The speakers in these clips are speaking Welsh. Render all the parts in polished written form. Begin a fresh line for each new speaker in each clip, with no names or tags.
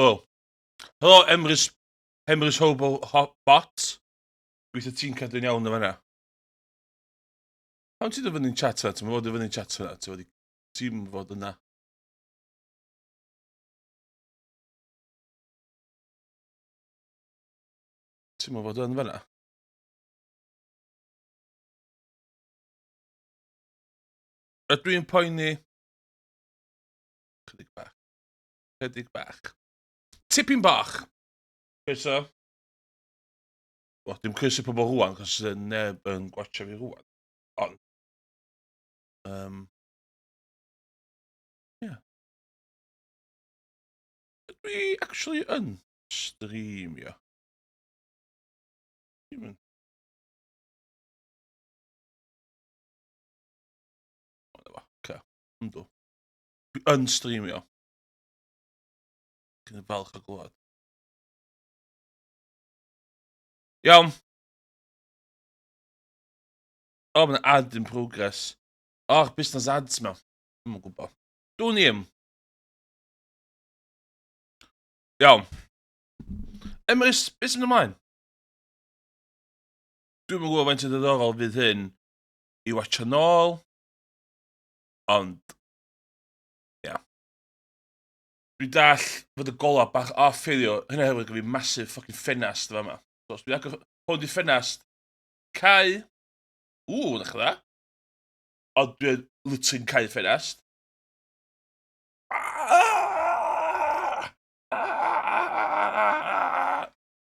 Helo. Helo, Emrys, Emrys Hobo Hot Bot. Gweithio ti'n cadw'n iawn o fanna. Pam ti'n dod fyny'n chat yna? Ti'n fod i fyny'n chat yna? Ti'n fod i... Ti'n fod yna? Ti'n fod yn fanna? Ydw i'n poeni? Chydig bach. Chydig bach. Tipyn bach. Croeso. Wel, dim croeso pobl rwan, cos neb yn gwatcha fi rwan. Ond. Um, yeah. Ydw i actually yn streamio? Ddim yn. O, na fo. Oce. Yndw. Dwi yn streamio. Dwi'n falch o glwad. Iawn. O, mae'n ad in progress. O, oh, business ads ma. Dwi'n yn gwybod. Dwi'n i'm. Iawn. Emrys, beth sy'n ymlaen? Dwi'n yn gwybod faint o ddiddorol fydd hyn i watcha nôl, ond, ia. Yeah. Dwi'n dall fod y gola bach off heddiw, hynna hefyd gyda fi massive fucking ffenast fa yma. So, os dwi'n agor hwn di ffenast, cau, ww, ddech dda. Ond dwi'n literally'n cau ffenast.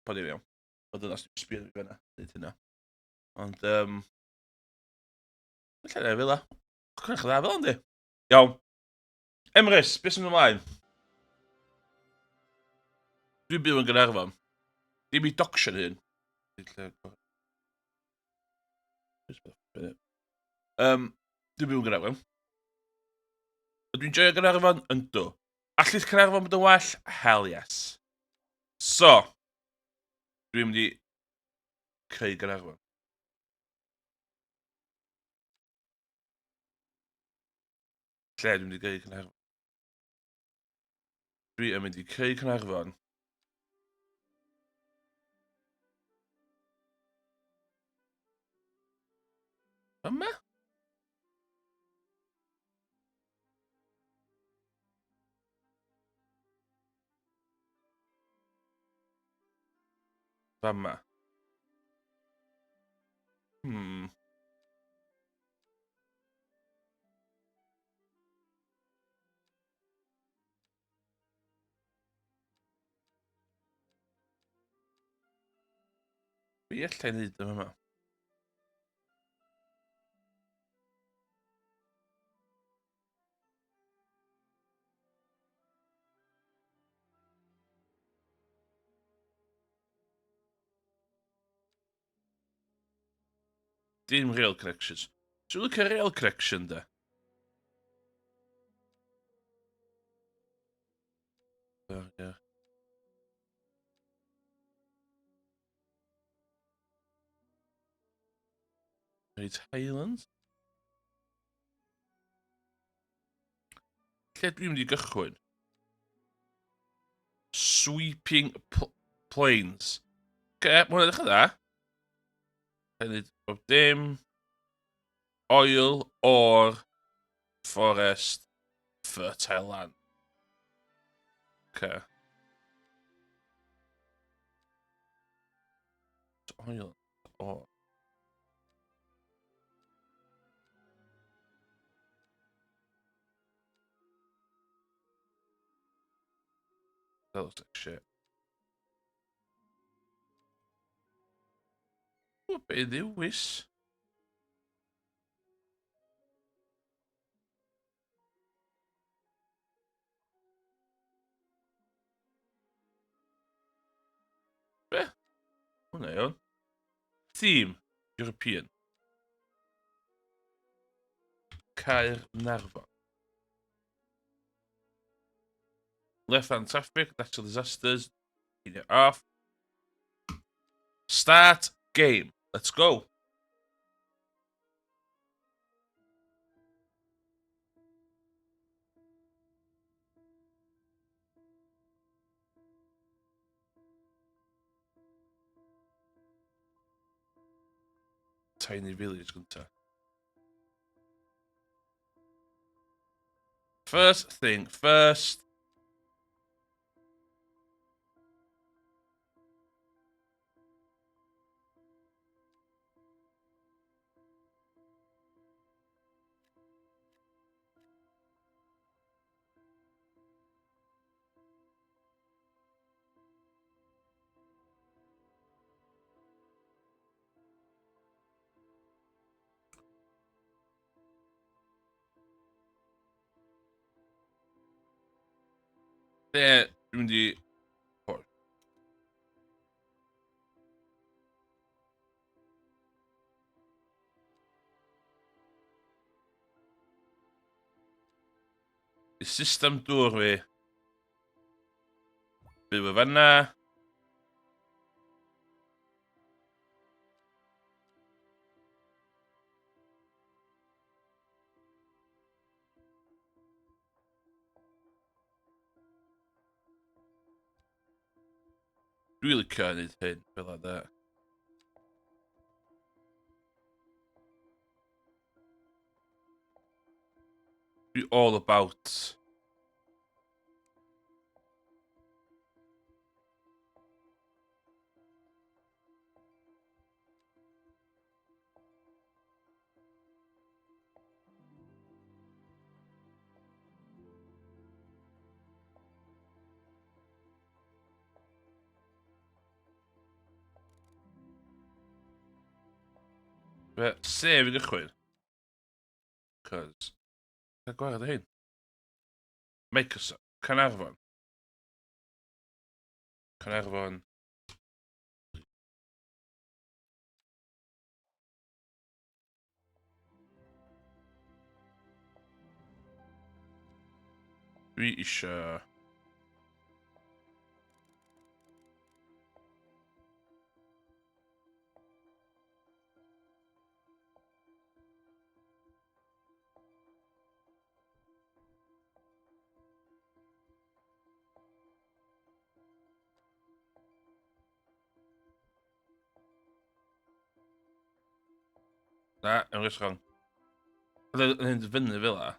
Pa ddim iawn. Ond dyna sy'n sbio fi fanna, dweud hynna. Ond, um, Lle na fel la. Cwrach dda fel yndi. Iawn. Emrys, beth sy'n ymlaen? Dwi'n byw yn Gaernarfon. Dim i docsio'n hyn. Um, dwi'n byw yn Gaernarfon. Ydw i'n joio Gaernarfon? Yndw. Allith Caernarfon bod yn well? Hell yes. So, dwi'n mynd i creu Gaernarfon. Lle dwi'n mynd i greu Caernarfon? Dwi yn mynd i creu Caernarfon. Yma? Fama. Hmm. Be allai wneud yn yma? Dim rail connections. Dwi'n licio rail connection, da. Oh, yeah. Great Highlands. Lle dwi'n mynd i gychwyn? Sweeping pl Plains. Oce, okay, mae hwnna'n edrych yn dda. Hefyd, bob dim. Oil, ore, forest, fertile land. Okay. Oil, ore. That looks like shit. O, be ddewis? Be? Hwna iawn. Theme, European. Caernarfon. Left hand traffic, natural disasters, turn it off. Start game. Let's go. Tiny Village gynta. First thing first. Lle dwi'n mynd i... Y system dŵr fi. Byw y fanna. Dwi'n licio gwneud hyn fel yna. Dwi all about Fe, sef i gychwyn. Cos, cael gwared o hyn. Microsoft, Caernarfon. Caernarfon. Dwi eisiau... Na, yn rhywbeth wrong. Oedd yn mynd fyny fel la.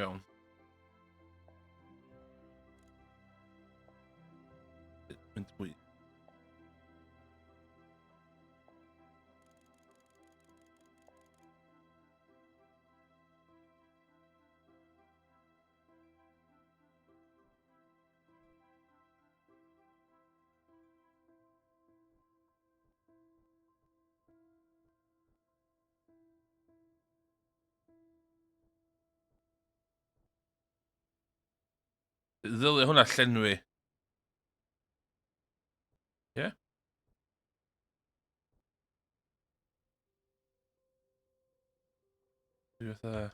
Iawn. Mynd mwy. Ddylia hwnna llenwi. Ie? Yeah? Dwi fatha...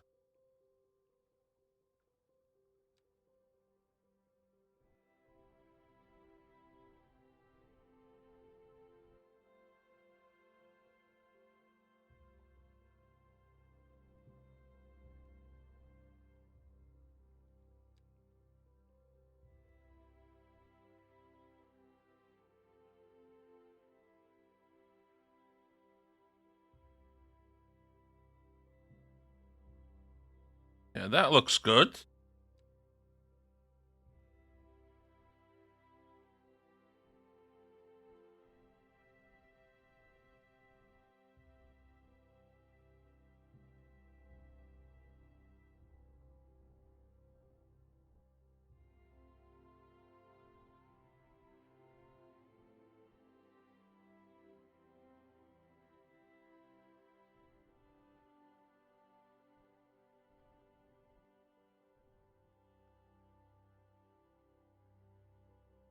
Yeah, that looks good.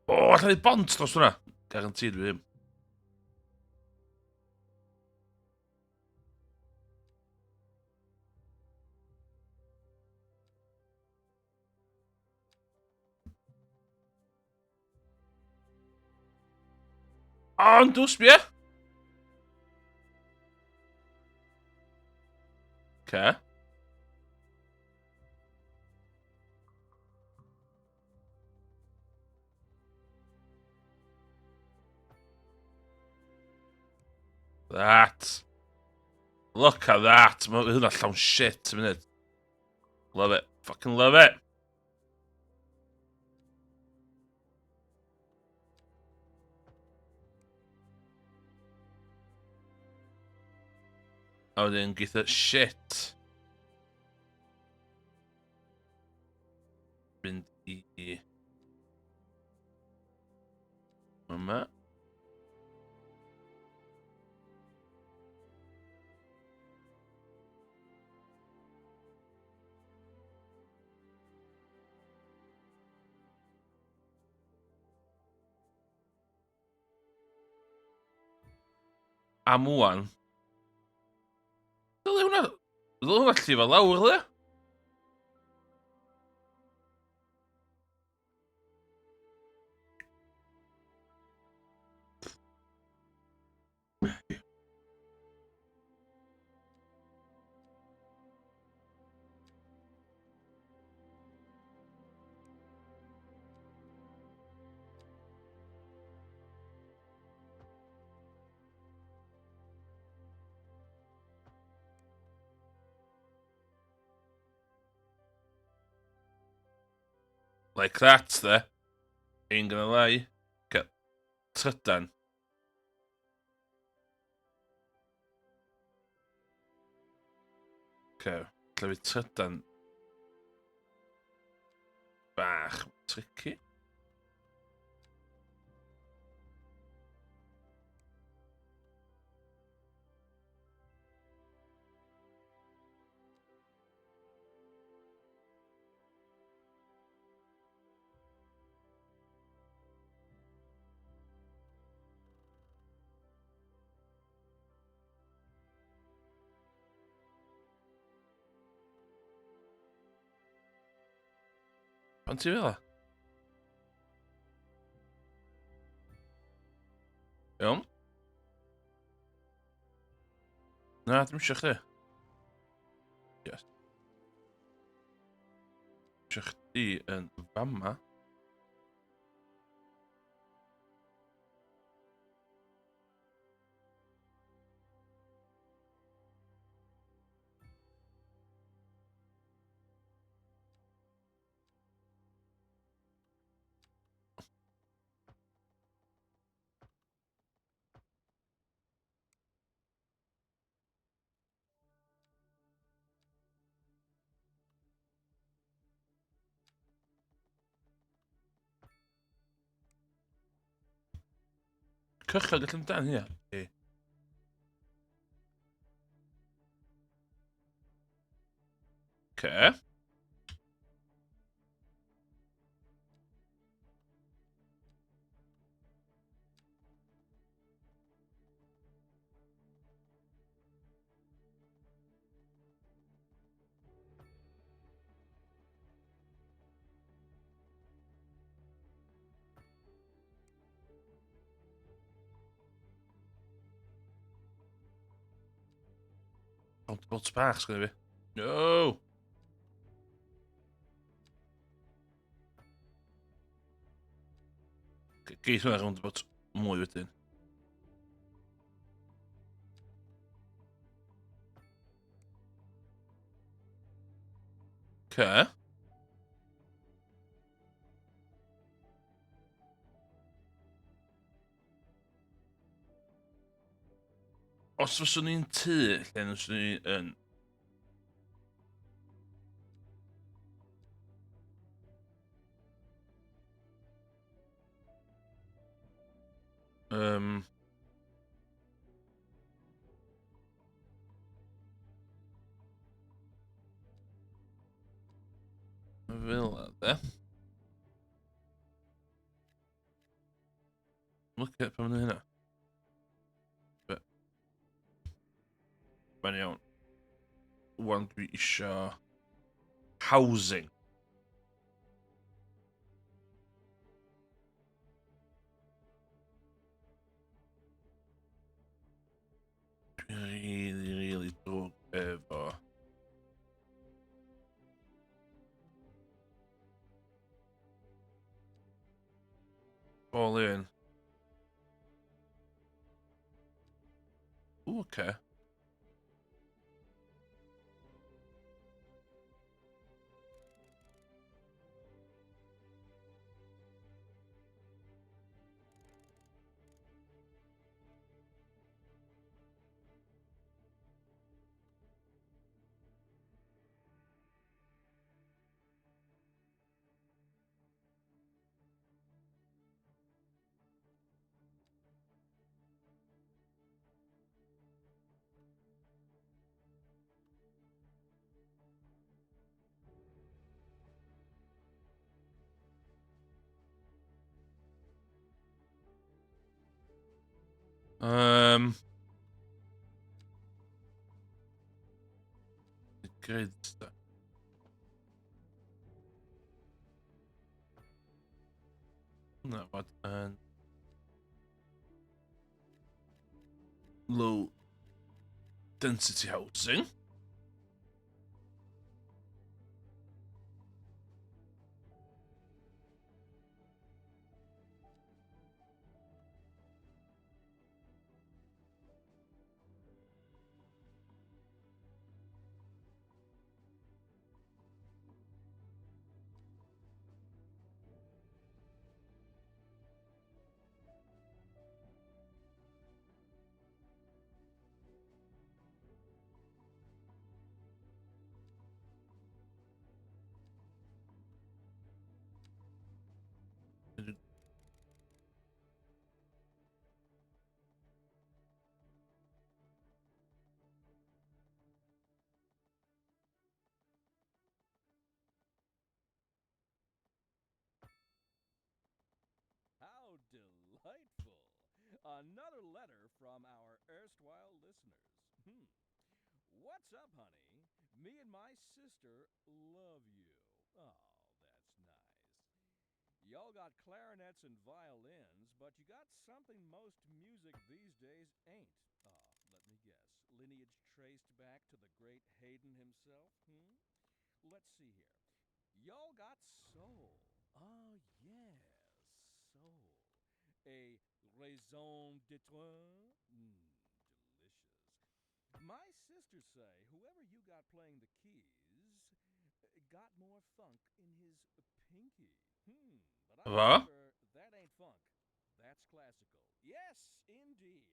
O, oh, allai bont dros hwnna. Guaranteed fi ddim. Ond, dw, sbia! Ce. That. Look at that. Mae hwnna llawn shit y munud. Love it. Fucking love it. A wedyn geith shit. Mynd i... Yma. Am wan. Dyle hwnna... Dyle hwnna llifo lawr, le? Like that, there. Ain't gonna lie. Okay. Trydan. Okay, lle fi trydan bach tricky. Pan ti fel 'a? Iawn. Na, dim eisiau chdi. Yes. Eisiau chdi yn fama. Cychod gallu amdan hynna. E. Okay. Roundabout bach sgynna fi. No! Geith hwnna roundabout mwy wedyn. Okay. Os fyswn i'n tŷ, lle fyswn i yn... Um, fel yna, de. Look at pan hynna. Mae'n iawn. Wan dwi isio housing. All in. Ooh, okay. Grids da. Na, fod yn low density housing.
How delightful! Another letter from our erstwhile listeners. What's up, honey? Me and my sister love you. Oh, that's nice. Y'all got clarinets and violins, but you got something most music these days ain't. Let me guess. Lineage traced back to the great Haydn himself? Let's see here. Y'all got soul. Oh, yes, soul. A raison d'etre? Delicious. My sisters say whoever you got playing the keys got more funk in his pinky. But I'm
What?
sure that ain't funk. That's classical. Yes, indeed.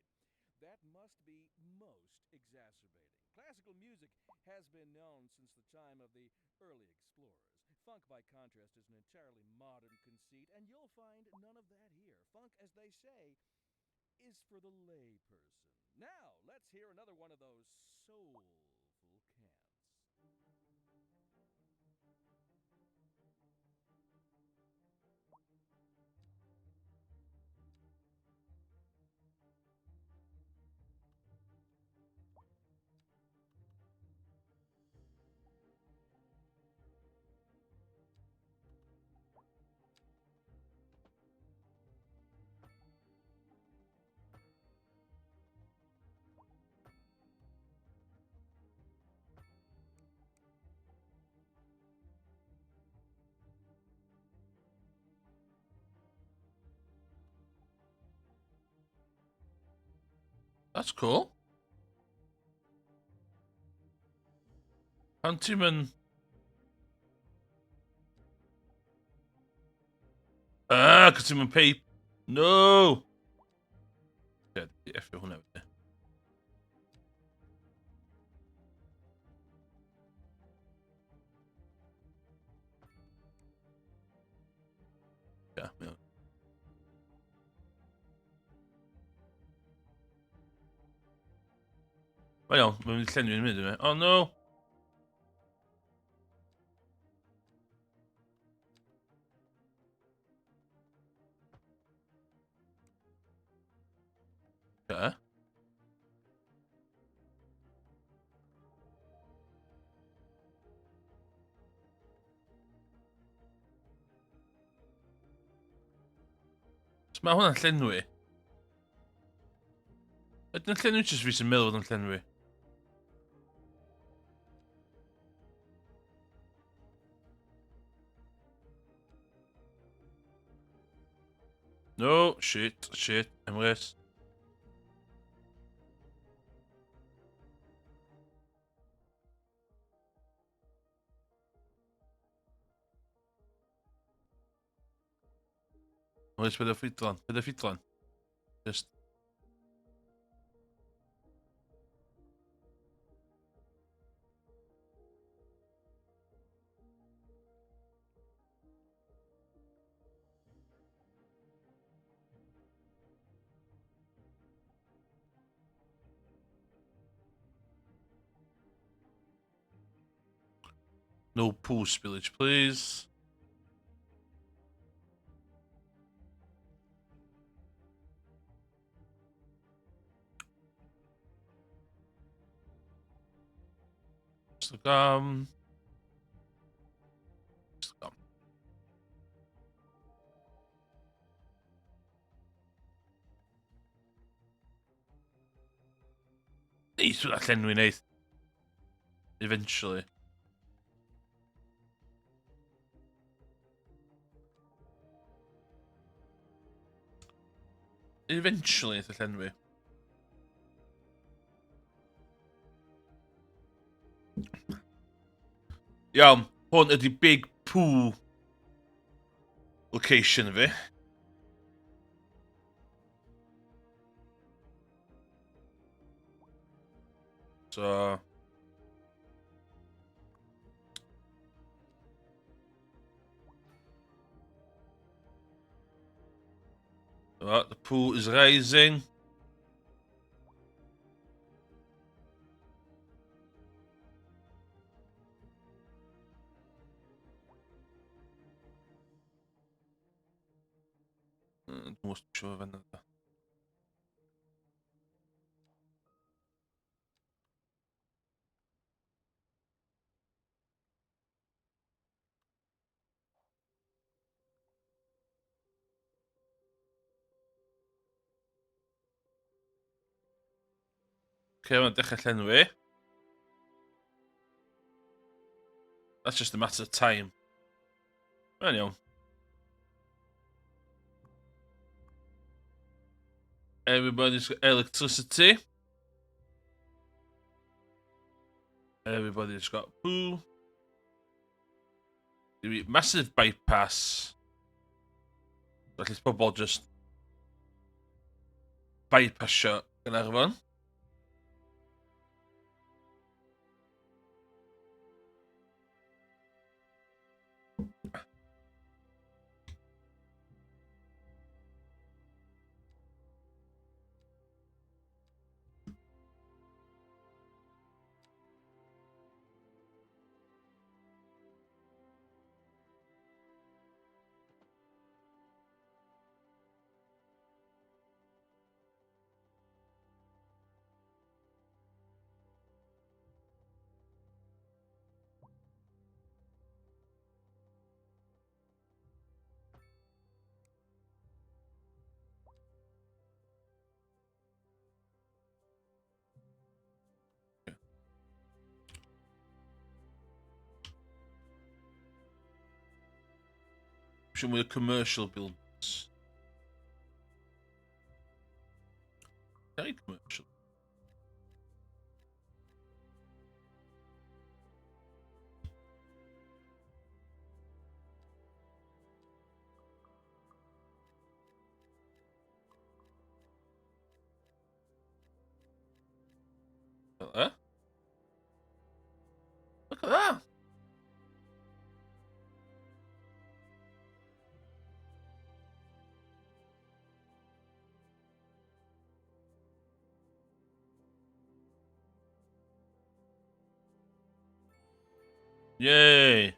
That must be most exacerbating. Classical music has been known since the time of the early explorers. Funk, by contrast, is an entirely modern conceit, and you'll find none of that here. Funk, as they say, is for the lay person. Now, let's hear another one of those soulful cants.
That's cool. Pan ti'n mynd... Ah, cos ti'n mynd peip. No! Ie, di effio hwnna fyny. Ie, mae o'n... Mae'n iawn, mae'n mynd i llenwi yn mynd yma. Oh no! Okay. So mae hwnna'n llenwi. Ydy'n llenwi jyst fi sy'n meddwl fod yn llenwi? No! Shit, shit, Emrys. Oes, beth y ffidlan? Beth y ffidlan? Just... No pool spillage, please. Instagram. Instagram. Neith hwnna llenwi neith. Eventually. Eventually neith o llenwi. Iawn, hwn ydy Big Poo location fi. So... Right, the pool is rising. Dwi'n gwybod siŵr fan yna. Okay, mae'n dechrau llenwi. That's just a matter of time. Mae'n iawn. Everybody's got electricity. Everybody's got poo. Massive bypass. Felly pobl just bypassio Gaernarfon. Eisiau mwy o commercial buildings. Very commercial. Huh? Look at that. Yay!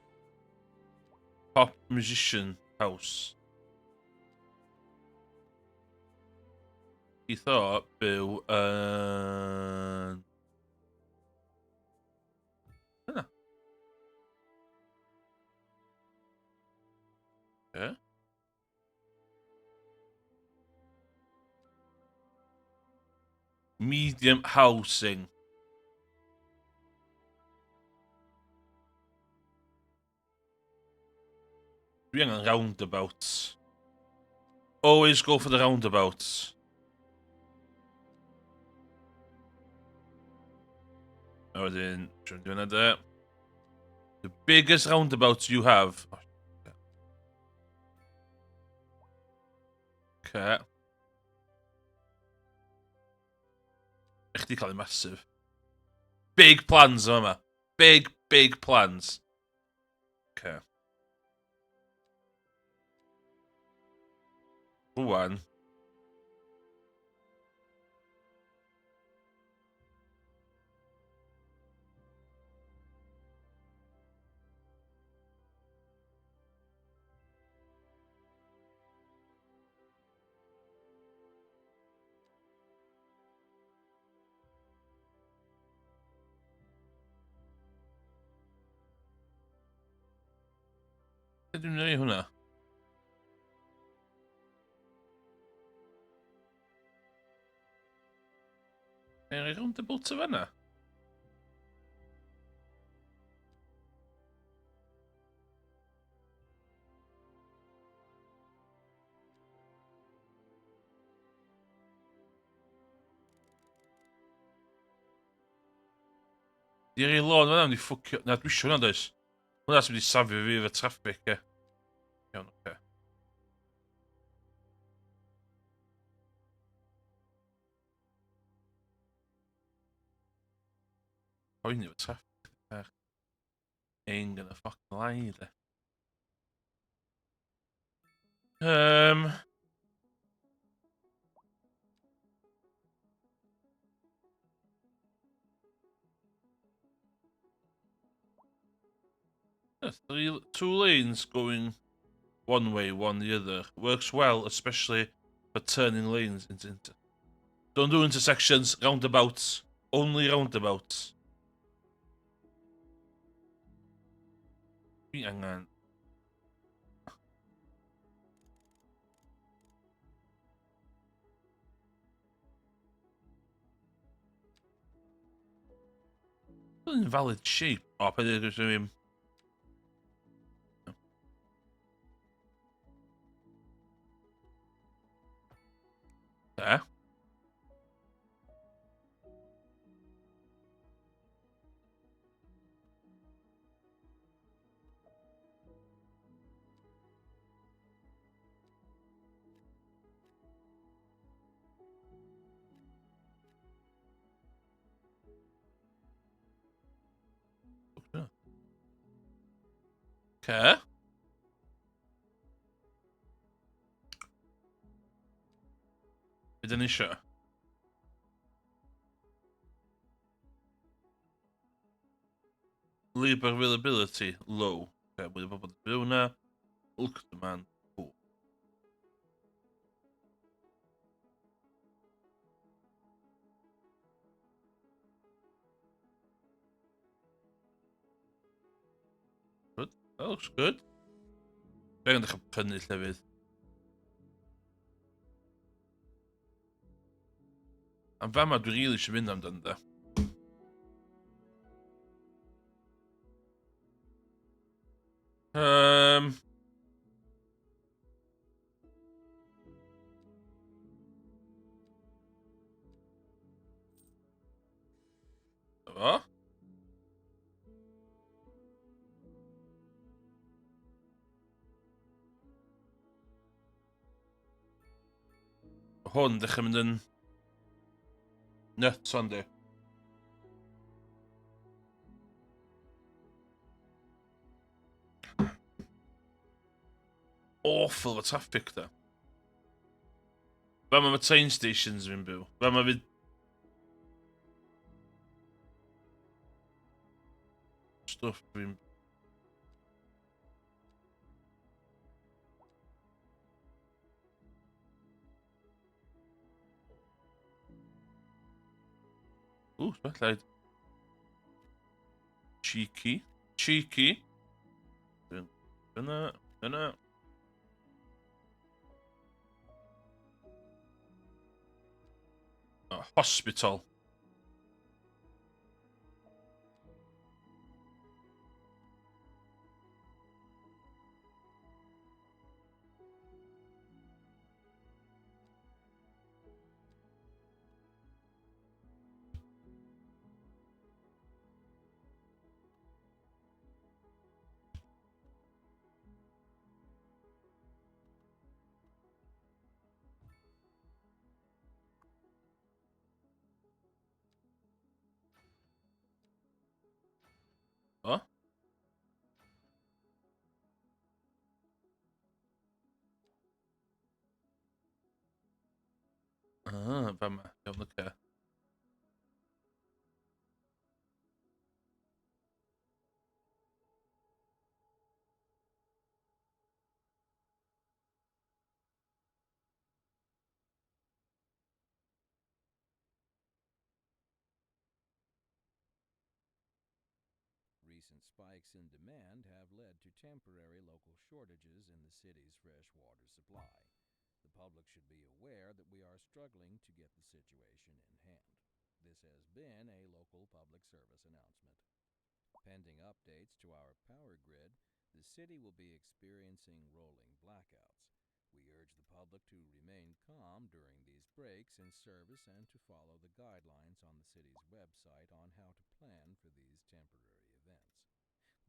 Pop musician house. Eitho byw yn... Yna. Yeah. Medium housing. Dwi angen roundabout. Always go for the roundabouts. A wedyn, siwr dwi'n yna de. The biggest roundabouts you have. Oh, okay. Ech di cael ei massive. Big plans yma. Big, big plans. Okay. Rwan. Lle dwi'n rhoi hwnna? Neu rhoi rownd y bwt o fanna? Di rei lôn fan'na mynd i ffwcio... Na, dwi isio hwnna, does? Hwnna sy'n mynd i safio fi efo traffic, e. Iawn, oce. Poeni efo traffic. Bach. Ain't gonna fucking lie, de. Three, two lanes going one way, one the other. Works well, especially for turning lanes into... inter Don't do intersections, roundabouts. Only roundabouts. Dwi angen... Invalid shape. O, oh, peth ydw i'n... There. Okay. Be dyn ni eisiau? Labour availability, low. Okay, mwy o bobl yn byw na. Look demand, cool. Good. That looks good. Fe yn dechrau prynu llefydd. Am fama dwi rili eisiau mynd amdano da. Fo. Hwn ddechrau mynd yn nuts ond di. Awful fo traffic da. Fe mae train stations fi'n byw. Fe mae fi... Stwff fi'n... Ooh, spotlight. Cheeky. Cheeky. Dyna, dyna. Oh, hospital. Fama. Iawn, oce.
Recent spikes in demand have led to temporary local shortages in the city's fresh water supply. The public should be aware that we are struggling to get the situation in hand. This has been a local public service announcement. Pending updates to our power grid, the city will be experiencing rolling blackouts. We urge the public to remain calm during these breaks in service and to follow the guidelines on the city's website on how to plan for these temporary events.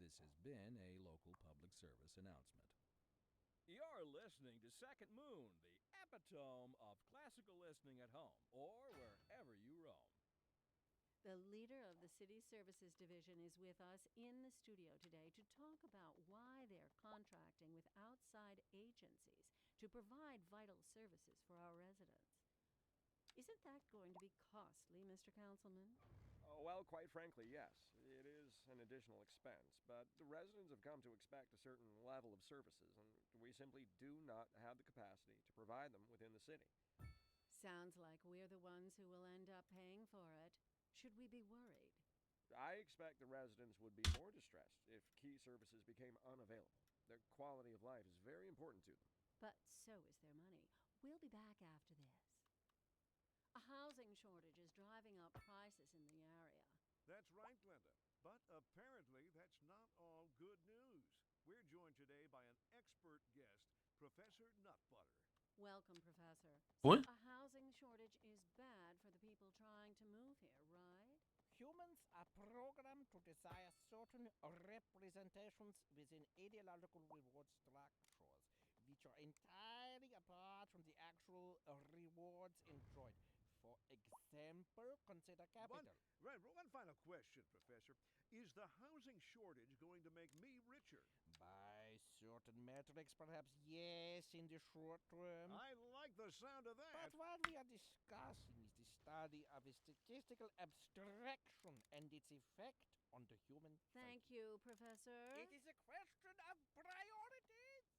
This has been a local public service announcement. You're listening to Second Moon, the epitome of classical listening at home or wherever you roam.
The leader of the City Services Division is with us in the studio today to talk about why they're contracting with outside agencies to provide vital services for our residents. Isn't that going to be costly, Mr. Councilman?
Oh, well, quite frankly, yes. It is an additional expense, but the residents have come to expect a certain level of services, and we simply do not have the capacity to provide them within the city.
Sounds like we're the ones who will end up paying for it. Should we be worried?
I expect the residents would be more distressed if key services became unavailable. Their quality of life is very important to them.
But so is their money. We'll be back after this. A housing shortage is driving up prices in the area.
That's right, Glenda. But apparently, that's not all good news. We're joined today by an expert guest, Professor Nutbutter.
Welcome, Professor.
Pwy?
A housing shortage is bad for the people trying to move here, right?
Humans are programmed to desire certain representations within ideological reward structures, which are entirely apart from the actual rewards enjoyed. For example, consider
One,
capital.
right, one final question, Professor. Is the housing shortage going to make me richer?
By certain metrics, perhaps yes, in the short term.
I like the sound of that.
But what we are discussing is the study of a statistical abstraction and its effect on the human
Thank
psyche.
you, Professor.
It is a question of priorities.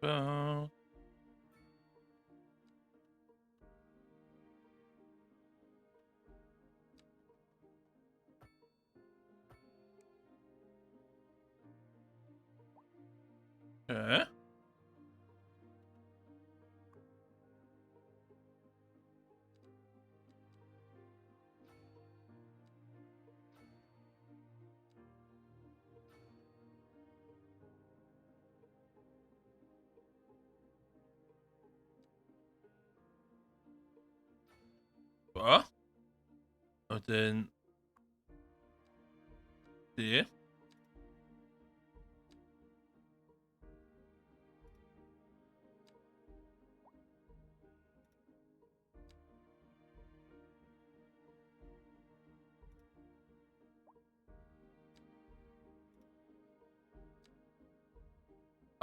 Ba. E? Ba. Wedyn... Di.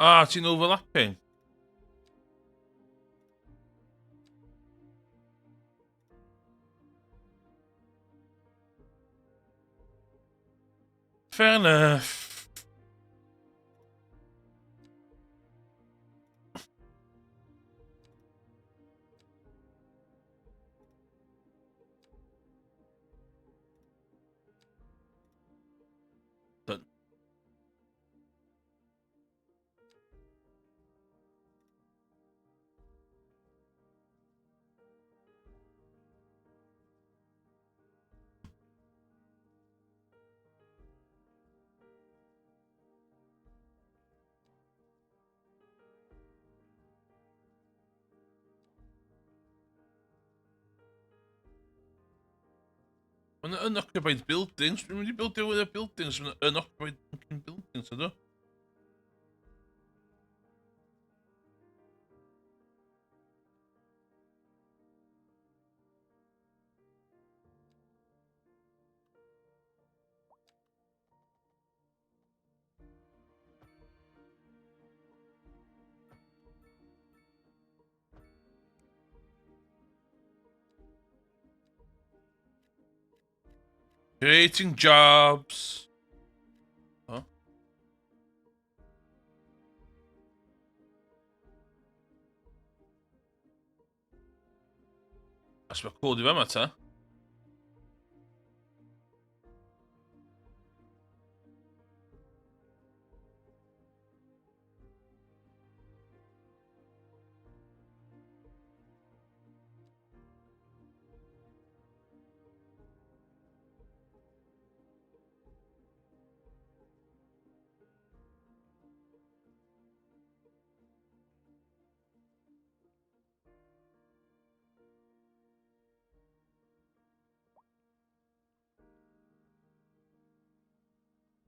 Ah, ti'n overlapping. Fair enough. Done. Mae'n unoccupied buildings. Dwi'n mynd i buildio with y buildings. Mae'n unoccupied fucking buildings, ydw. Creating jobs. Huh? Os mae cod i fama ta.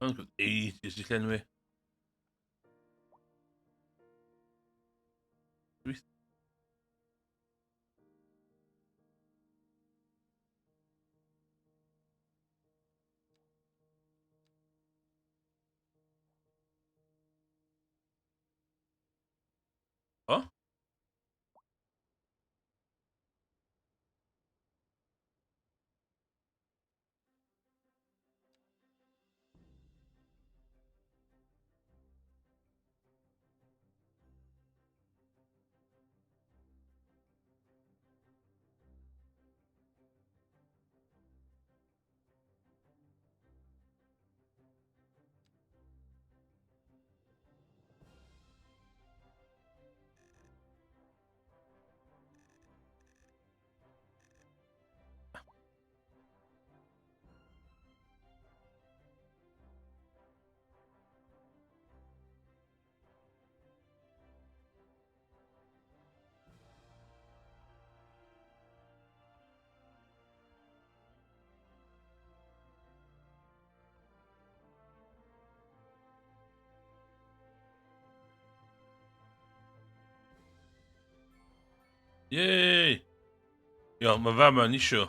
Mae'n gwybod ages i llenwi. O? Yay! Iawn, mae fama yn issue.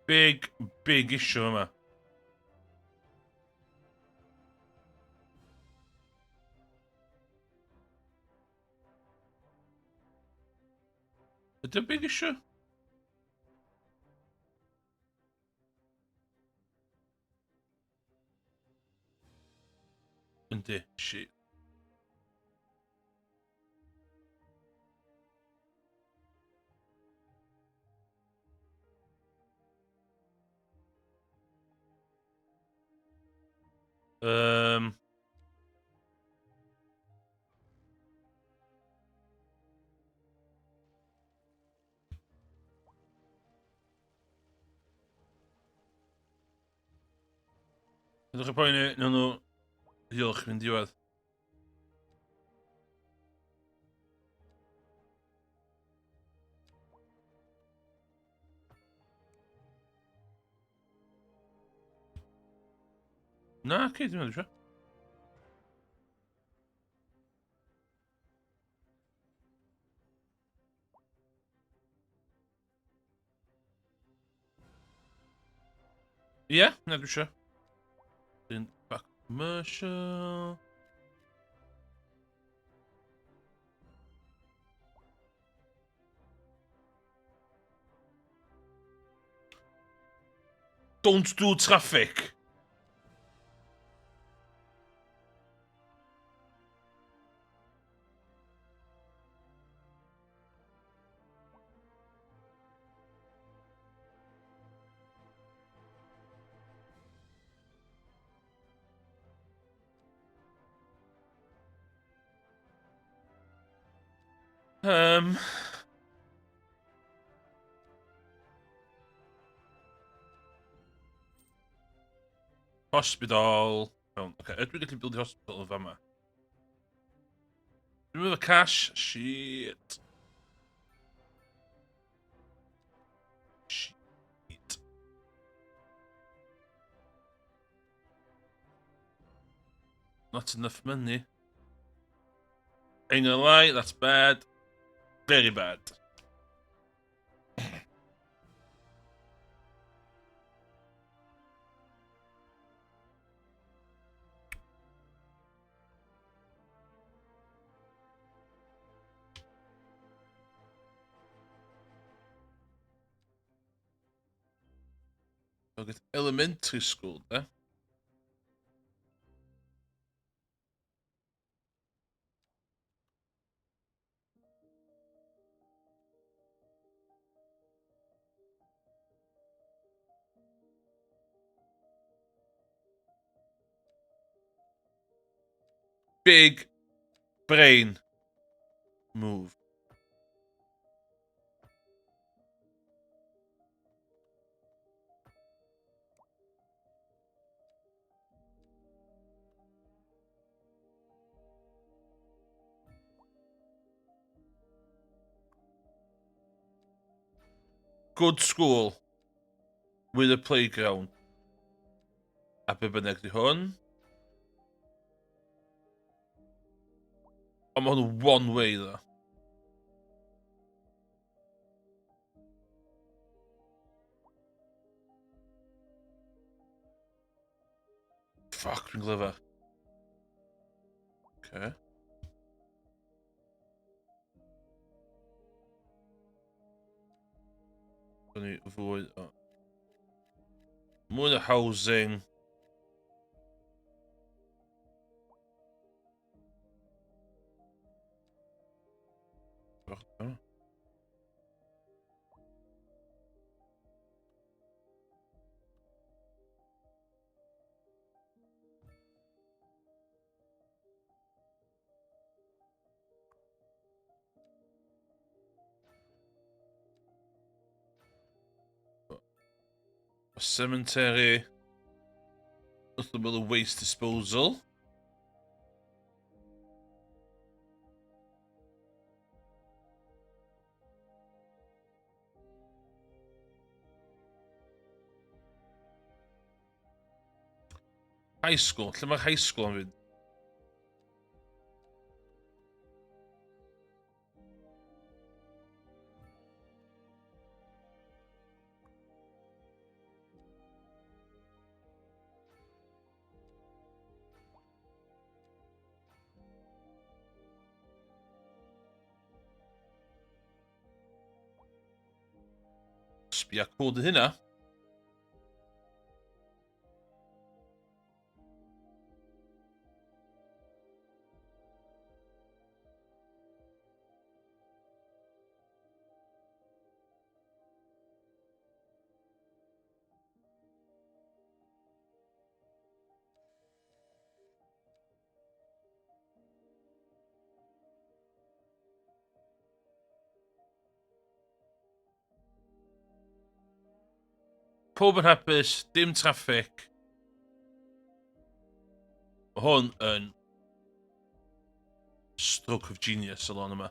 Big, big issue yma. Ydy big issue? Yndi, shit. Ydych chi'n poeni, nawn nhw ddiolch mynd diwedd. Na, oce, dim ond eisiau. Ie, yeah, na dwi eisiau. Dyn back commercial. Don't do traffic. Hospital. Iawn, oce. Okay. Ydw i'n gallu build hospital yn fama? Dwi'n meddwl cash. Shit. Not enough money. Ain't gonna lie, that's bad. Very bad. Look at elementary school there. Big brain move. Good school with a playground. A be bynnag di hwn. Ond mae hwn one way ddo. Fuck, dwi'n glyfar. Okay. Ni fwy o... Mwy o housing. A cemetery. Nothing but a waste disposal. High school. Lle mae'r high school yn fynd? Sbia cool dy hynna. Pob yn hapus, dim traffic. Mae hwn yn stroke of genius y lôn yma.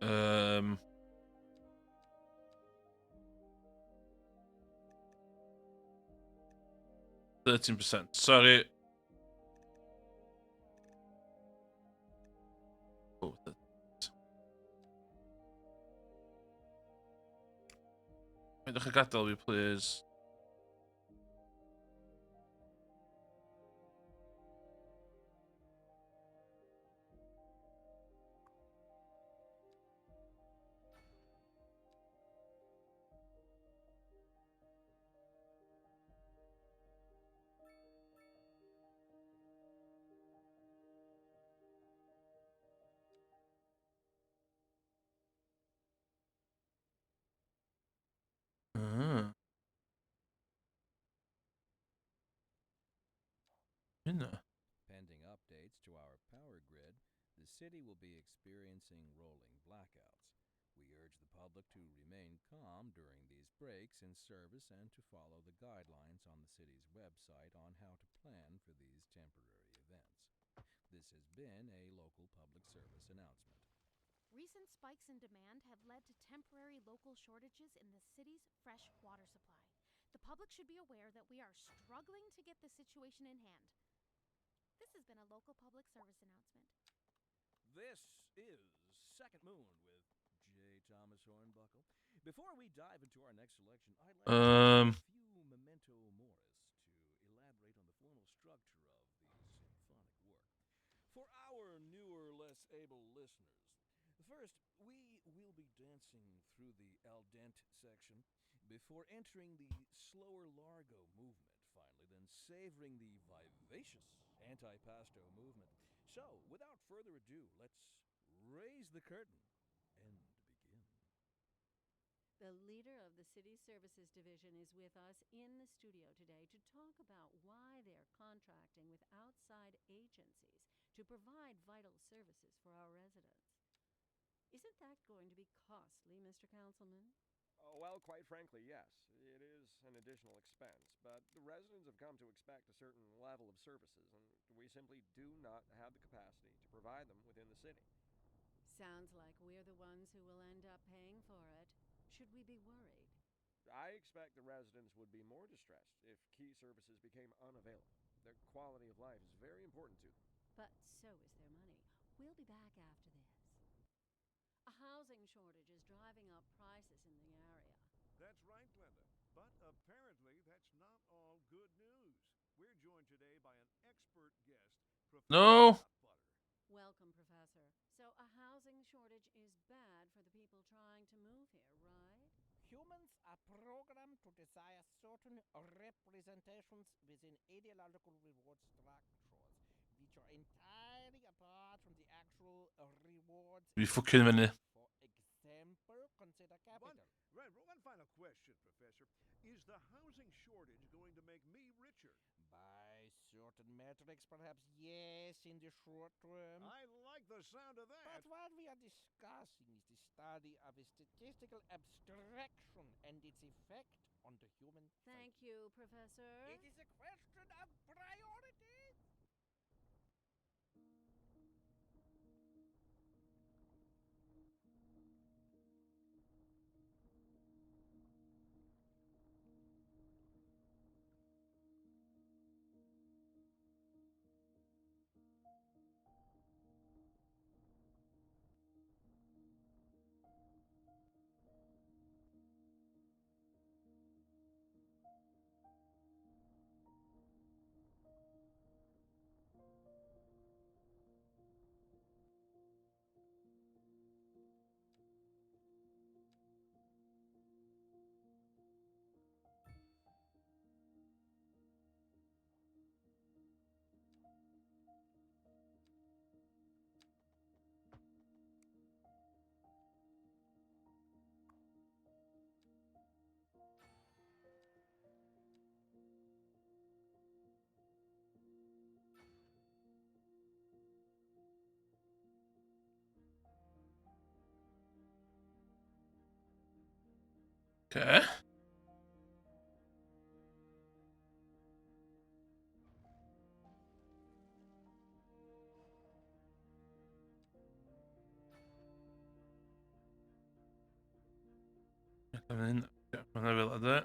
Um, 13%. Sorry. Oh, Peidiwch â gadael fi, please. Ah. Hynna.
Pending updates to our power grid, the city will be experiencing rolling blackouts. We urge the public to remain calm during these breaks in service and to follow the guidelines on the city's website on how to plan for these temporary events. The has been a local public service announcement.
Recent spikes in demand have led to temporary local shortages in the city's fresh water supply. The public should be aware that we are struggling to get the situation in hand. This has been a local public service announcement.
This is Second Moon with J. Thomas Hornbuckle. Before we dive into our next selection, I'd like to take a few memento moris to elaborate on the formal structure of the symphonic work. For our newer, less able listeners, first, we will be dancing through the al dente section before entering the slower largo movement, finally, then savoring the vivacious antipasto movement. So, without further ado, let's raise the curtain and begin.
The leader of the City Services Division is with us in the studio today to talk about why they're contracting with outside agencies to provide vital services for our residents. Isn't that going to be costly, Mr. Councilman?
Oh, well, quite frankly, yes. It is an additional expense, but the residents have come to expect a certain level of services, and we simply do not have the capacity to provide them within the city.
Sounds like we're the ones who will end up paying for it. Should we be worried?
I expect the residents would be more distressed if key services became unavailable. Their quality of life is very important to them.
But so is their money. We'll be back after this. A housing shortage is driving up prices in the area.
That's right, Glenda. But apparently, that's not all good news. We're joined today by an expert guest, Professor
No.
Butter.
Welcome, Professor. So, a housing shortage is bad for the people trying to move here, right?
Humans are programmed to desire certain representations within ideological reward structures, which are entirely apart from the actual rewards.
Dwi ffwcin fyny.
For example, consider
One,
capital.
right, one final question, Professor. Is the housing shortage going to make me richer?
By certain metrics, perhaps yes, in the short term.
I like the sound of that.
But what we are discussing is the study of a statistical abstraction and its effect on the human
Thank
psyche.
you, Professor.
It is a question of priorities.
Okay. Mae'n fel yna.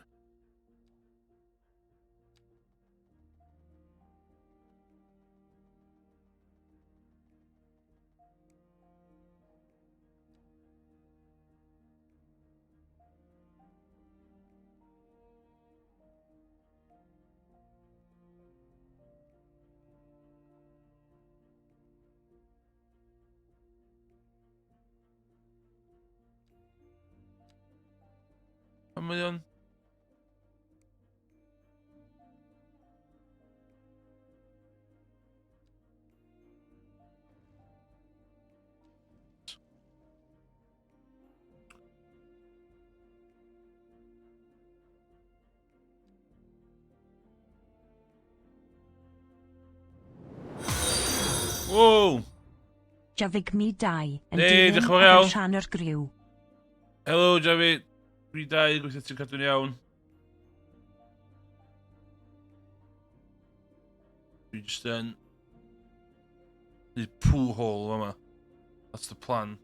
A mae o'n... Wow!
Javig mi 2 yn
Hey,
dilyn
diolch yn fawr
ar
iawn.
rhan o'r griw.
Helo, Javi. Dwi dau, gweithio ti'n cadw'n iawn. Dwi jyst yn... The poo hole yma. That's the plan.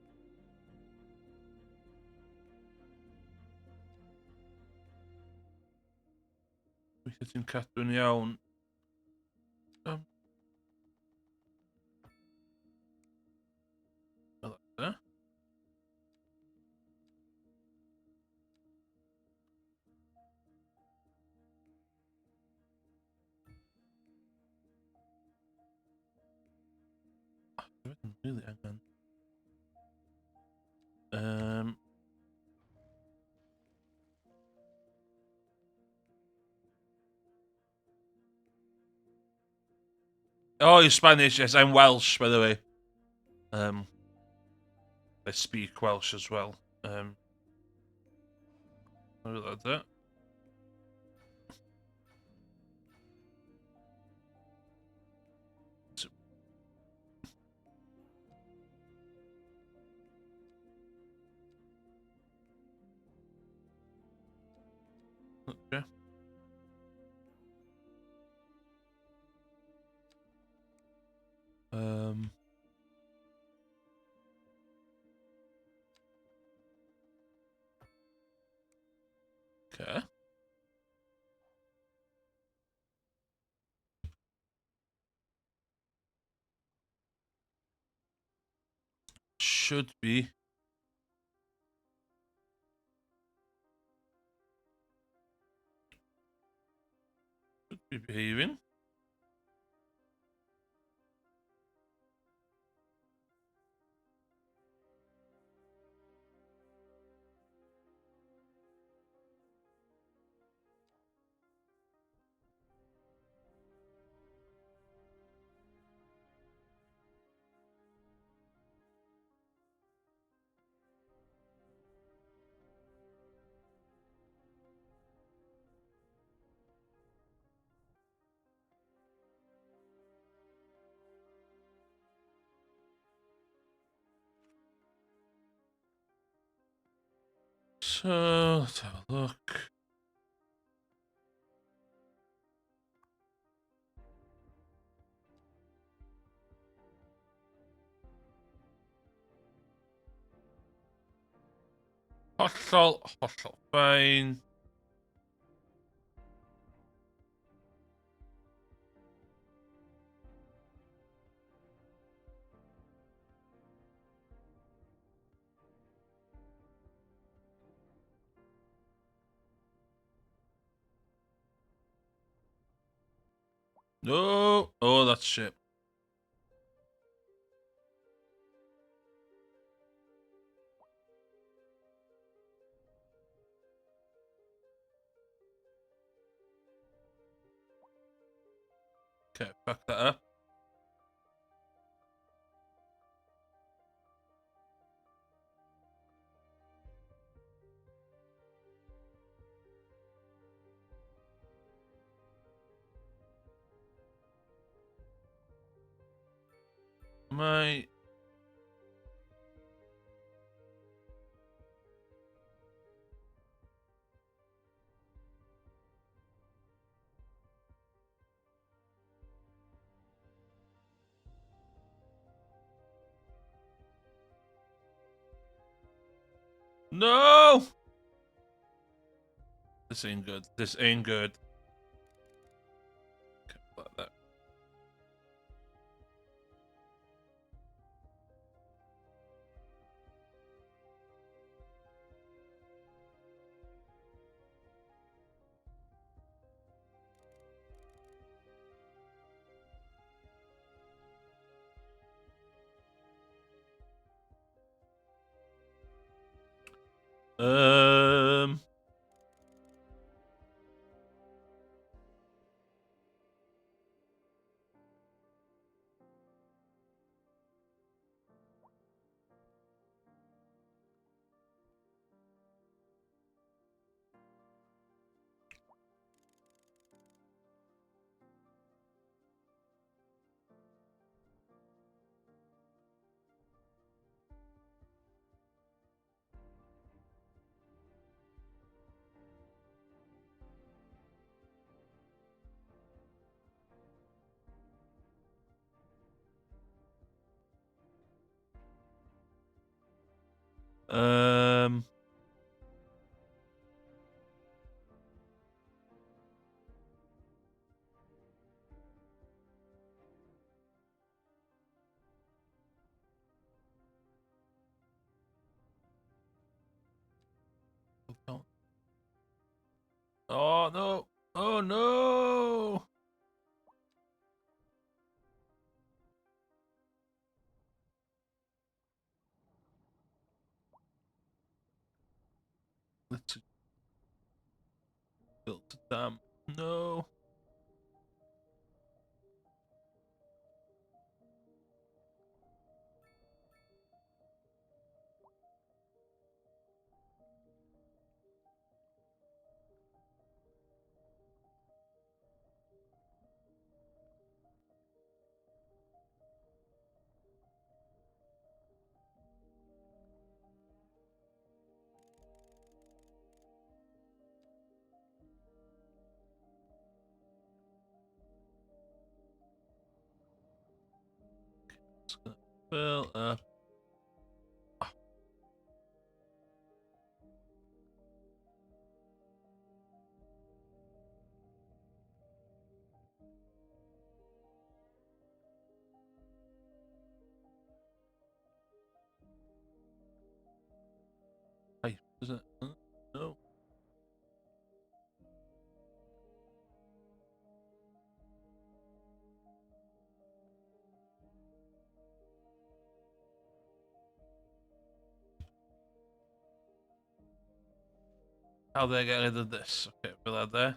Weithio ti'n cadw'n iawn. Fel yna. Dwi'n really angen. Oh, you're Spanish. Yes, I'm Welsh, by the way. I speak Welsh as well. I really like that. Okay. Okay. Should be. Should be behaving. So, let's have a look. Hollol, hollol fine. No! Oh, that's shit. Okay, fuck that up. My No! This ain't good. This ain't good. Okay, like that. Oh no! Oh no! Let's build a dam. No. It's gonna fill up. Hey, is it? No. How do I get rid of this? Okay, put that there.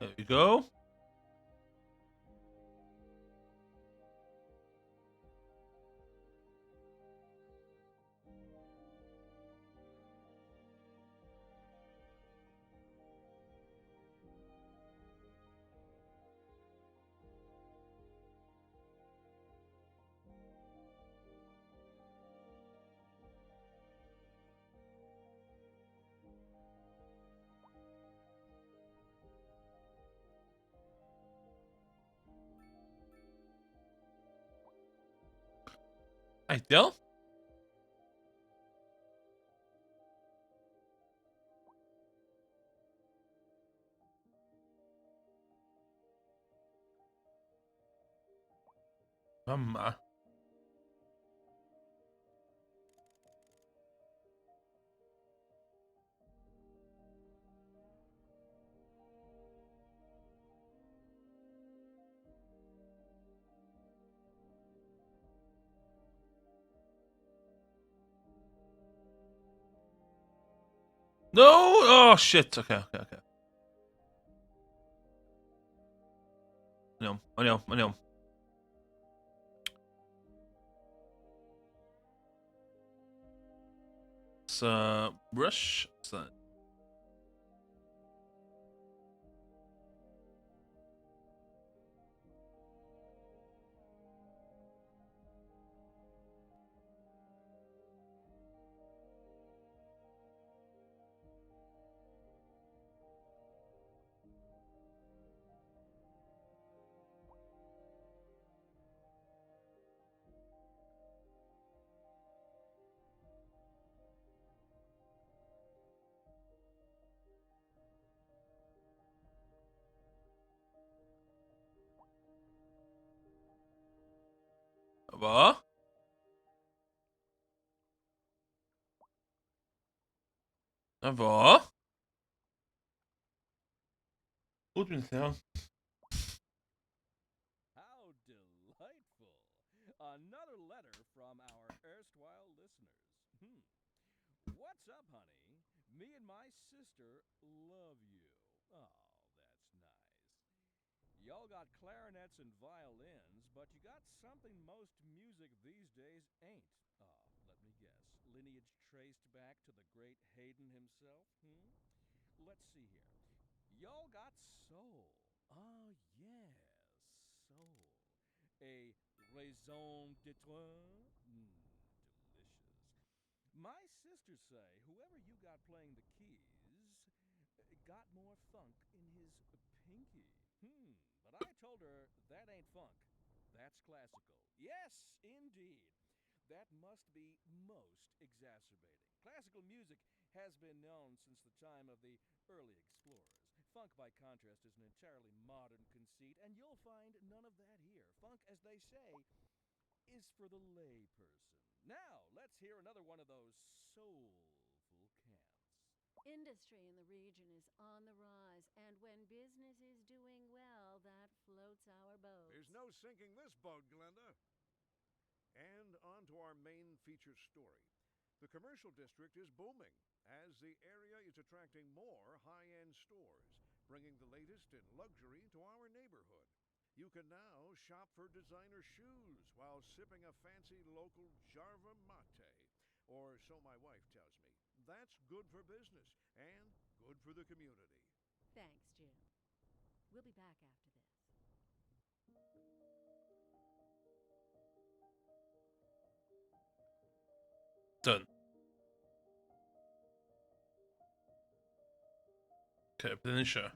There we go. Ideal. Fama. No! Oh, shit. Okay, okay, okay. Yn iawn, yn iawn, yn iawn. So, brush. What's that? Fo. Na fo. O, dwi'n llawn.
How delightful! Another letter from our erstwhile listeners. What's up, honey? Me and my sister love you. Oh, that's nice. Y'all got clarinets and violins, but you got something most music these days ain't. Ah, let me guess. Lineage traced back to the great Haydn himself? Hmm? Let's see here. Y'all got soul. Ah, yes, soul. A raison d'etre? Delicious. My sisters say whoever you got playing the keys got more funk in his pinky. But I told her that ain't funk. That's classical. Yes, indeed. That must be most exacerbating. Classical music has been known since the time of the early explorers. Funk, by contrast, is an entirely modern conceit, and you'll find none of that here. Funk, as they say, is for the layperson. Now, let's hear another one of those soulful cants.
Industry in the region is on the rise, and when business is doing well, that floats our boat.
There's no sinking this boat, Glenda. And on to our main feature story. The commercial district is booming as the area is attracting more high-end stores, bringing the latest in luxury to our neighborhood. You can now shop for designer shoes while sipping a fancy local Jarva mate, or so my wife tells me. That's good for business and good for the community.
Thanks, Jim. We'll be back after this.
Done. Okay, beth ni eisiau?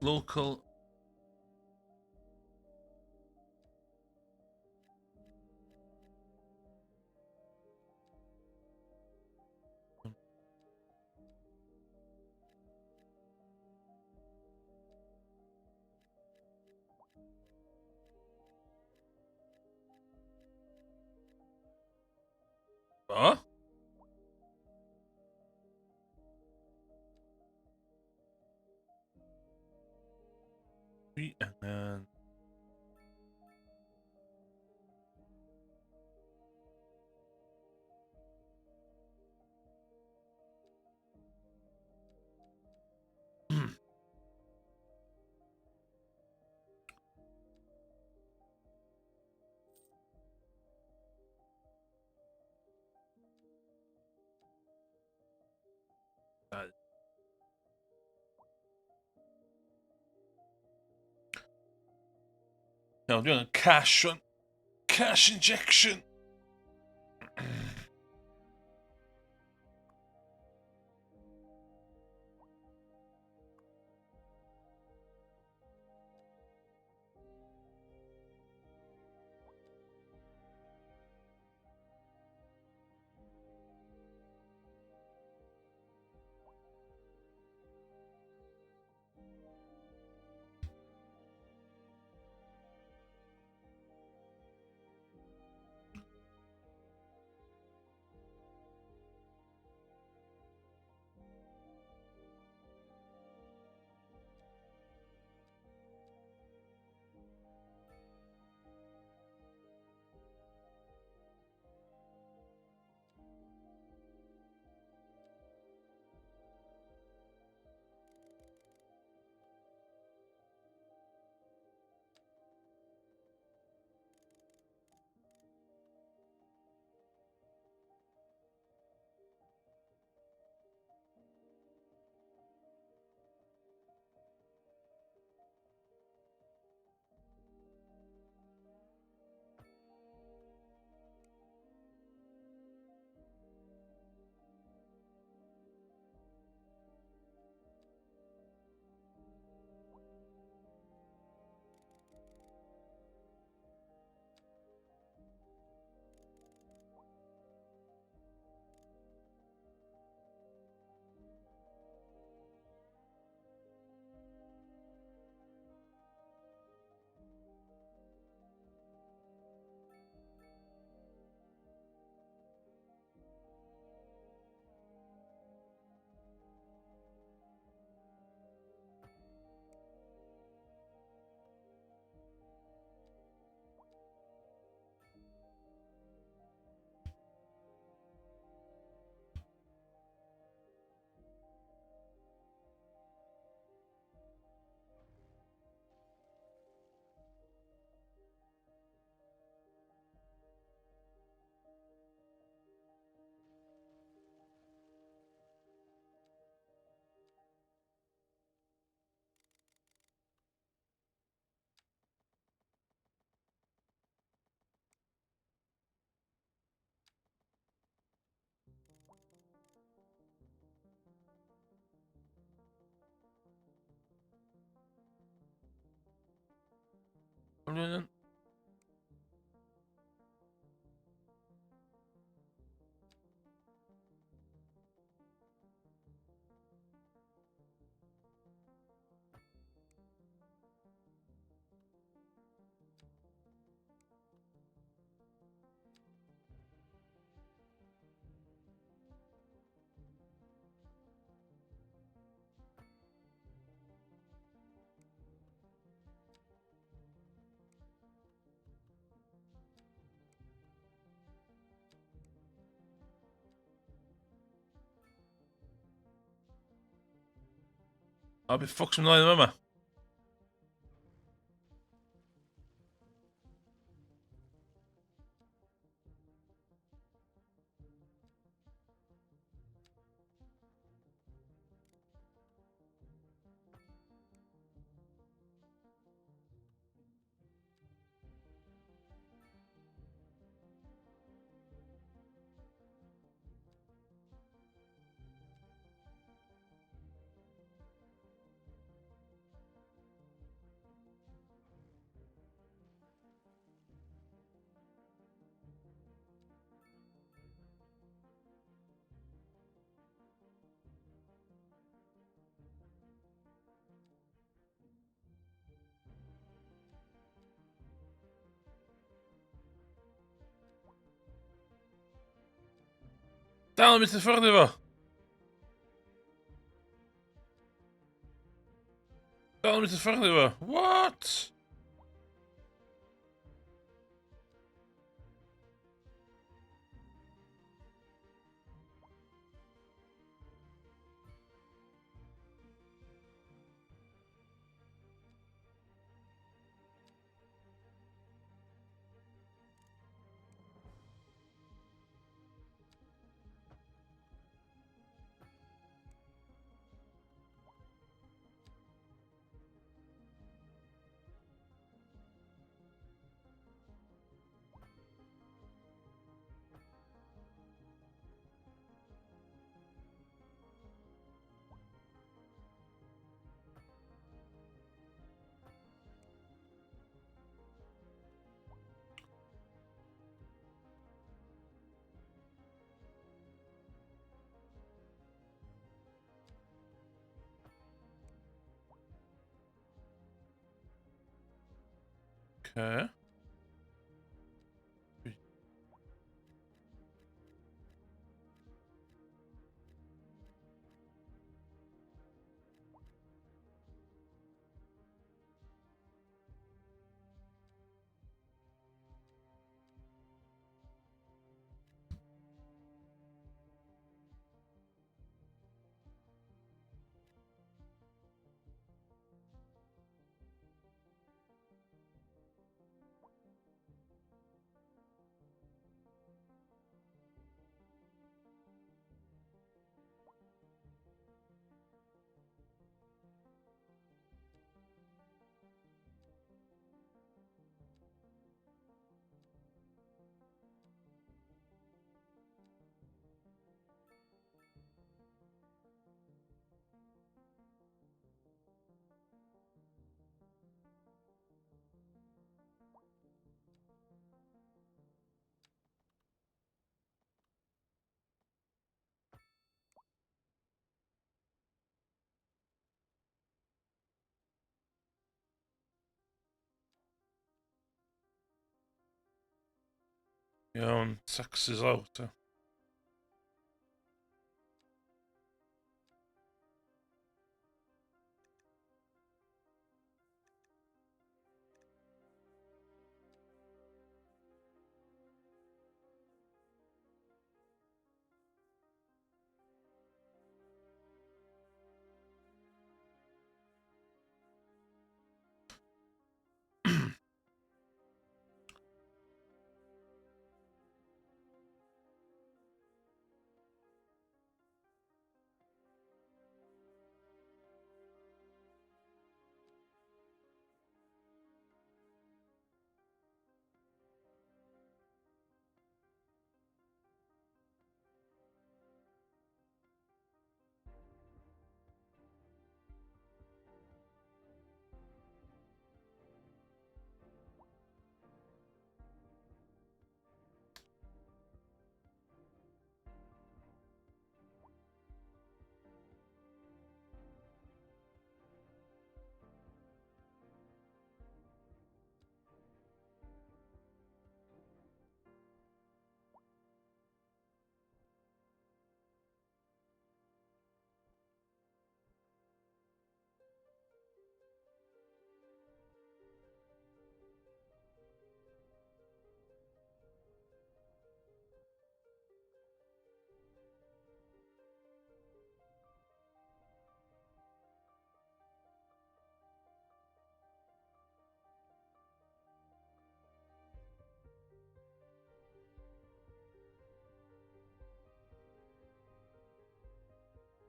Local. Huh? And then Now I'm doing a cash one. Cash injection. blwyddyn. A beth ffwc sy'n ymlaen yma? Dal yn mynd i ffordd efo. Dal yn mynd i ffordd efo. What? Okay. Iawn, taxes out. Ta.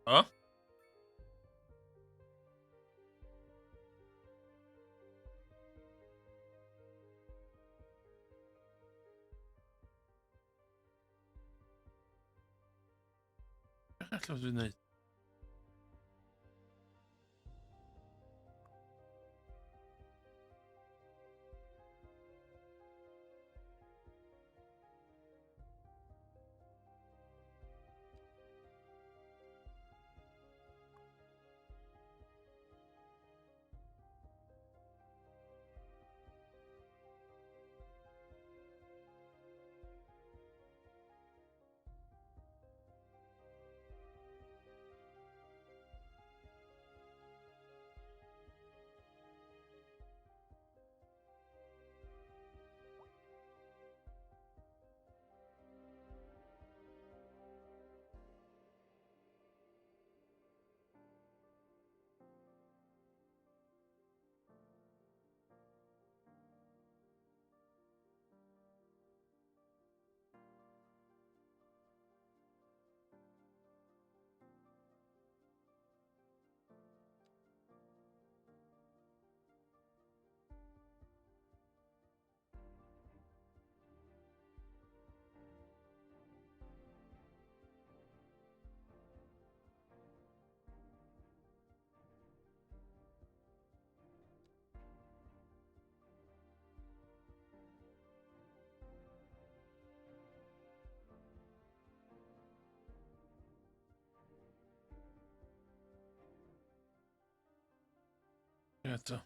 O? Beth allwn dwi'n neud? Eto.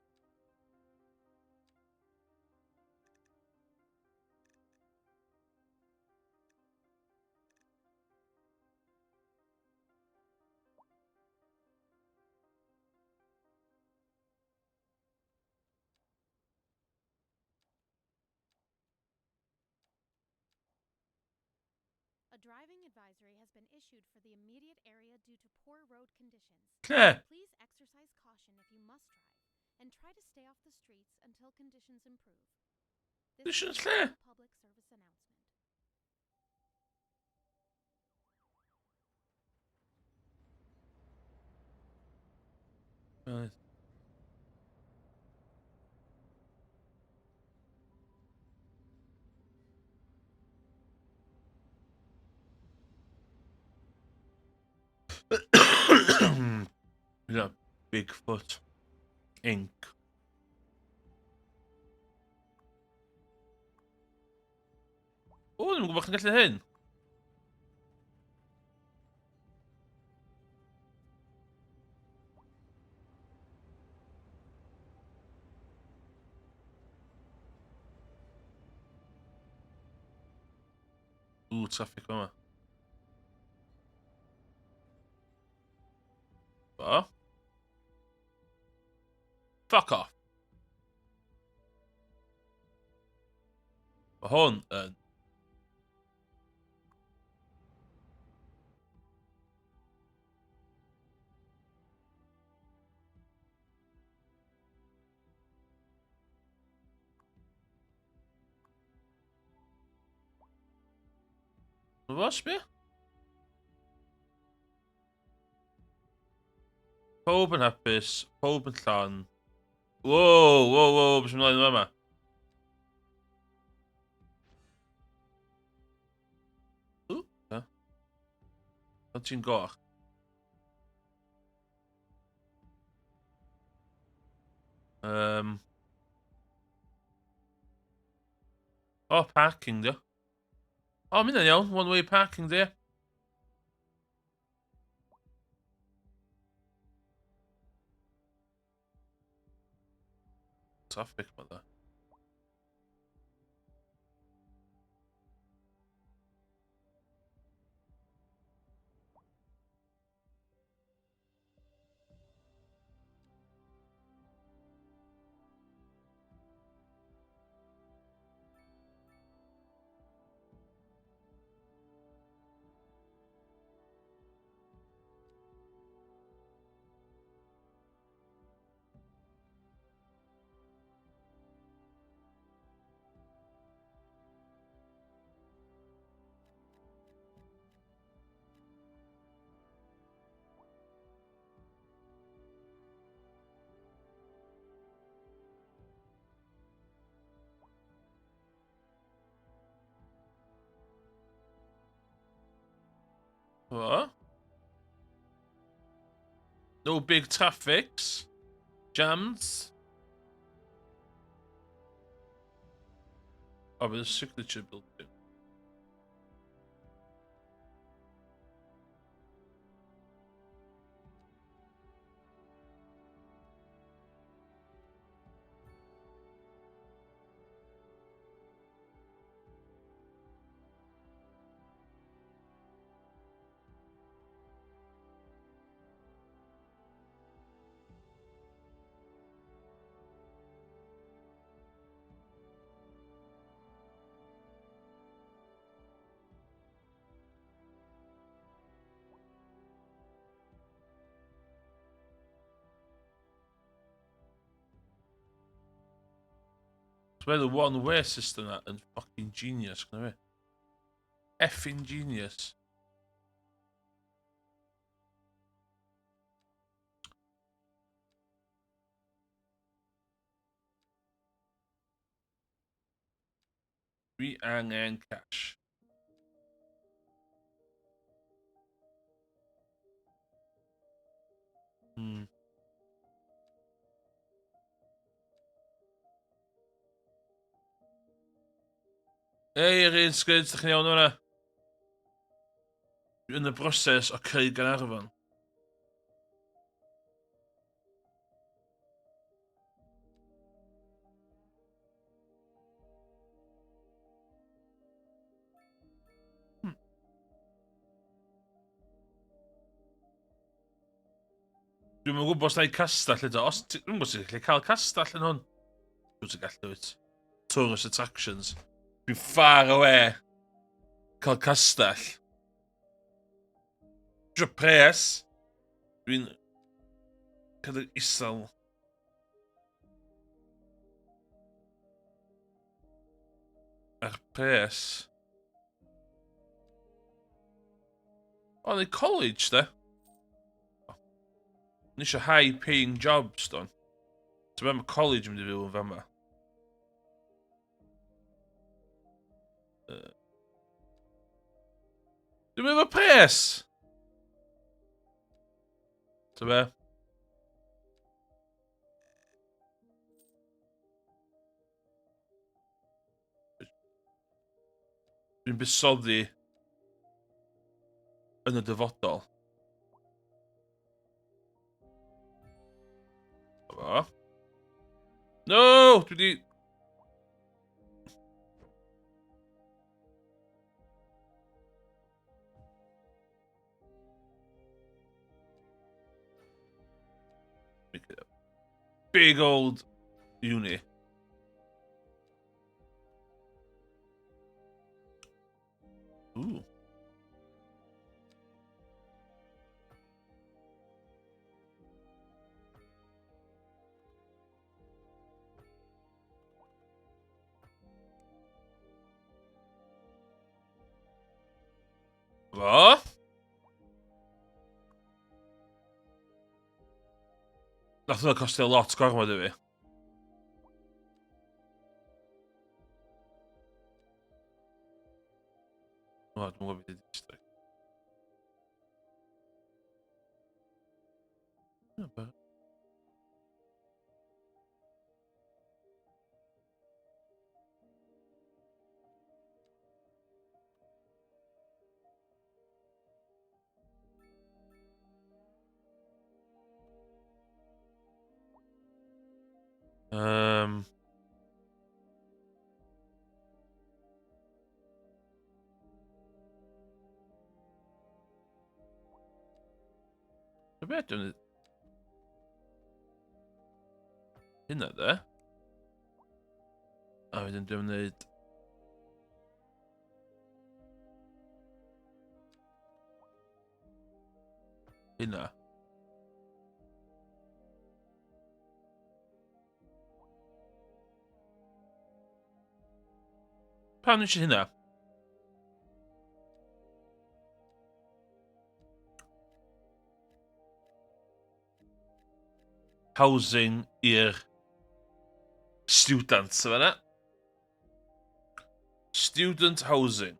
A driving advisory has been issued for the immediate area due to poor road conditions.
Lle?
Please exercise caution if you must drive and try to stay off the streets until conditions improve. This
Conditions
is
lle?
a public service announcement.
Right. Yeah, Bigfoot Inc. O, ddim yn gwybod chi'n gallu hyn. Ww, traffic fama. Bo? Fuck off. Mae hwn yn... Fo, sbio? Pob yn hapus, pob yn llon. Wow, wow, wow, beth sy'n ymlaen yma? Ww, be? Ond ti'n goch. Oh, parking, dio. O, oh, mynd iawn. One way parking, dio. Traffic, ma dda. Fo. No big traffics. Jams. O, bydd y signature building. So mae the one-way system na yn fucking genius, gyda fi. Effing genius. Dwi angen cash. Ei, yr un sgrid, ydych chi'n iawn o'na? Dwi yn y broses o creu Gaernarfon. Dwi'm yn gwybod os na i castell eto. Os ti... Dwi'm yn gwybod os ti'n gallu cael castell yn hwn. Dwi'n ti'n gallu wyt. Tourist attractions. Dwi'n far away cael castell. Dwi pres. Dwi'n cael isel. Ar pres. O, neu college, de. Ni eisiau high paying jobs, don. Ti'n meddwl mae college yn mynd i fyw yn fama? Dwi'n meddwl pres! Ti'n be? Dwi'n buddsoddi yn y dyfodol. Fo. No! Dwi di... Big old uni. Ooh. Fo? Nath hwnna costio lot gormod i fi. O, dwi'n gwybod beth ydy district. Be dwi'n... Hynna de. A wedyn dwi'n gwneud... Hynna. Pam eisiau hynna? Housing i'r students yma. Student housing.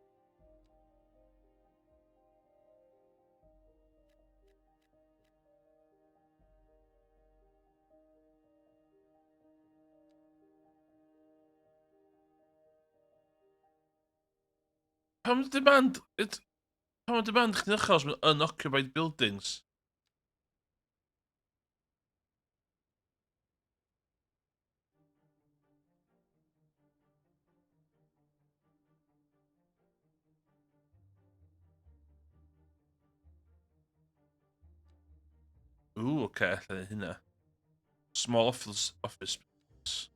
Pam demand... Pam demand chdi'n uchel os mae'n unoccupied buildings? Ooh, oce, okay, allai hynna. Small office, office space.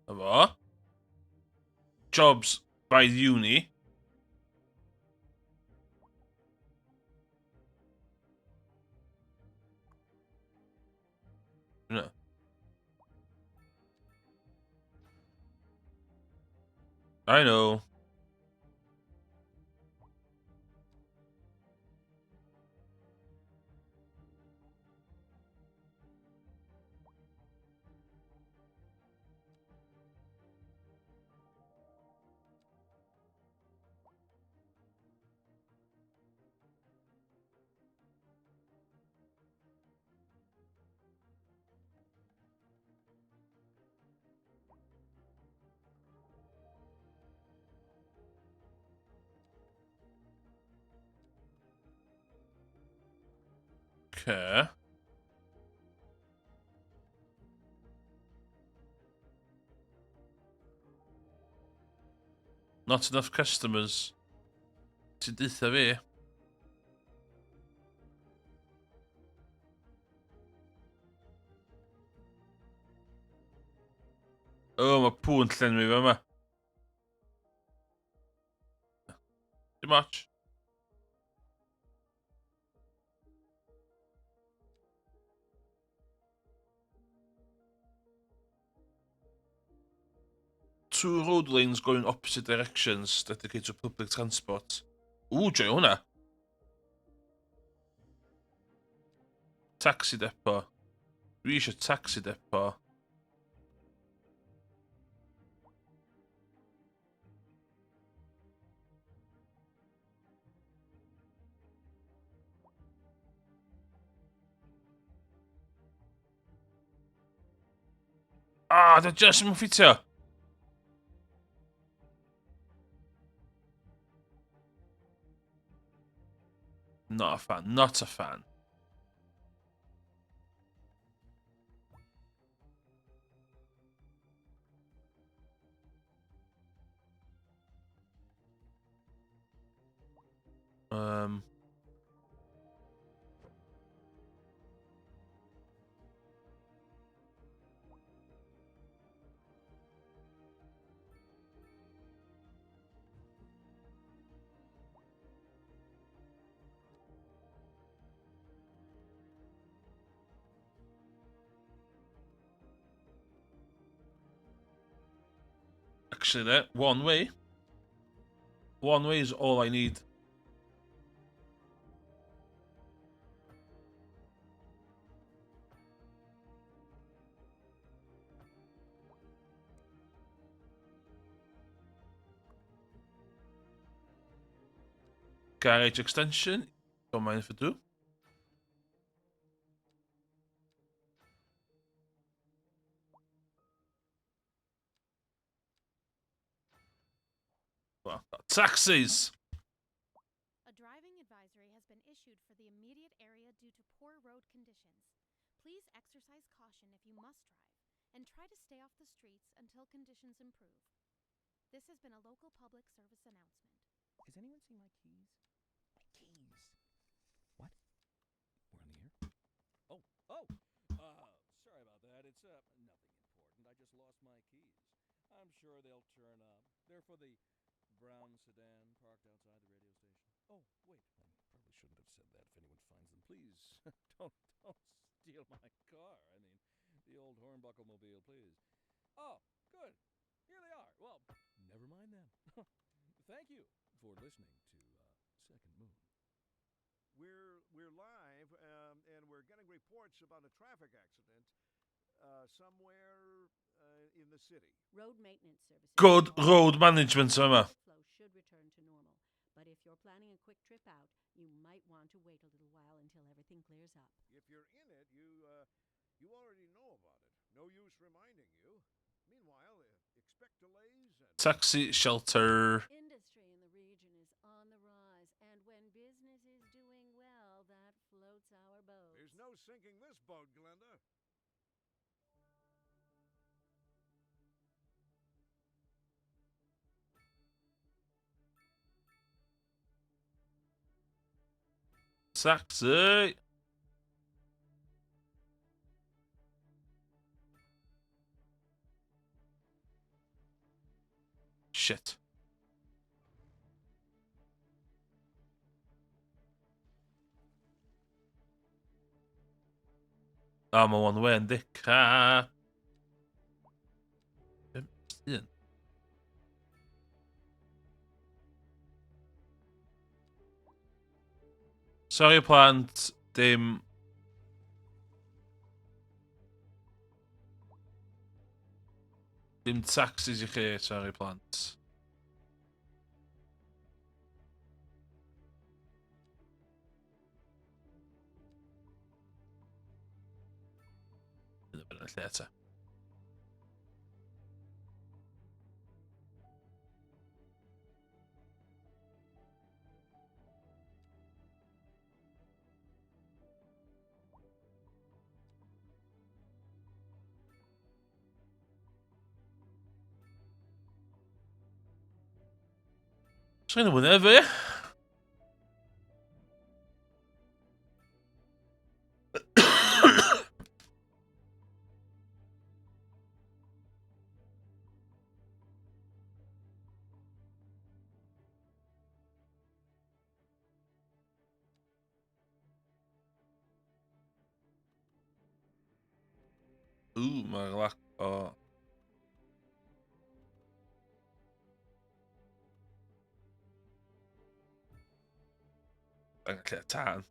Efo. Jobs by uni. No. I know. Okay. Not enough customers. Ti'n deutha fi? O, oh, mae pŵ yn llenwi fe yma. Too much. Two road lanes going opposite directions dedicated to public transport. Ww, joio hwnna. Taxi depot. Dwi eisiau taxi depot. Ah, da just yn ffitio. Not a fan, not a fan. Actually, there, one way. One way is all I need. Garage extension. Don't mind if I do. Well, taxis!
A driving advisory has been issued for the immediate area due to poor road conditions. Please exercise caution if you must drive and try to stay off the streets until conditions improve. This has been a local public service announcement.
Has anyone seen my keys? My keys. What?
We're on the air? Oh, oh! Sorry about that. It's nothing important. I just lost my keys. I'm sure they'll turn up. They're for the brown sedan parked outside the radio station. Oh, wait. I probably shouldn't have said that if anyone finds them. Please, don't steal my car. I mean, the old Hornbuckle mobile, please. Oh, good. Here they are. Well, never mind then. Thank you for listening to Second Moon.
We're live, and we're getting reports about a traffic accident somewhere in the city.
Road maintenance services.
Good road management yma.
Flow should return to normal, but if you're planning a quick trip out, you might want to wait a little while until everything clears up.
If you're in it, you already know about it. No use reminding you. Meanwhile, expect delays and
Taxi shelter.
Industry in the region is on the rise, and when business is doing well, that floats our boat.
There's no sinking this boat, Glenda.
Taxi. Shit. Oh, mae one way yn dic. Ha. 5, 1. Sorry plant, dim. Dim taxis i chi, sorry plant. Yn y lle ta. Sgyn nhw'n efo, ie? Ooh, mae lack o... Angen lle tân.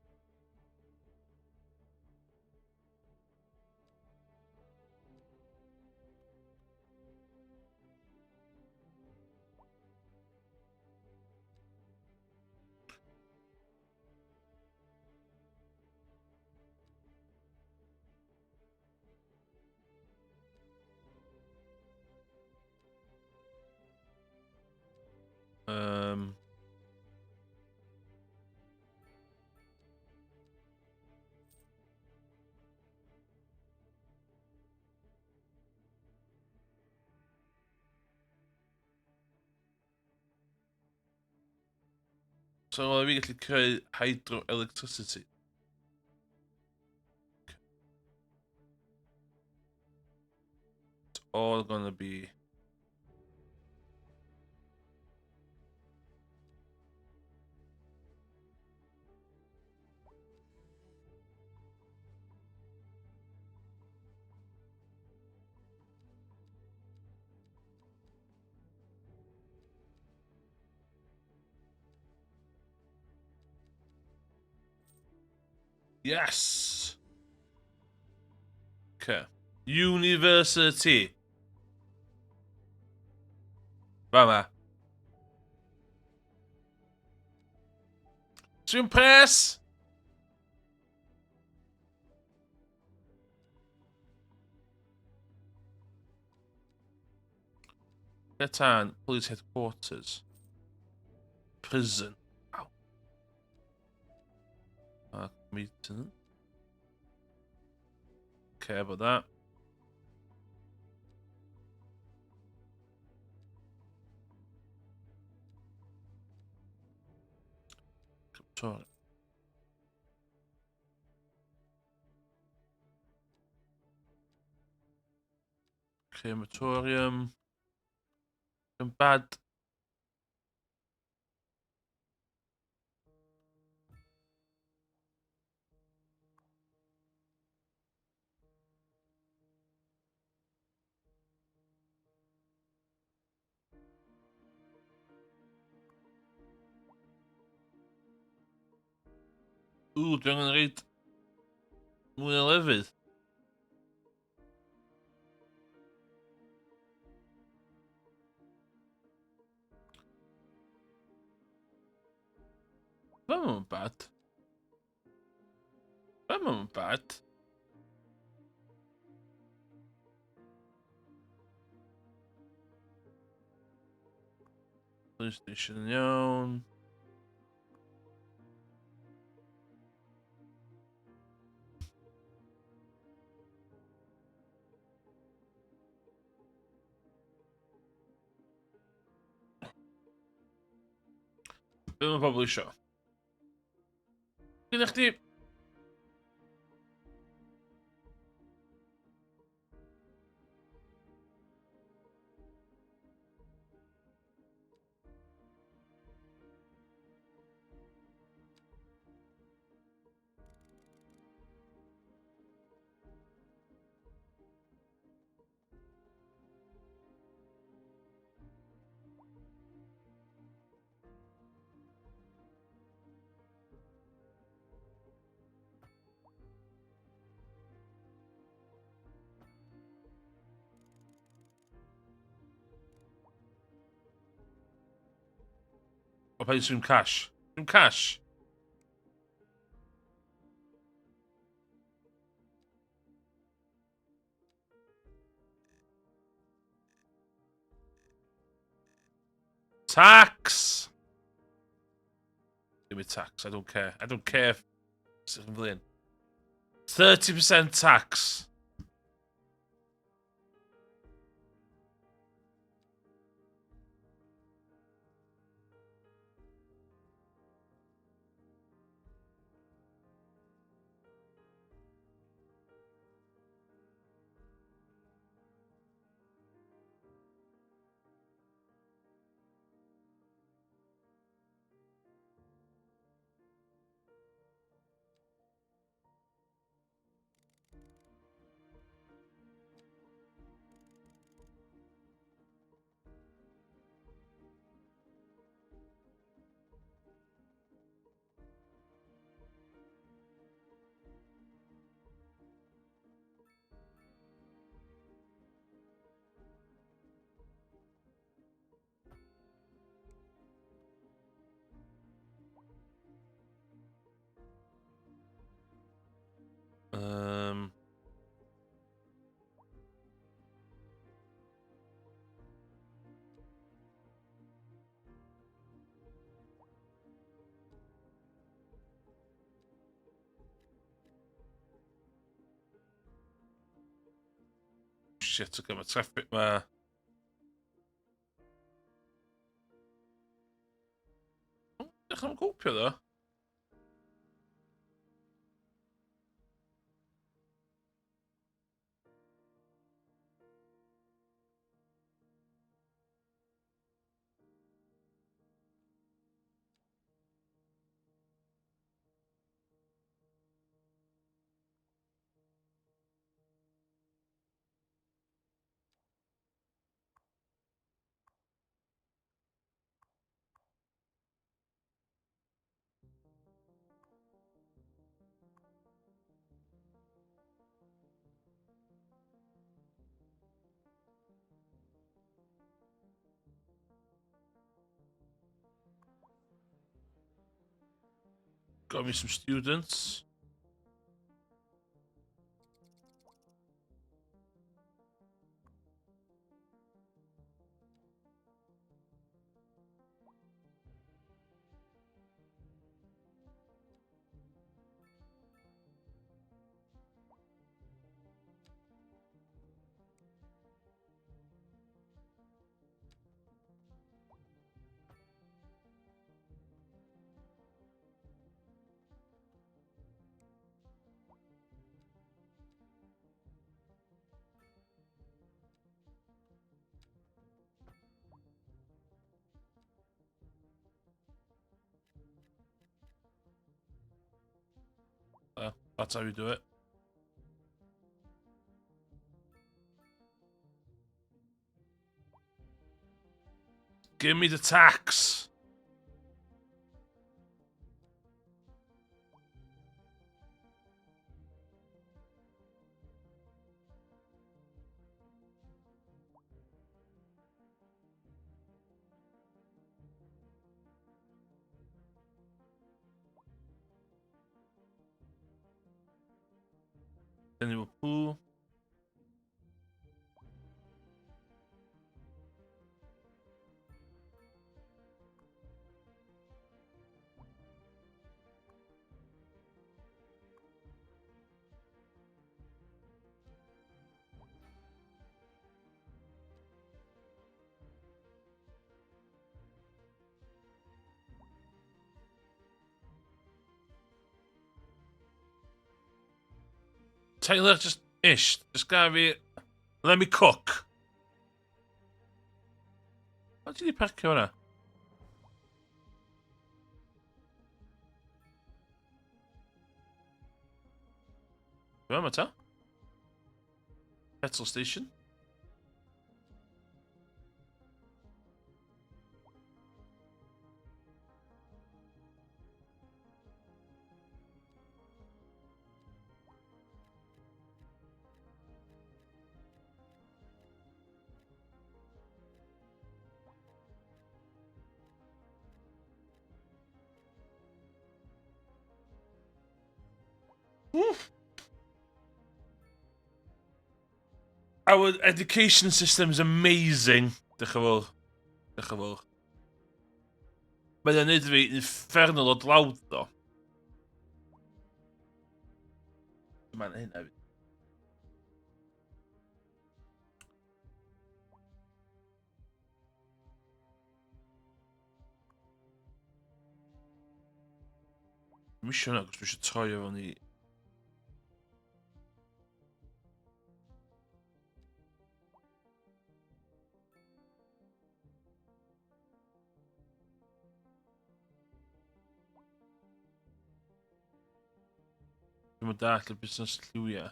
So oedd fi gallu creu hydroelectricity. It's all gonna be... Yes! Okay. University. Fama. Ti'n pres? Betan, police headquarters. Prison. Ow. Meeting. Care about that. Sorry. Crematorium. And bad. Ww, dwi angen reid mwy o lefydd. Mae'n bad. Mae'n bad. Police station yn iawn. Be mae pobl isio? Gyda chdi... O paid swm cash. Swm cash. Tax! Give me tax, I don't care. I don't care if... 30% tax. Shit, okay, mae traffic ma... Oh, dechrau'n cwpio ddo. Got me some students. That's how you do it. Give me the tax. Dyn nhw pŵ. Taylor, just ish. Just gonna fi... Let me cook. O, ti di parcio hwnna? Be yma ta? Petrol station. Woof. Our education system is amazing. Diolch yn fawr. Diolch yn fawr. Mae'n neud fi infernal o dlawd, ddo. Mae'n hyn hefyd. Dwi'n eisiau hwnna, cos dwi eisiau troi efo ni. Dwi'n mynd dall y busnes lliwiau.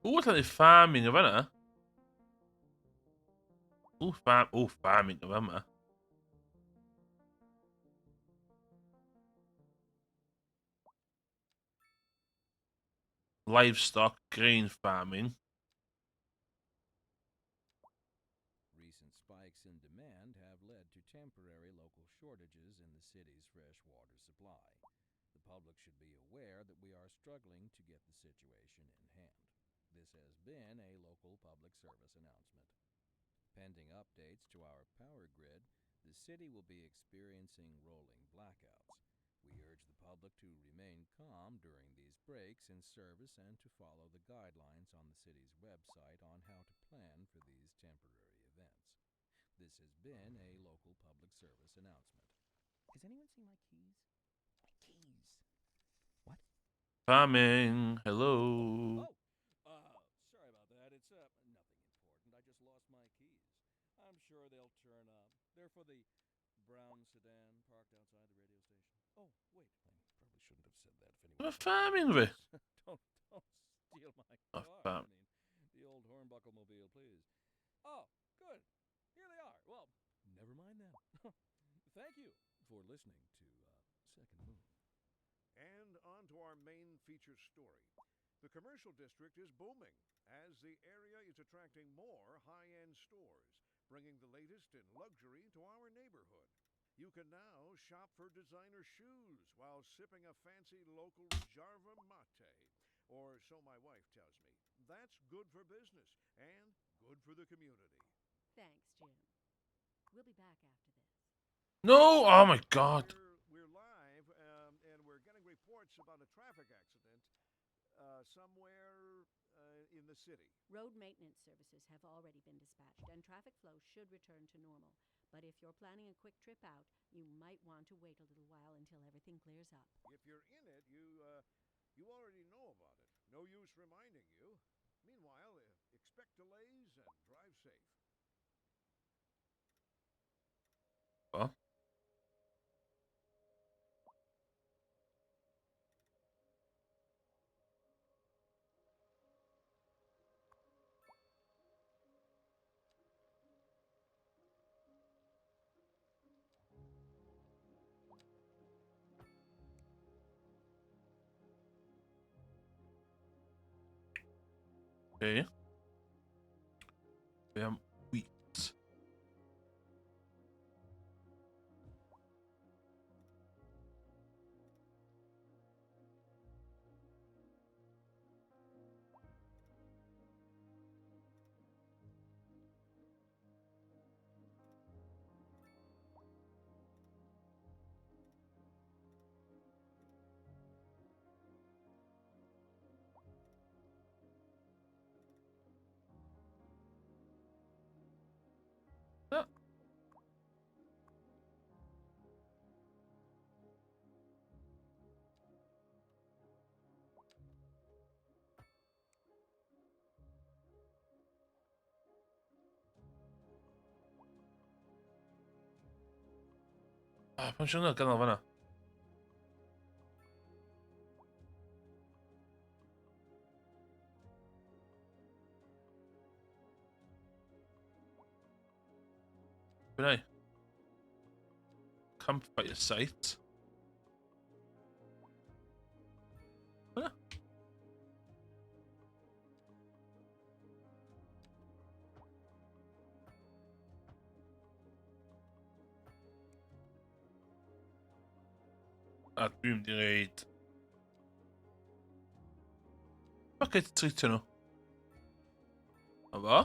Ww, allan ni farming o fanna. Ww, farm, ww, farming o fanna. Livestock, grain farming.
Recent spikes in demand have led to temporary local shortages in the city's fresh water supply. The public should be aware that we are struggling to get the situation in hand. This has been a local public service announcement. Pending updates to our power grid, the city will be experiencing rolling blackouts. We urge the public to remain calm during these breaks in service and to follow the guidelines on the city's website on how to plan for these temporary events. This has been a local public service announcement.
Has anyone seen my keys? My keys. What?
Farming. Hello.
Oh, sorry about that. It's nothing important. I just lost my keys. I'm sure they'll turn up. They're for the brown sedan parked outside the radio station. Oh, wait.
I probably shouldn't have said that if anyone.
Mae farming fi.
Don't don't steal my
Oh,
car.
farm.
I mean, the old Hornbuckle mobile, please. Oh, good. Here they are. Well, never mind then. Thank you for listening to Second Moon.
And on to our main feature story. The commercial district is booming as the area is attracting more high end stores, bringing the latest in luxury to our neighborhood. You can now shop for designer shoes while sipping a fancy local Jarva mate, or so my wife tells me. That's good for business and good for the community.
Thanks, Jim. We'll be back after this.
No! Oh my god.
We're live, and we're getting reports about a traffic accident somewhere in the city.
Road maintenance services have already been dispatched, and traffic flow should return to normal. But if you're planning a quick trip out, you might want to wait a little while until everything clears up.
If you're in it, you already know about it. No use reminding you. Meanwhile, expect delays and drive safe.
Well. Okay. Be am wheat? Na. Ah, pam sy'n hwnna ganol fanna? Be Campfire site. Hwnna? A dwi'n mynd i reid... Fuck it, treatio nhw. A fo.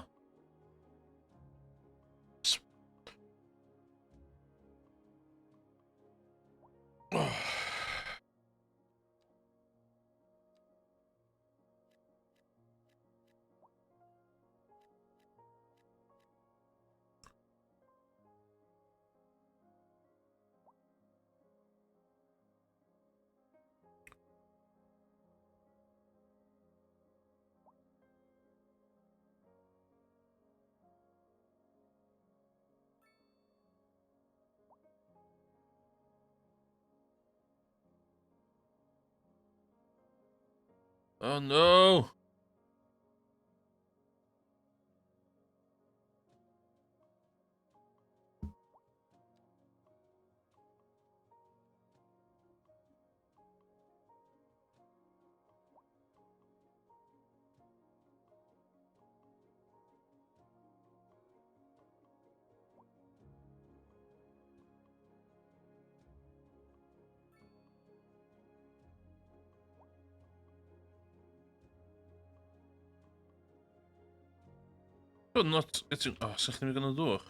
Oh no! But not getting... Oh, sa'ch ddim yn dŵr?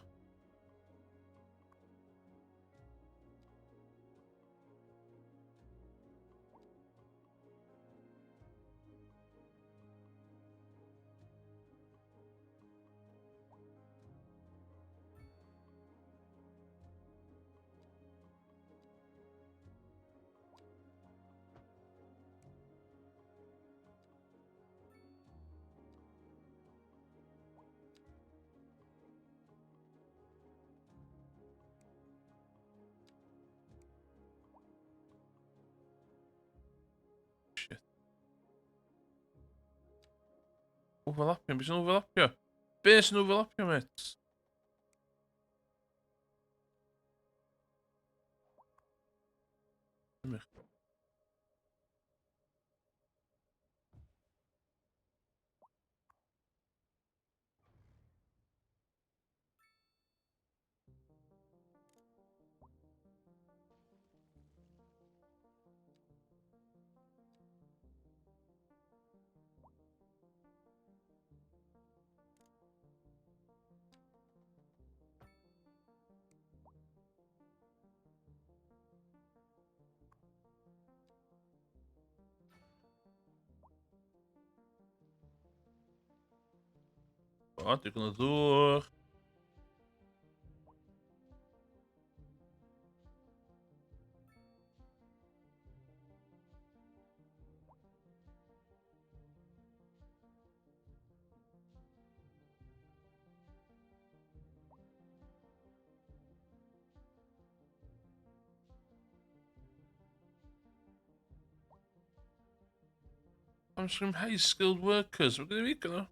Shit. Overlapio, beth sy'n overlapio? Be sy'n overlapio, mate? O, digon o ddŵr. I'm some high skilled workers. We're going to be gonna.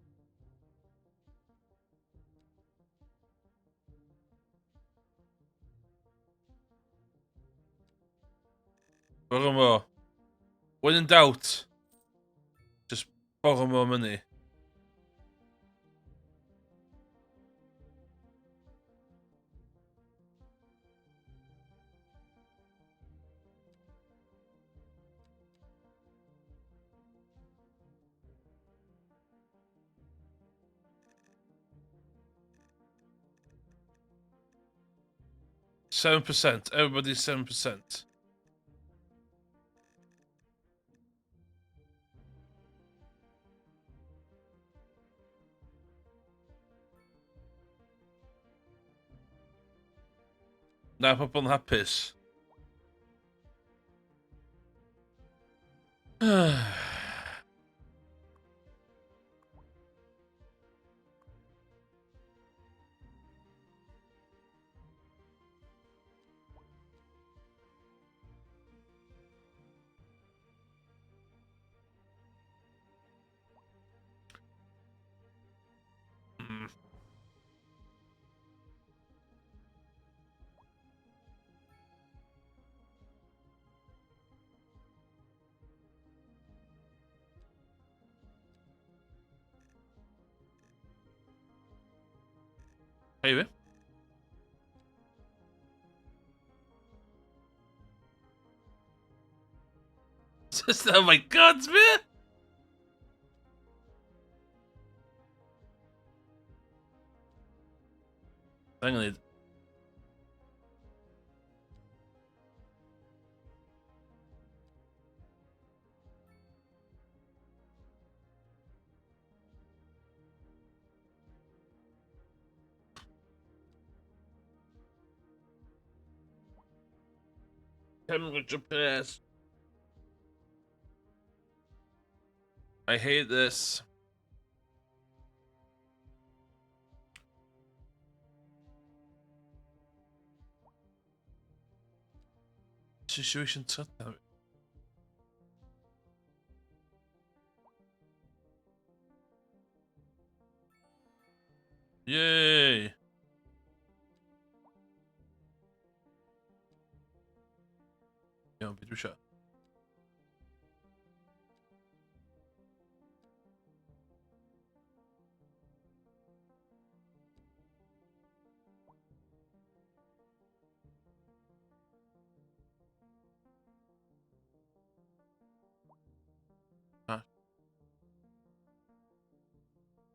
Borrow more. When in doubt, just borrow more money. 7%. Everybody's 7%. Na, pobl yn hapus. Hei fi. Just, oh my god, man! Angen neud... Temperature press. I hate this. Situation trydan. Yay! Iawn, beth dwi eisiau?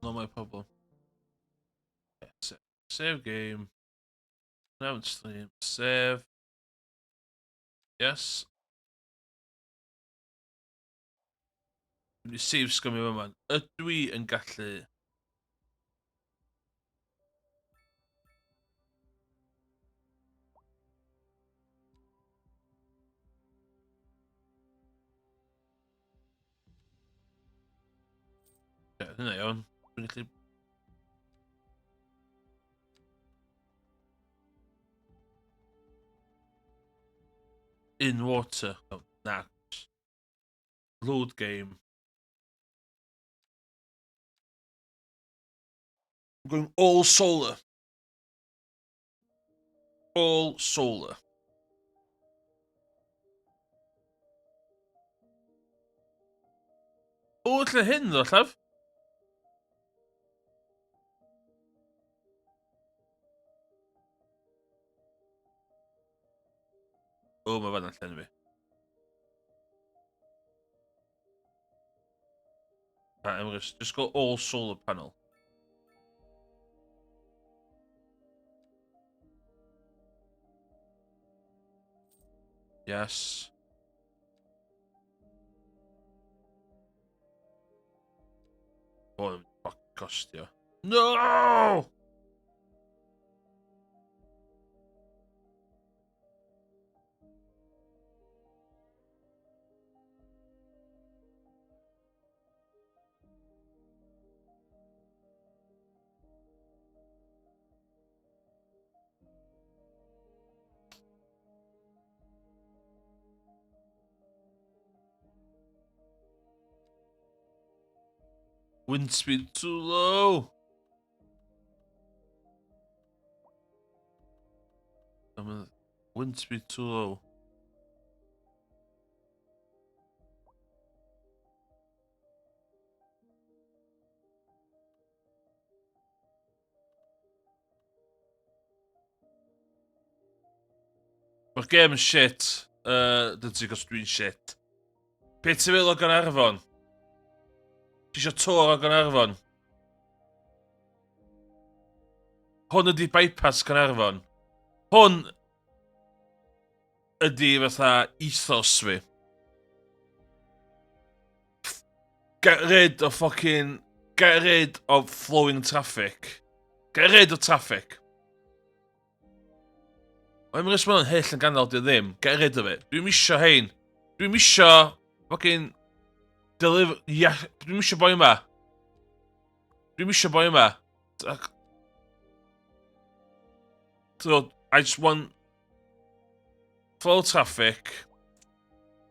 Not my problem. Yeah, save game. Now stream. Save. Yes. Dwi'n mynd i save scummy yma. Ydw i yn gallu... Ie, hynna iawn. Dwi'n gallu... In water. Oh, na. Load game. I'm going all solar. All solar. O, lle hyn ddo, llaf? O, mae fan allan fi. Right, I'm just, just go all solar panel. Yes. Oh, fuck, costio. No! Wind speed too low. I'm wind speed too low. Mae'r game yn shit. Uh, dyn ti'n gos dwi'n shit. Be ti'n feddwl o Gaernarfon? Ti eisiau tour o Gaernarfon? Hwn ydi bypass Caernarfon. Hwn... ydy fatha ethos fi. Get rid of fucking... Get rid of flowing traffic. Get rid of traffic. Mae'n mynd ysmol yn hyll yn ganol di ddim. Get rid of it. Dwi'n misio hein. Dwi'n misio fucking deliver... Yeah, dwi'n misio boi yma. Dwi'n misio boi yma. So, I just want flow traffic.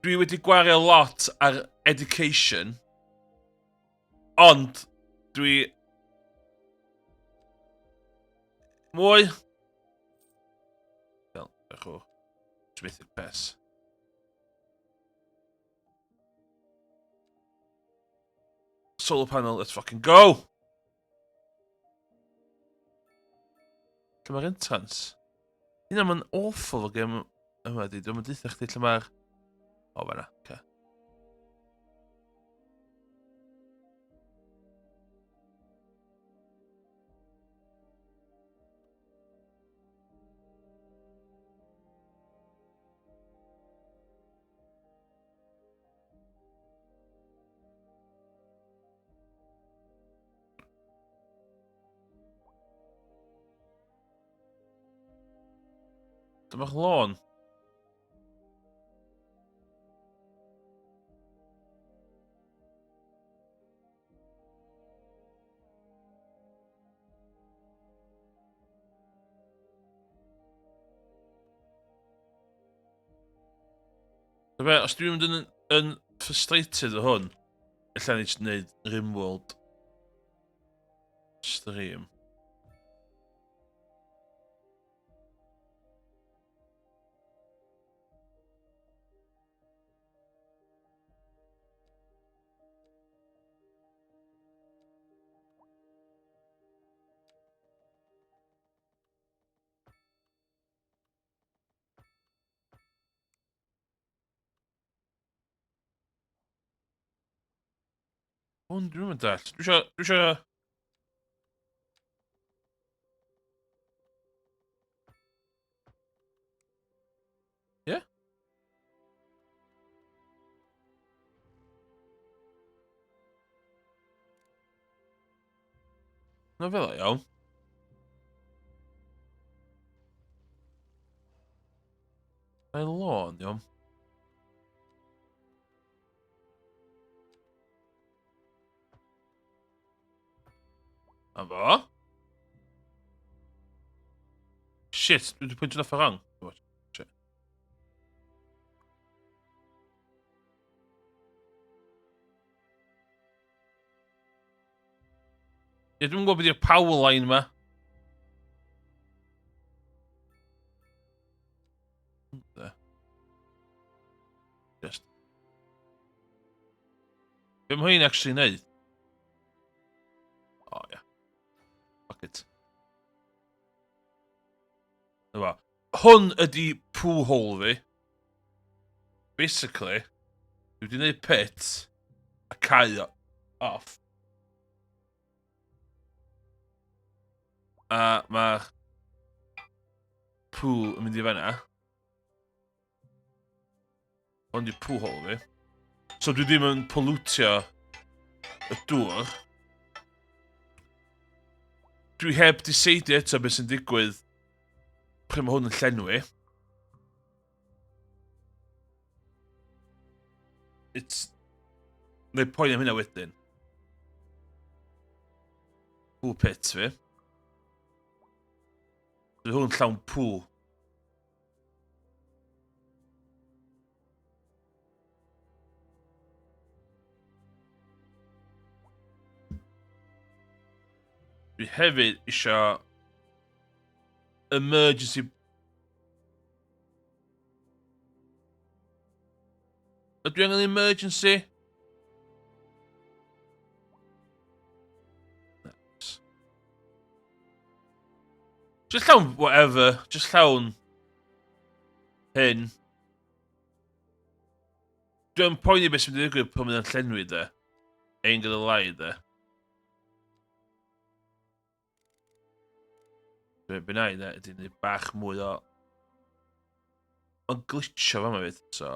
Dwi wedi gwario lot ar education. Ond, dwi... Mwy? Fel, bach o... Dwi'n pes. Solar panel, let's fucking go! Lle mae'r entrance? Hynna mae'n awful o gem yma di. Dwi'n mynd eitha chdi lle mae'r... O, fanna, oce. Okay. Dyma'ch lôn. Be, os dwi'n mynd yn, yn frustrated o hwn, ella ni jyst wneud Rimworld stream. Hwn, dwi'n mynd dall. Dwi isio... Dwi isio... Ie? Yeah? Na fel iawn. Mae'n lôn, iawn. A fo? Shit, dwi wedi pwyntio off wrong. Shit. Ie, dwi'n gwybod beth yw'r power line yma. Just. Be mae hyn actually neud? O, oh, ia. Yeah. Fuck it. Dyma. Hwn ydi poo hole fi. Basically, dwi wedi gwneud pit a cau off. A mae'r poo yn mynd i fanna. Hwn di poo hole fi. So dwi ddim yn pollutio y dŵr. Dwi heb diseidio eto beth sy'n digwydd pryd mae hwn yn llenwi. It's... Neu poen am hynna wedyn. Poo pit fi. Dwi hwn llawn poo. Dwi hefyd eisiau emergency... Ydw i angen emergency? Just llawn whatever. Just llawn hyn. Dwi'n poeni beth sy'n mynd i ddigwydd pan mae'n llenwi de. Ain't gonna lie de. Be na i de, ydy gwneud bach mwy o... Mae'n glitcho fama fyd, so...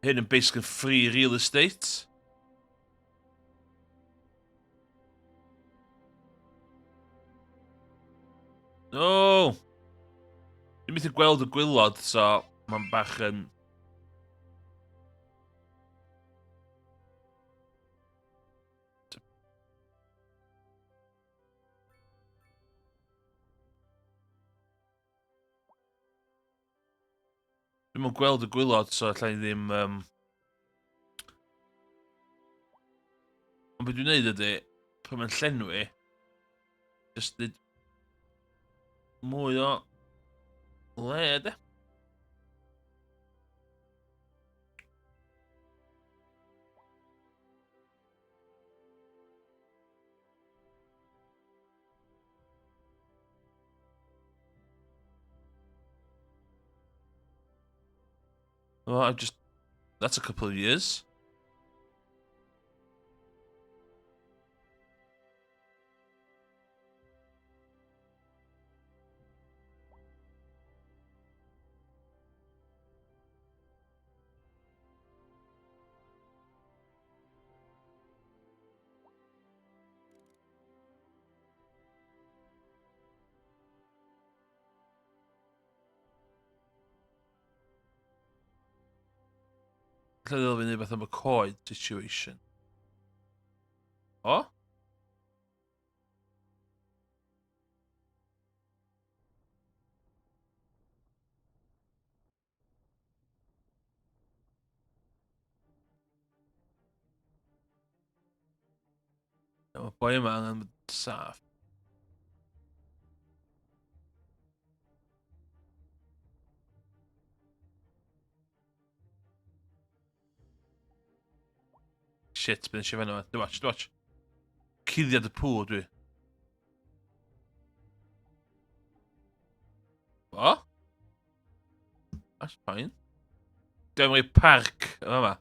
Hyn yn basically free real estate. No! Dwi'n methu gweld y gwylod, so mae'n bach yn... Dwi'm yn gweld y gwylod, so allai ddim... Um... Ond beth dwi'n neud ydy, pan mae'n llenwi, just neud mwy o le, de. Well, I just... That's a couple of years. Lle ddylai fi wneud beth am y coed situation. O? Mae boi yma angen bod saff. Shit, beth eisiau fan yma. Dwi'n watch, dwi'n watch. Cuddiad y pŵ dwi. O? That's fine. Dwi'n parc yma.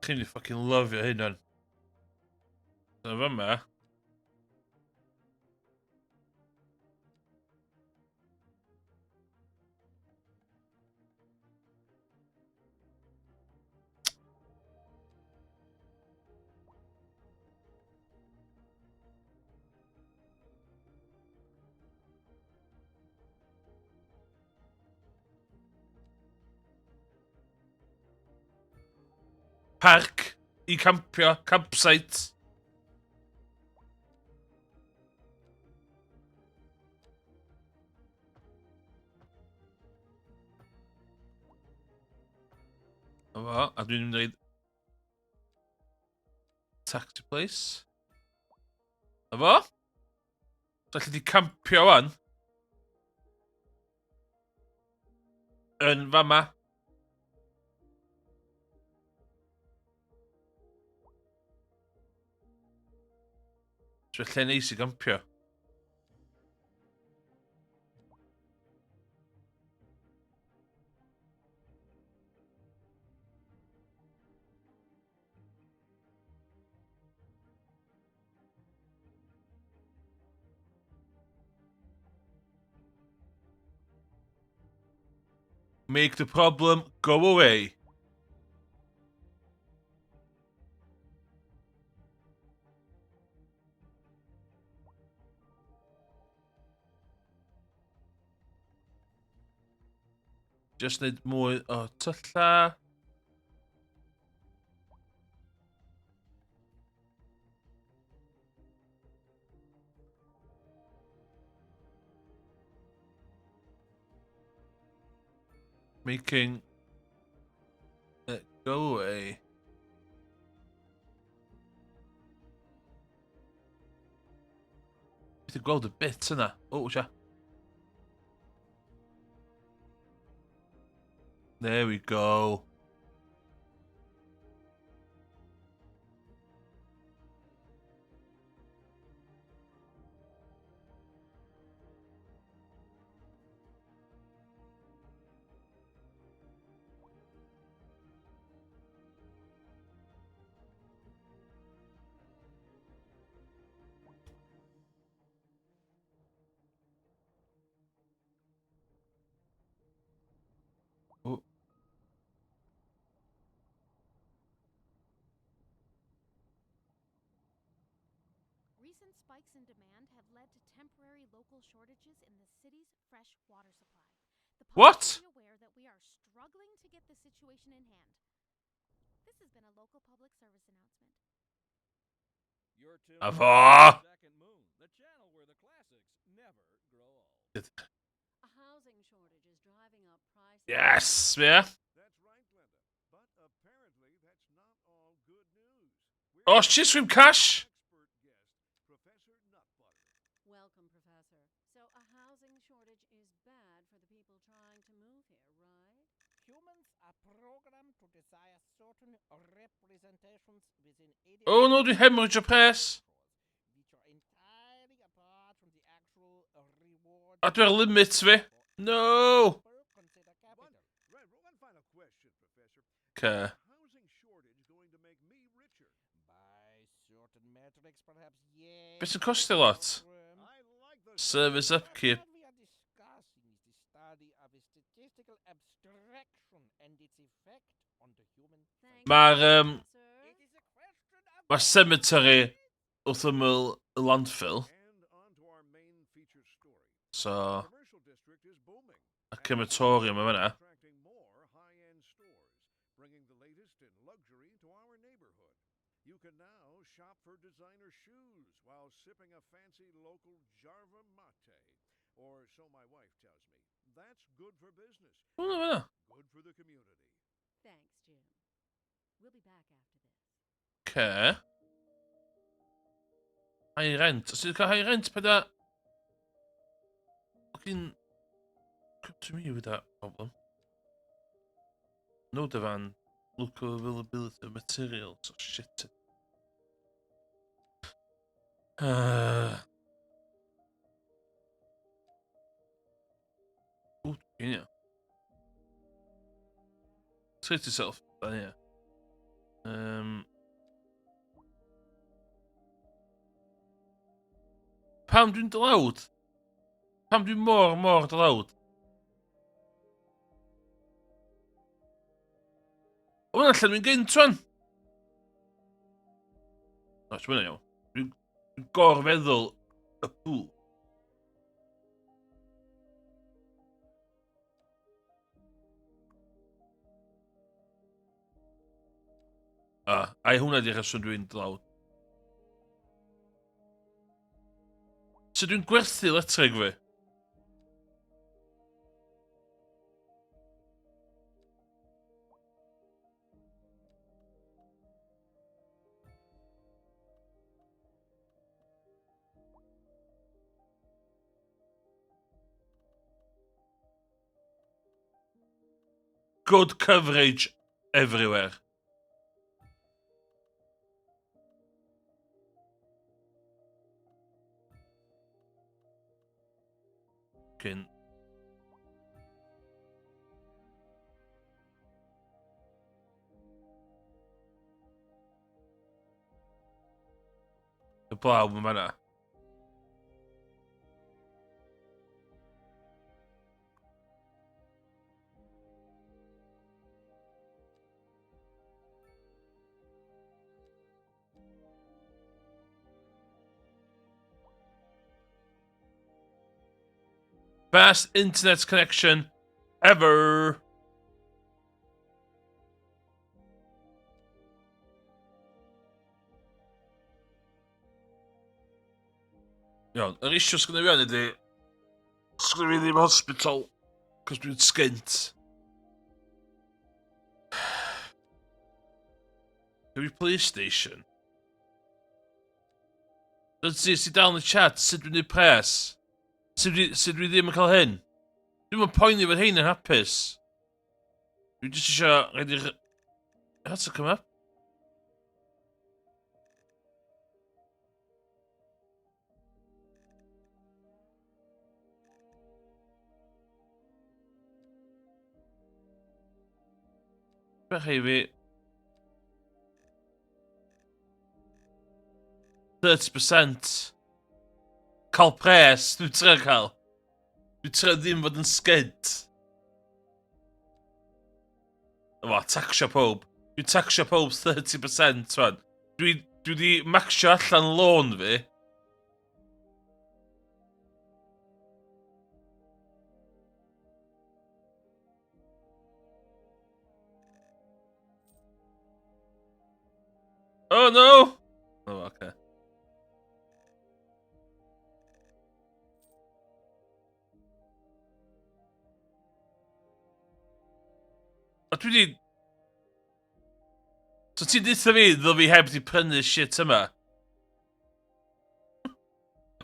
Chi'n mynd i fucking lyfio hyn o'n. So fyma. Parc i campio, campsite. Efo, a dwi'n mynd i taxi place. Efo? So allu di campio wan. Yn fama. So lle neis i gampio. Make the problem go away. Just wneud mwy o tylla. Making it go away. Beth gweld y bit yna. O, oh, sia. There we go. Oh.
Recent spikes in demand have led to temporary local shortages in the city's fresh water supply. The public
What?
should be aware that we are struggling to get the situation in hand. This has been a local public service announcement.
You're tuned
A
in
fo!
to Second Moon, the channel where the classics never grow old.
A housing shortage is driving up prices.
Yes, yeah.
That's right, Glenda. But apparently that's not all good news. We're
Oh, shit, swim cash!
expert guest, Professor Nutbutter.
Welcome, Professor. So, a housing shortage is bad for the people trying to move here, right?
Humans are programmed to desire certain representations within
Oh no, dwi'n hemorrhage o pres.
which are entirely apart from the actual reward.
A dwi ar limit fi. No!
People consider
One,
capital.
right, one final question, Professor.
Okay.
Is the housing shortage going to make me richer?
By certain metrics, perhaps, yes.
Beth sy'n costio lot?
Short term.
I like the
Service
But
upkeep.
What we are discussing is the study of a statistical abstraction and its effect on the human
Thank
Mae'r,
you, Professor.
It is a question of
Mae cemetery wrth ymyl y landfill.
And on to our main feature story.
So,
The commercial district is booming.
a
as
crematorium yma fyna.
Attracting more high-end stores, bringing the latest in luxury to our neighborhood. You can now shop for designer shoes while sipping a fancy local jarva mate, or so my wife tells me. That's good for business,
Hwna fyna.
good for the community.
Thanks, Jim. We'll be back after this.
Okay. High rent. Os ti'n cael high rent, peth Fucking... Come to me with that problem. No demand. Local availability of materials. Oh, shit. Oh, yeah. Treat yourself. Yeah. Pam dwi'n dlawd? Pam dwi'n mor, mor dlawd? O, hwnna lle dwi'n gynt, wan! O, ti'n mynd iawn. Dwi'n dwi gorfeddwl y pŵ. A, ai hwnna di'r rheswm dwi'n dlawd. So dwi'n gwerthu electric fi? Good coverage everywhere. Cyn. Y blaw yn fanna. Best internet connection ever. Iawn, yr issue sgynna fi ydy, sgynna fi ddim hospital, cos dwi'n sgint. Gyda fi police station. Dyn ti, si dal yn y chat, sut dwi'n neud pres? Sut dwi, sut dwi ddim yn cael hyn? Dwi'n yn poeni fod hein yn hapus. Dwi jyst eisiau rhaid i'r... That's a come up. Bech i fi. 30%. Cael pres, dwi'n trio cael. Dwi'n trio ddim fod yn skid. Efo, taxio pob. Dwi'n taxio pob 30%, twan. Dwi, dwi di maxio allan loan fi. Oh no! Oh, okay. A dwi di... So ti'n deutha fi ddo fi heb di prynu shit yma?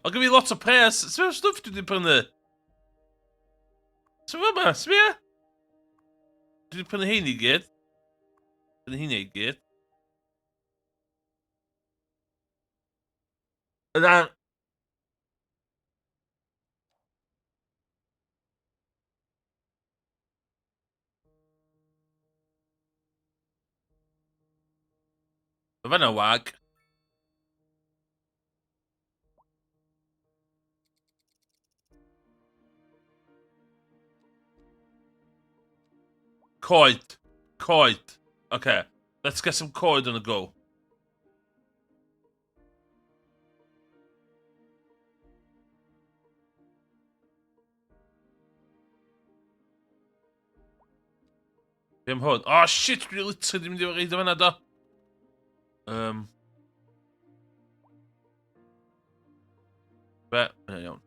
O gen fi lot o pres. Sbia stwff dwi di prynu? Sbia yma, sbia? Dwi di prynu hein i gyd. Prynu hein i gyd. Yna... Mae fanna wag. Coed. Coed. Okay. Let's get some coed on the go. Be am hwn? Oh shit, dwi literally ddim wedi reid o fanna do. Um. Be? Mae'n iawn.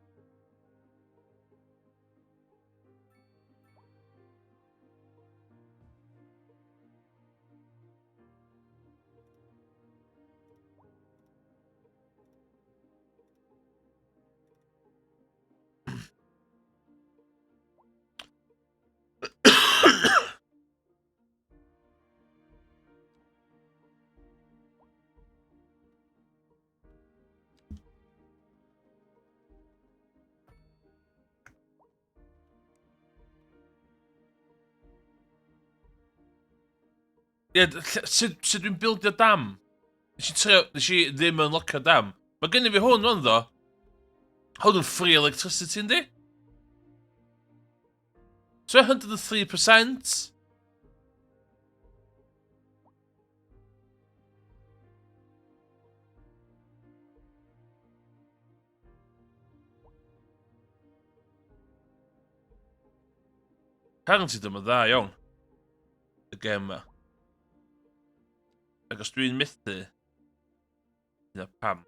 Ie, sut, sut dwi'n bildio dam? Nes i trio, nes i ddim yn locio dam. Mae gen i fi hwn fan ddo. Hwn yn free electricity, yndi? So 103%. Apparently dyma dda iawn. Y gem ma. Ac os dwi'n methu... Dyna pam.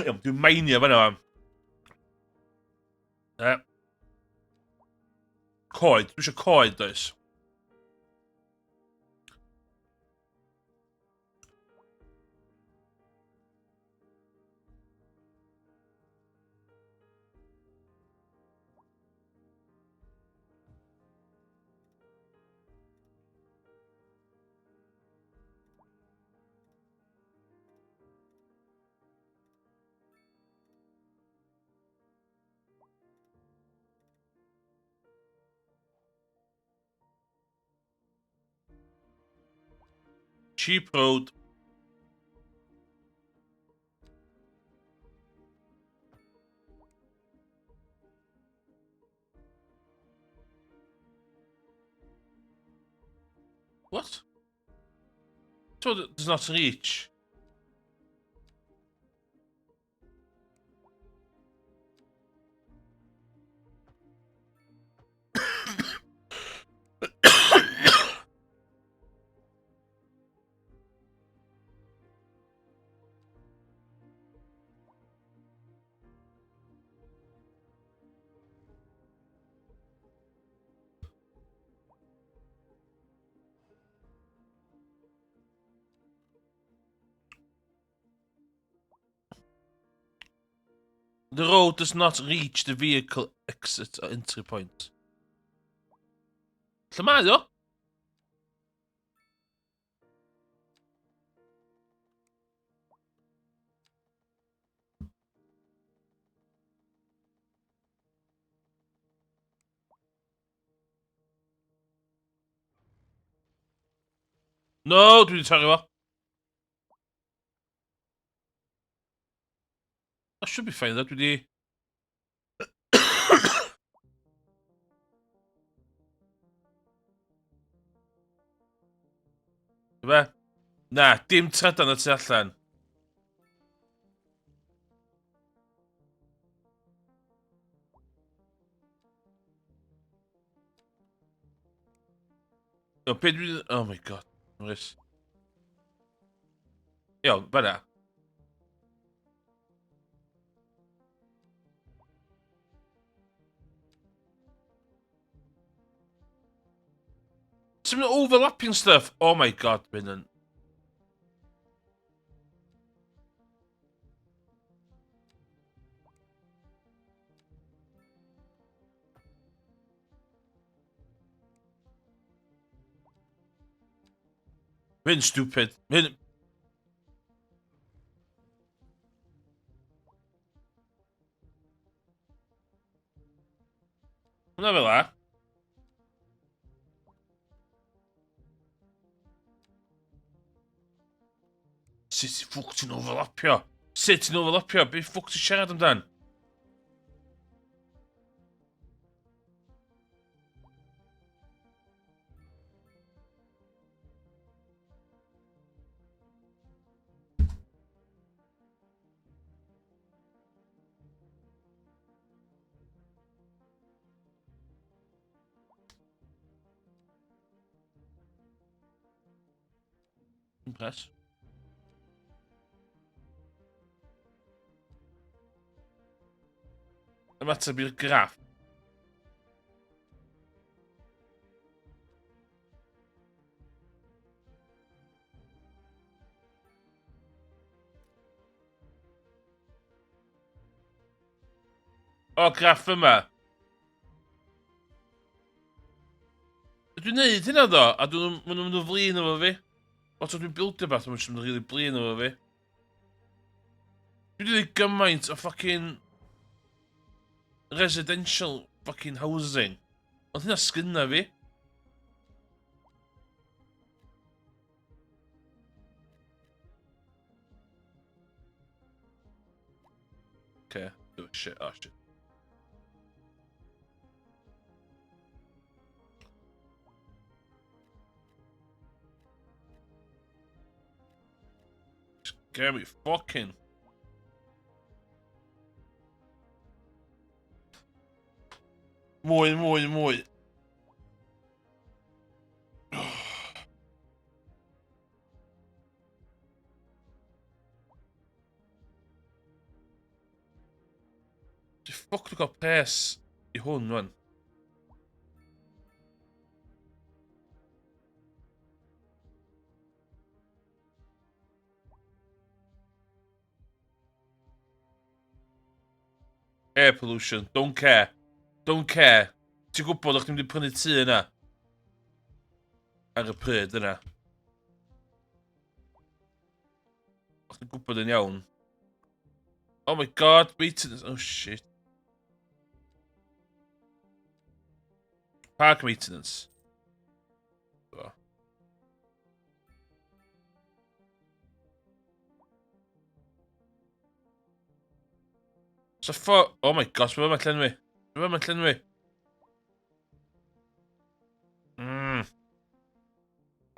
Iawn, dwi'n mainio fan'na fan. E. Coed, dwi eisiau coed, does? Cheap road. What? So does not reach. The road does not reach the vehicle exit or entry point. Lle mae o? No, dwi wedi torri fo. That should be fine, though. Dwi wedi... Be? Na, dim trydan y tu allan. O, be dwi... Oh my god. Rhys. Iawn, fanna. Some overlapping stuff. Oh my god, mae'n yn... Mae'n stupid. Mae'n... Hwna fel la. Sut i ffwc ti'n overlapio? Sut ti'n overlapio? Be ffwc ti'n siarad amdan? Impress. Ymateb i'r graff. O, graff yma. Dwi'n neud hynna ddo, a dwi'n maen nhw'n mynd yn flin efo fi. Lot o dwi'n bildio beth, maen nhw'n mynd yn rili blin efo fi. Dwi wedi gwneud gymaint o fucking residential fucking housing. Ond hynna sgynna fi. Okay, oh shit, oh shit. Scare me fucking. Mwy, mwy, mwy. Dwi ffoc dwi'n cael pres i hwn, rwan. Air pollution, don't care. Don't care. Ti'n gwybod o'ch ti'n mynd i prynu tŷ yna? Ar y pryd yna. O'ch ti'n gwybod yn iawn. Oh my god, maintenance. Oh shit. Park maintenance. So ffo... Oh my gosh, mae yma'n llenwi. Mae yma'n llenwi.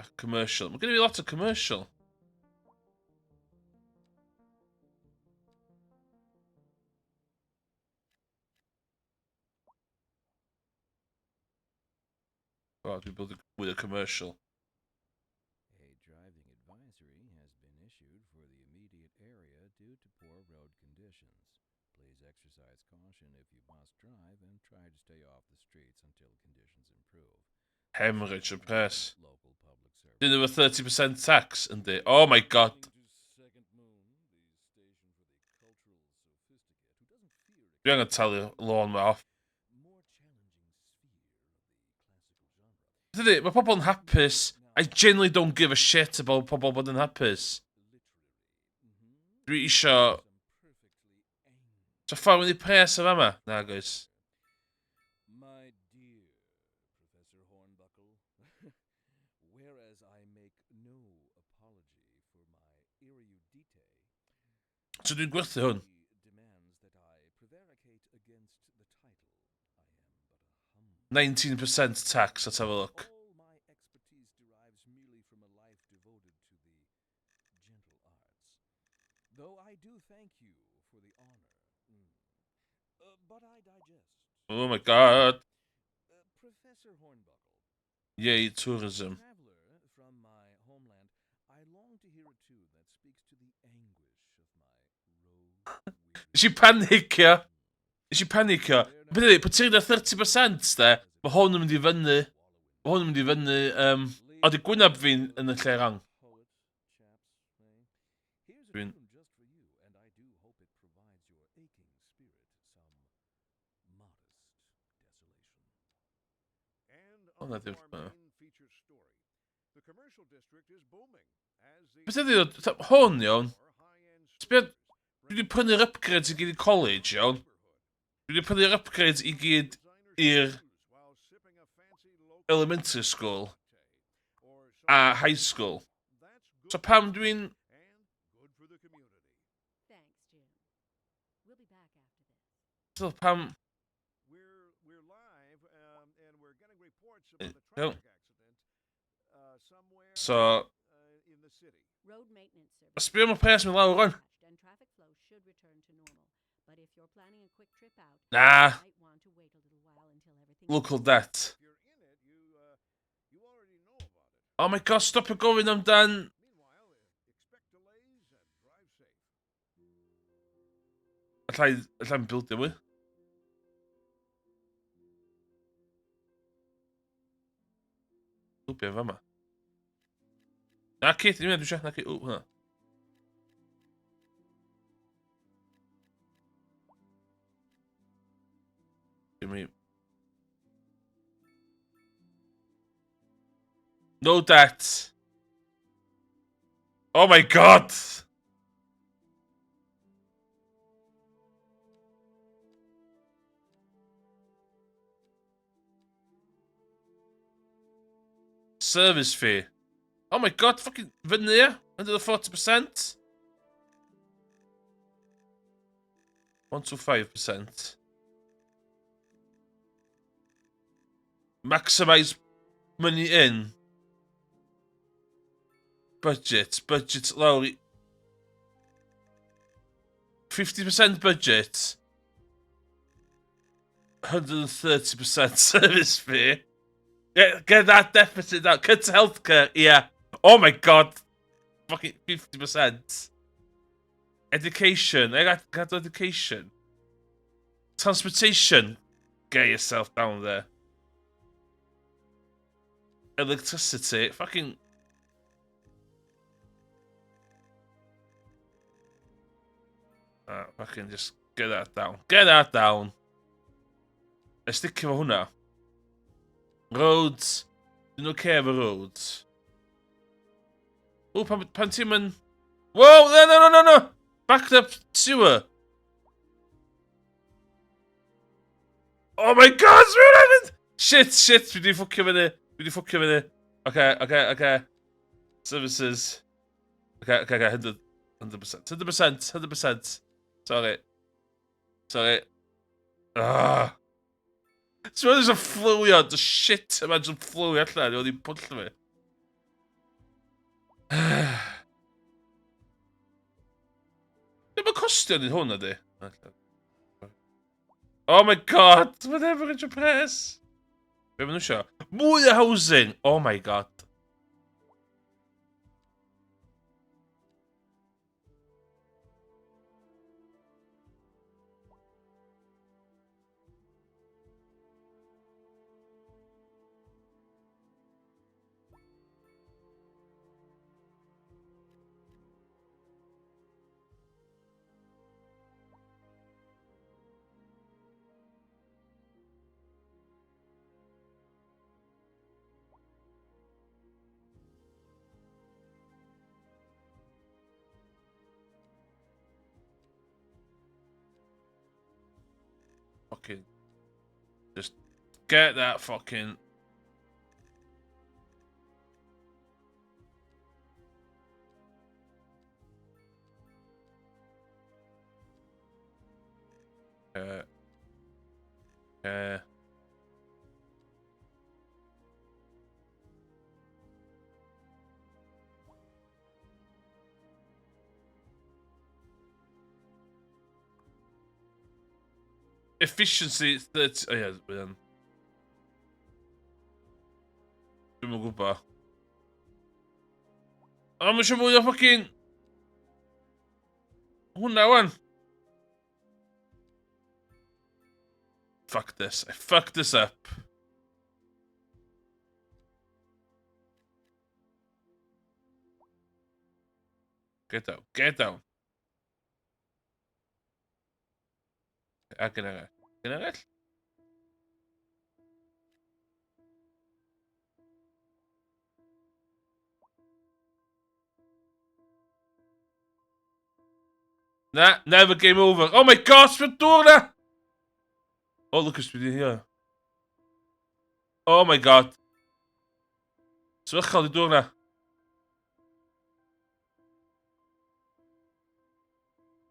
A commercial. Mae gen i fi lot o commercial. O, dwi'n bod mwy o commercial.
A driving advisory has been issued for the immediate area due to poor road conditions. Please exercise caution if you must drive and try to stay off the streets until conditions improve.
Hemorrhage y pres.
Local public service.
Dyn nhw 30% tax, yndi. Oh my god.
Listening to Second Moon, the station for the cultural sophisticate who doesn't feel
Dwi angen talu loan ma off. Dydy, mae pobl yn hapus. I genuinely don't give a shit about pobl bod yn hapus. Dwi isio... So ffordd mynd i pres o fama? Na, guys.
My dear Professor Hornbuckle, whereas I make no apology for my erudite,
So dwi'n gwerthu hwn. 19% tax, let's have a look.
Though I do thank you for the honor. Mm. But I digest.
Oh my god.
Professor Hornbuckle.
Yay, tourism.
Traveler from my homeland, I long to hear a tune that speaks to the anguish of my road.
Nes i panicio. Nes i panicio. Beth ydy, pan ti'n 30% de, mae hwn yn mynd i fyny. Mae hwn yn mynd i fyny. Um, o, di gwyneb fi'n yn y lle rang. Dwi'n... Hwnna di'r... Beth ydy, hwn, iawn. Sbia, dwi wedi prynu'r upgrades i gyd i college, iawn. Dwi wedi prynu'r upgrades i gyd i'r elementary school a high school. So pam dwi'n... So pam... Iawn. So... Sbio am y pres mynd lawr rwan. Na. Local debt. Oh my god, stopio gofyn amdan... Allai, allai'n bildio mwy. Lwbio fama. Na ci, ddim yn dwi eisiau, na ci, o, hwnna. Give me... No debt. Oh my god! Service fee. Oh my god, fucking fyny ia. 140%. 125%. Maximise money in. Budget, budget lawr i... 50% budget. 130% service fee. Get, get that deficit out. Cut to healthcare, yeah. Oh my god. Fucking 50%. Education. I got, got education. Transportation. Get yourself down there. Electricity. Fucking... fucking just get that down. Get that down. A sticio fo hwnna. Roads. Dwi'n oce efo roads. O, pan, pan ti'n mynd... Whoa, no, no, no, no, no! Backed up sewer. Oh my god, sbio hwnna Shit, shit, dwi wedi ffwcio fyny. Dwi wedi ffwcio fyny. Oce, oce, oce. Services. Oce, oce, oce, 100, 100%. 100%, 100%. Sorry. Sorry. Ah. Ti'n meddwl jyst fflywio, the shit yma jyst fflywio allan, oedd hi'n pwll fi. Ddim yn costio ni hwn ydy. Oh my god, mae'n average o pres. Be maen nhw isio? Mwy o housing! Oh my god. fucking... Just get that fucking... Efficiency 30... O ie, bydd Dwi'm yn gwybod. O, mae eisiau mwy o fucking... Hwna, wan. Fuck this. I fucked this up. Get down. Get down. Ac yn arall. Yn arall? Na, never game over. Oh my gosh, mae'n dŵr na! Oh, look at dwi here. Oh my god. Sefychol di dŵr na.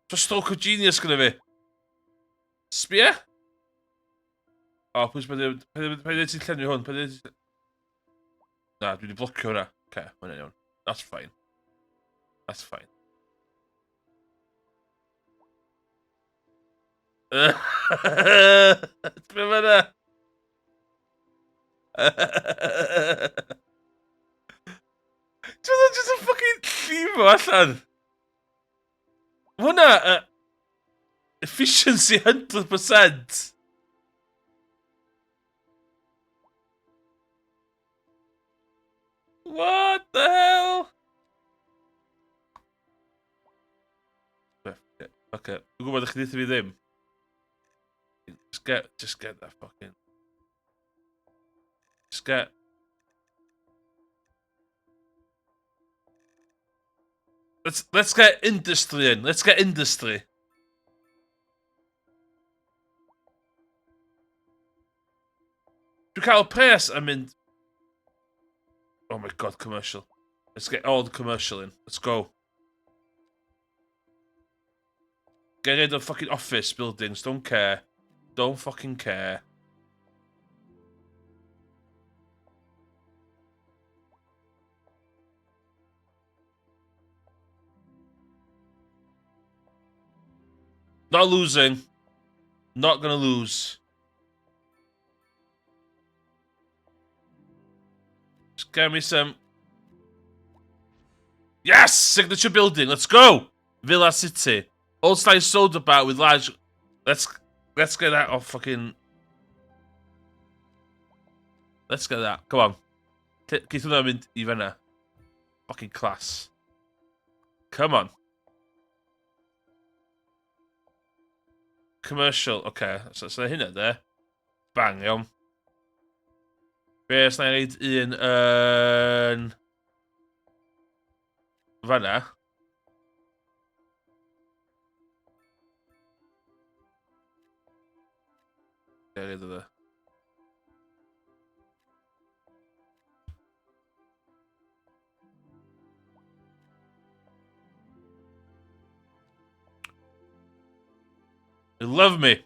So stroke of genius gyda fi. Sbia? O, oh, pwys, paid paid ti'n llenwi hwn, paid ti'n... Na, dwi wedi blocio hwnna. Oce, okay, mae'n iawn. That's fine. That's fine. Be mae yna? Dwi'n just yn fucking llifo allan. Mae hwnna... Efficiency 100%. What the hell? Okay, dwi'n gwybod chi ddeitha fi ddim. Just get, just get that fucking... Just get... Let's, let's get industry in. Let's get industry. Dwi'n cael pres a mynd... Oh my god, commercial. Let's get all the commercial in. Let's go. Get rid of fucking office buildings. Don't care. Don't fucking care. Not losing. Not gonna lose. Just get me some... Yes! Signature building. Let's go! Villa City. Old style soda bar with large... Let's let's get that off fucking... Let's get that. Come on. Geith hwnna mynd i fanna. Fucking class. Come on. Commercial, oce. Okay. So, so hynna de. Bang, iawn. Be os na i reid un yn... Fanna. Get rid of the... They love me.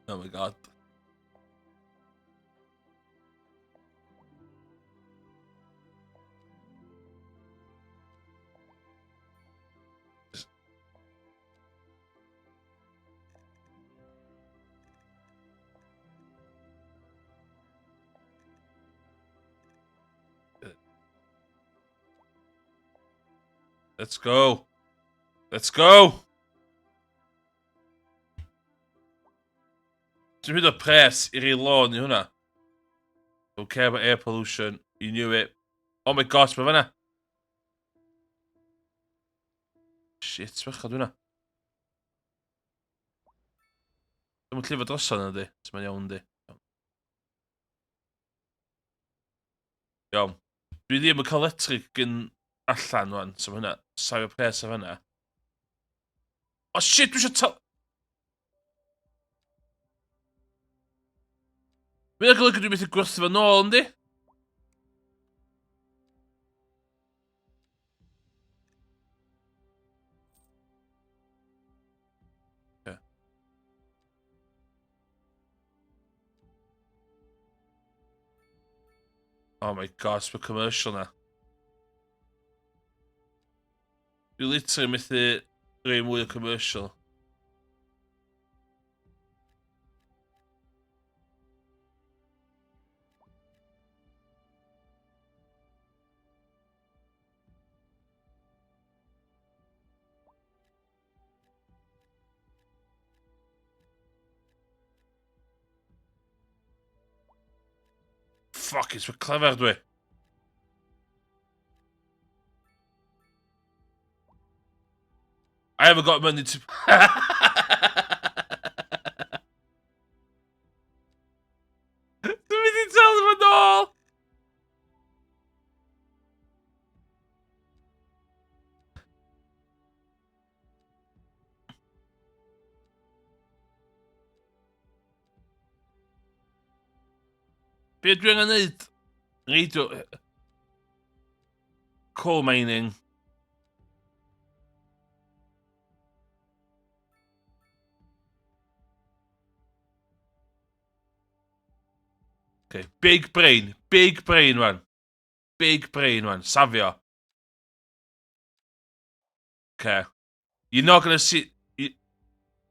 Oh my god. Let's go. Let's go. Dwi'n mynd o pres i rei lôn i hwnna. Don't care about air pollution. You knew it. Oh my gosh, mae fanna. Shit, bechod hwnna. Dwi'n llifo drosodd yna di. So mae'n iawn di. Iawn. Dwi ddim yn cael electric yn allan wan, so hynna, safio pres ar hynna. Oh shit, dwi eisiau tal... Mae'n golygu dwi'n methu gwerthu fo nôl, yndi? Oh my god, sbio commercial na. Dwi literally methu rhoi mwy o commercial. Fuck, it's clever dwi. I haven't got money to... Dwi'n mynd i talu fo nôl! Be dwi angen neud? Radio... Coal mining. Okay, big brain. Big brain, man. Big brain, man. Safio. Okay. You're not going to see... You,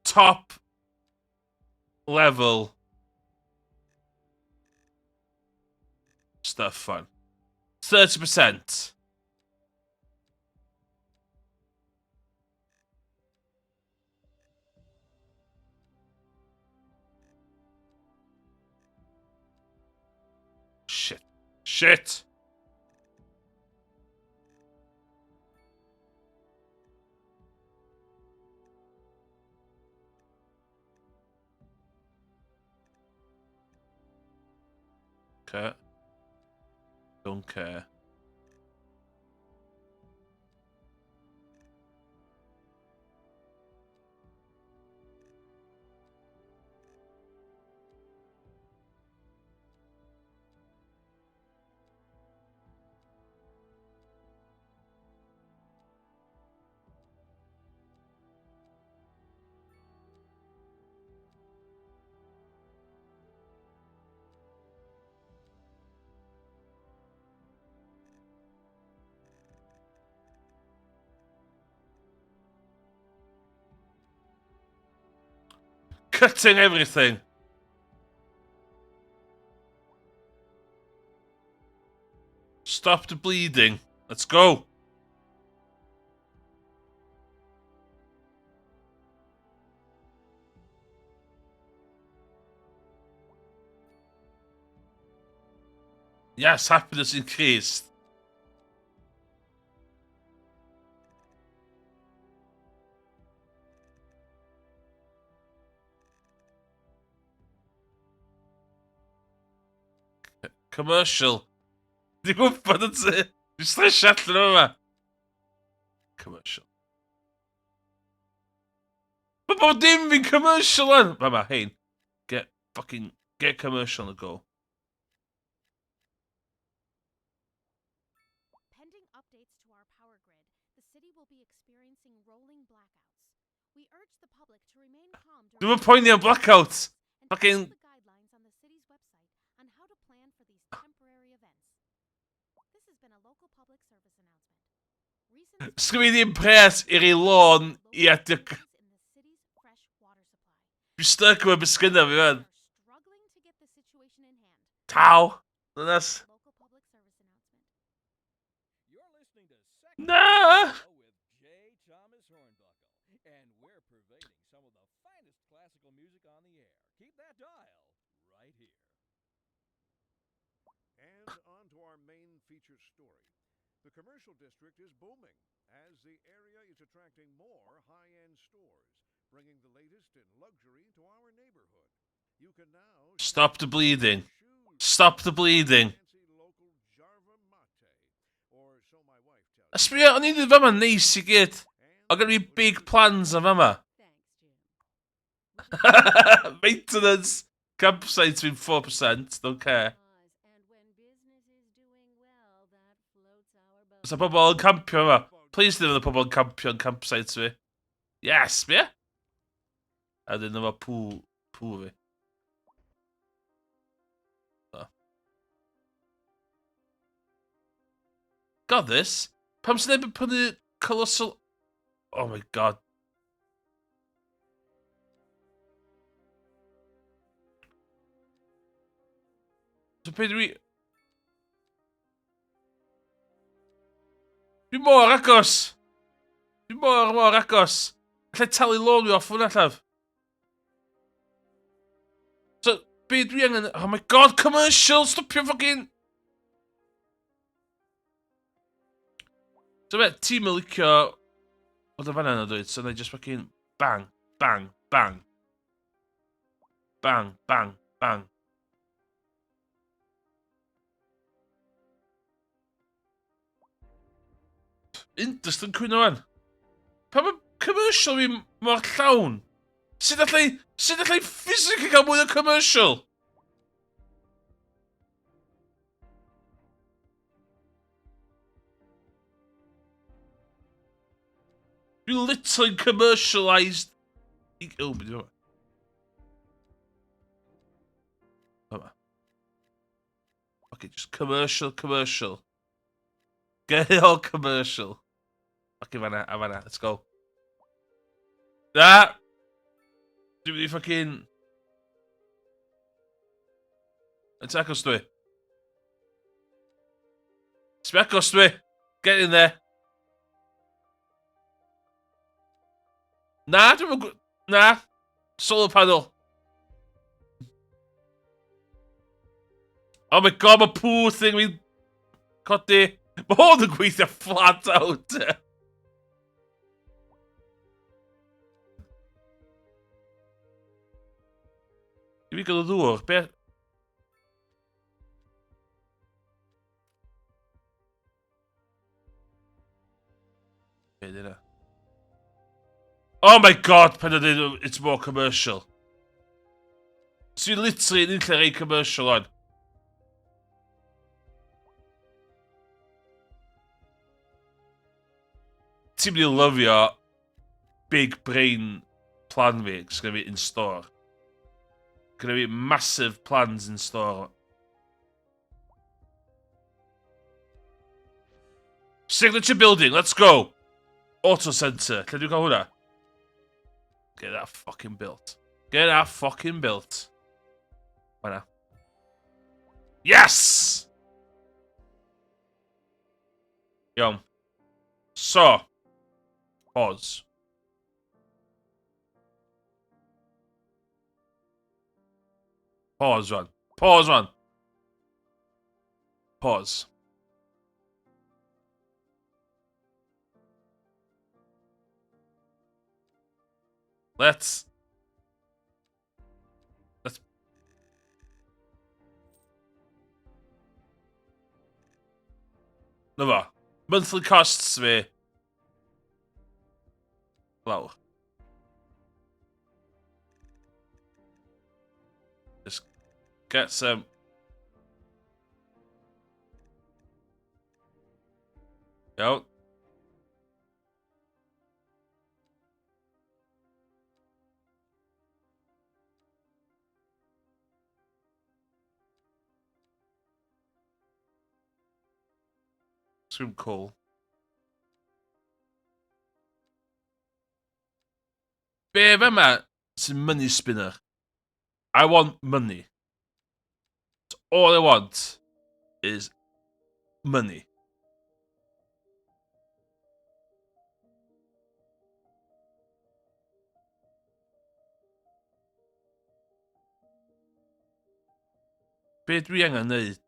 top level stuff, man. 30%. Shit. Shit! Okay. Don't care. Cutting everything. Stop the bleeding. Let's go. Yes, happiness increased. Commercial. Dwi'n gwybod yn ti. Dwi'n stresio allan o yma. Commercial. Mae bob dim fi'n commercial lan. Mae ma, hein. Get fucking, get commercial on the go.
Pending updates to our power grid, the city will be experiencing rolling blackouts. We urge the public to remain calm during
Dwi'm yn poeni am blackouts.
and
Fucking-
follow the guidelines on the city's website on how to plan for these temporary events. This has been a local public service announcement. Recent
Sgynna fi ddim pres i roi lôn i adio...
in the city's fresh water supply.
Dwi'n stuck efo beth sgynna fi
We
fan.
are struggling to get the situation in hand.
Taw. Dynas.
Local public service announcement.
You're listening to Second
Na!
Radio with J. Thomas Hornbuckle, and we're pervading some of the finest classical music on the air. Keep that dial right here.
And on to our main feature story. The commercial district is booming as the area is attracting more high-end stores, bringing the latest in luxury to our neighborhood. You can now
Stop
shop
the bleeding.
shoes
Stop the bleeding.
fancy local Jarva mate or
A sbio, o'n i'n dweud fama neis i gyd. O gen fi big plans am fama. Maintenance! Campsite fi'n 4%, don't care. Os pobl yn campio yma. Please ddim yn y pobl yn campio yn campsite fi. Yes, be? A dyn efo pw, pw fi. Oh. Got this. Pam sy'n neb yn prynu colossal... Oh my god. So pe dwi... Dwi mor agos! Dwi mor, mor agos! Allai talu lôn fi off hwnna llaf. So, be dwi angen... Oh my god, commercial! Stopio fucking... So be, ti'n mynd licio... Bod o fanna yna dweud, so na i just fucking bang, bang, bang. Bang, bang, bang. Indust yn cwyno fan. Pa mae commercial fi mor llawn? Sut allai, sut allai physically cael mwy o commercial? Dwi'n literally commercialised... Oh, beth yw Yma. Okay, just commercial, commercial. Get it all commercial. Okay, fanna, a fanna, let's go. Na! Dwi'n mynd i fucking... Yn agos dwi. Sbia agos dwi. Get in there. Na, dwi'n mynd... Na. Solar panel. Oh my god, mae poo thing fi'n codi. Mae hwn yn gweithio flat out. I fi gael y ddŵr, be... Be di hynna? Oh my god, pan oedd it's more commercial. Sy'n literally yn unlle rei commercial on. Ti'n mynd i lyfio big brain plan fi, sy'n fi in store. Gyda fi massive plans in store. Signature building, let's go! Auto centre, lle dwi'n cael hwnna? Get that fucking built. Get that fucking built. Hwnna. Yes! Iawn. So. Pause. Pause rwan. Pause rwan. Pause. Let's... Let's... Na fo. Monthly costs fi. Lawr. Just get some... Iawn. Swim cool. Be fe yma sy'n money spinner? I want money. That's all I want is money. Be dwi angen neud?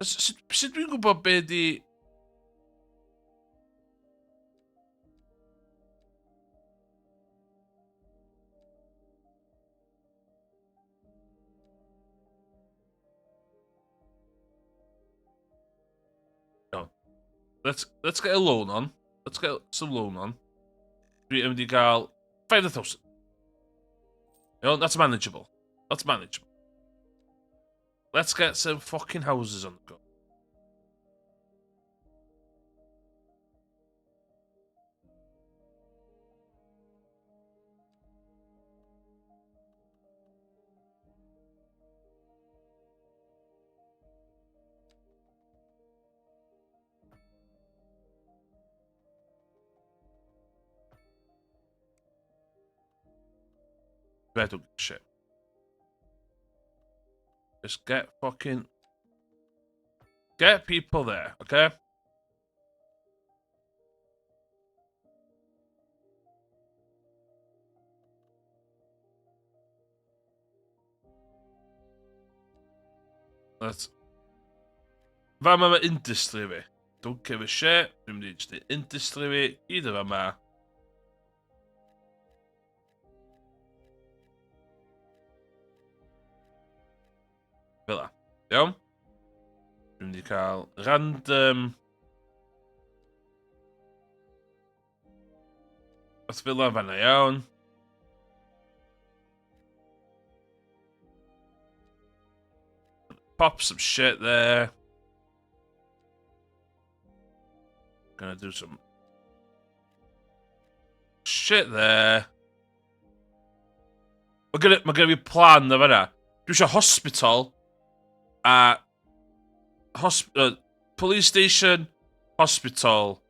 Sut, sut dwi'n gwybod be di... Let's, let's get a loan on. Let's get some loan on. Dwi yn mynd i gael 500,000. Iawn, that's manageable. That's manageable. Let's get some fucking houses on the go. I don't give a shit. Just get fucking... Get people there, okay? Let's... Fama mae industry fi. Don't give a shit. Dwi'n mynd i just industry fi. Gyd o fama. Fel la. Iawn? Dwi'n mynd i cael random... Os fel la fanna, iawn. Pop some shit there. Gonna do some shit there. Mae gen, ma gen fi plan na fanna. Dwi eisiau hospital a hosp, police station, hospital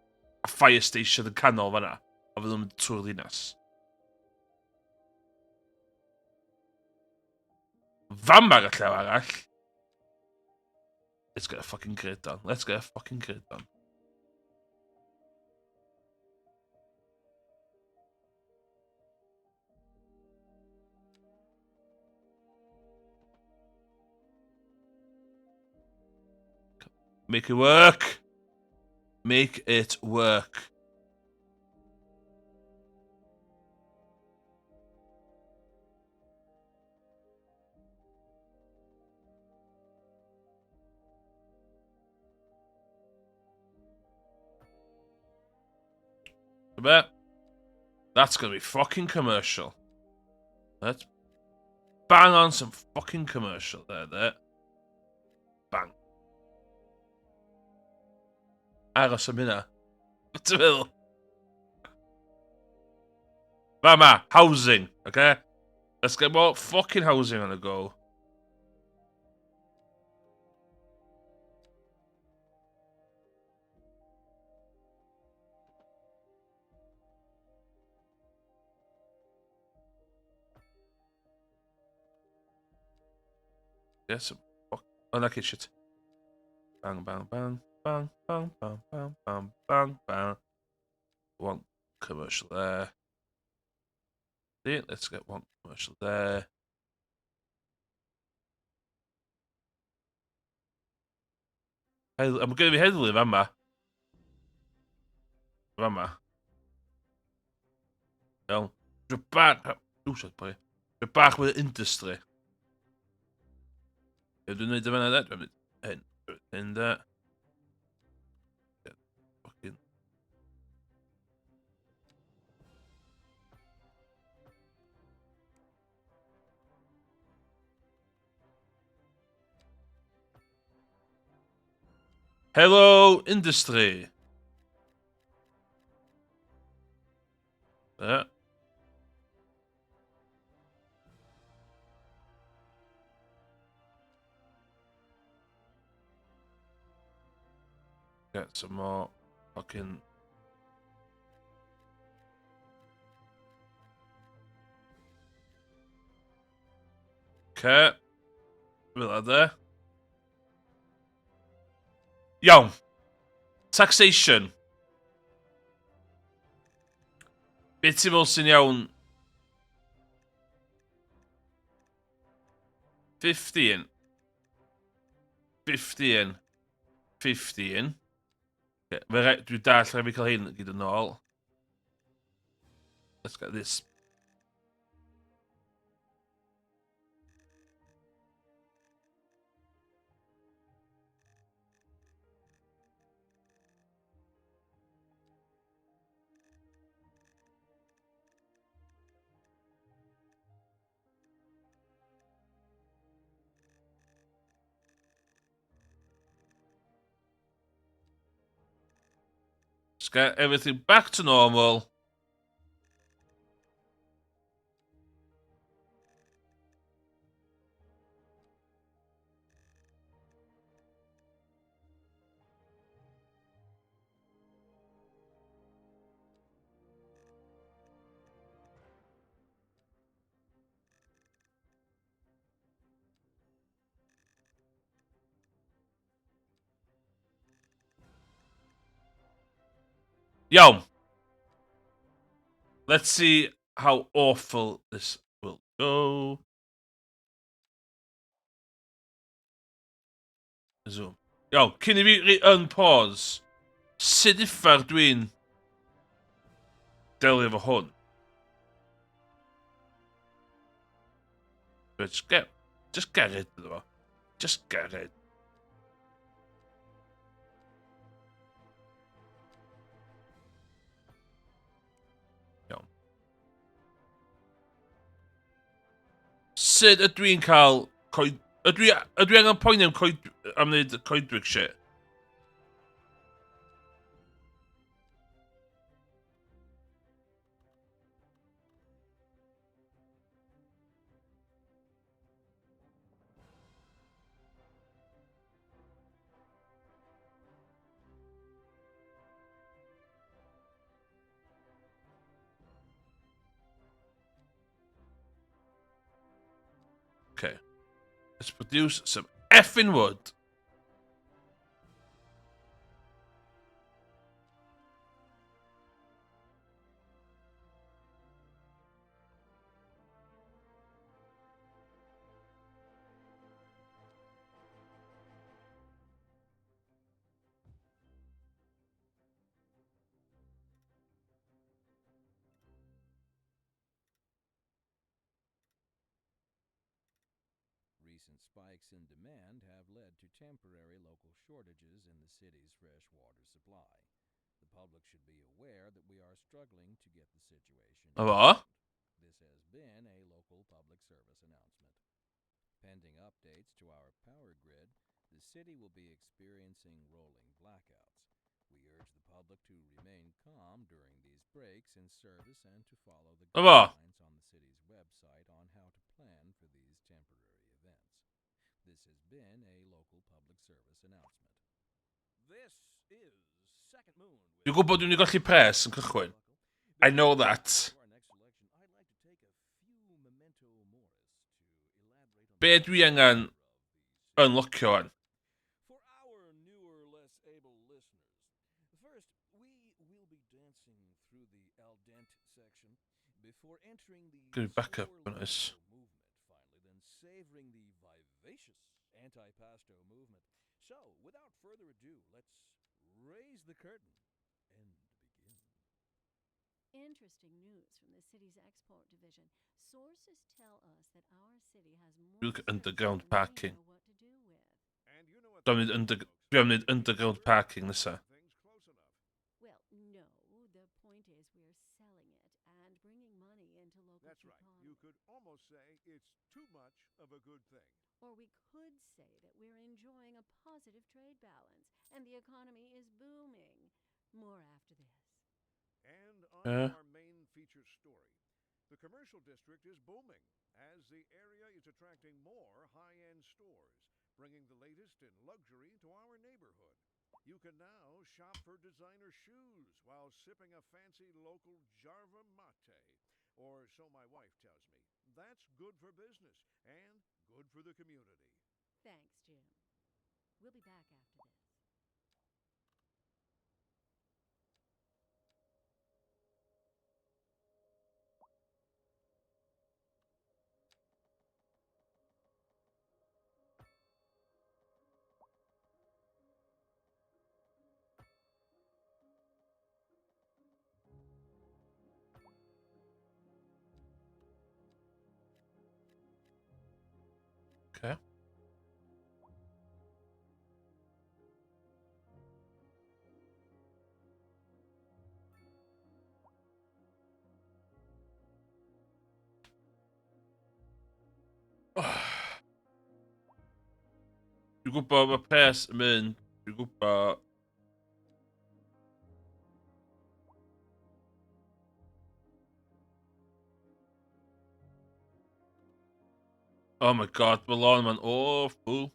a fire station yn canol fanna. A fydd nhw'n mynd trwy'r ddinas. Fama ar y llaw arall. Let's get a fucking grid on. Let's get a fucking grid on. Make it work. Make it work. Bet. That's gonna be fucking commercial. Let's bang on some fucking commercial there, there. Bang. Aros am hynna. Ti'n meddwl? Fama, housing, okay? Let's get more fucking housing on the go. Yes, fuck. Oh, okay, shit. Bang, bang, bang, bang, bang, bang, bang, bang, bang, bang. One commercial there. See, let's get one commercial there. I'm going to be heddlu fama. Fama. Iawn. Rwy'n bach... Ww, boi. Rwy'n bach mwy industry. Ie, dwi'n neud y fanna de. Dwi'n mynd hyn. Hyn de. Fucking... Hello, industry. There. Get some more fucking... Okay. Fel that there. Iawn. Taxation. Be ti'n meddwl sy'n iawn? 15. 15. 15. Okay, dwi'n dall rhaid fi cael hyn gyd yn ôl. Let's get this. Let's get everything back to normal. Iawn. Let's see how awful this will go. Zoom. Iawn, cyn i fi rei unpause, sut uffar dwi'n delio efo hwn? Just get, just get rid of fo. Just get rid. Iawn. Sut ydw i'n cael coed... Ydw i, ydw i angen poeni am, coed, am wneud coedwig shit? Okay. Let's produce some effing wood.
Recent spikes in demand have led to temporary local shortages in the city's fresh water supply. The public should be aware that we are struggling to get the situation.
A fo?
This has been a local public service announcement. Pending updates to our power grid, the city will be experiencing rolling blackouts. We urge the public to remain calm during these breaks in service and to follow the guidelines on the city's website on how to plan for these temporary events. This has been a local public service announcement. This is Second Moon.
Dwi'n gwybod dwi'n mynd i golli pres yn cychwyn. I know that. Be dwi angen unlockio wan?
For our newer, less able listeners, first we will be dancing through the al dente section before entering the
Gonna be back up
slower
on this.
lento movement, finally, then savoring the vivacious antipasto movement. So, without further ado, let's raise the curtain and begin.
Interesting news from the city's export division. Sources tell us that our city has more
Look at
services
underground
than we
parking.
know what to do with.
And you know what
Dwi'n
they
mynd
say,
under,
folks.
dwi am wneud underground parking nesa.
Things close enough.
Well, no, the point is we're selling it and bringing money into local
That's right. You
economy.
could almost say it's too much of a good thing.
Or we could say that we're enjoying a positive trade balance and the economy is booming. More after this.
And on to our main feature story. The commercial district is booming as the area is attracting more high-end stores, bringing the latest in luxury to our neighborhood. You can now shop for designer shoes while sipping a fancy local Jarva mate, or so my wife tells me. That's good for business and good for the community.
Thanks, Jim. We'll be back after this.
Okay. Dwi'n gwybod mae pres yn mynd. Dwi'n gwybod. Oh my god, mae lôn yma'n awful.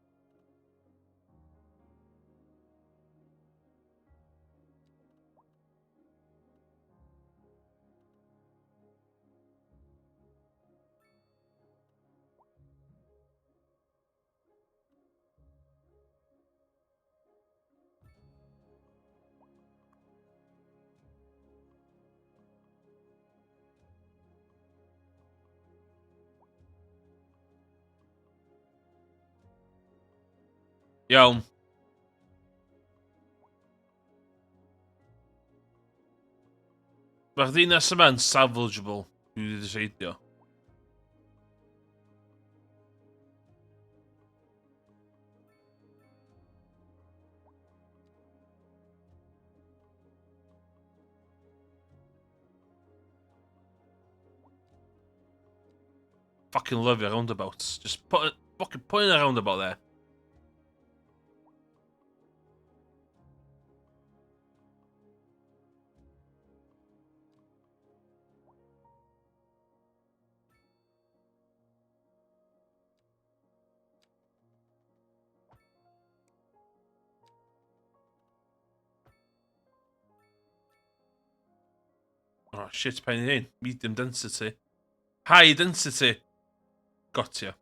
Iawn. Mae'r ddinas yma'n salvageable, dwi wedi deseidio. Fucking love your roundabouts. Just put, fucking put in a roundabout there. Oh shit, pain in hyn. Medium density. High density. Gotcha.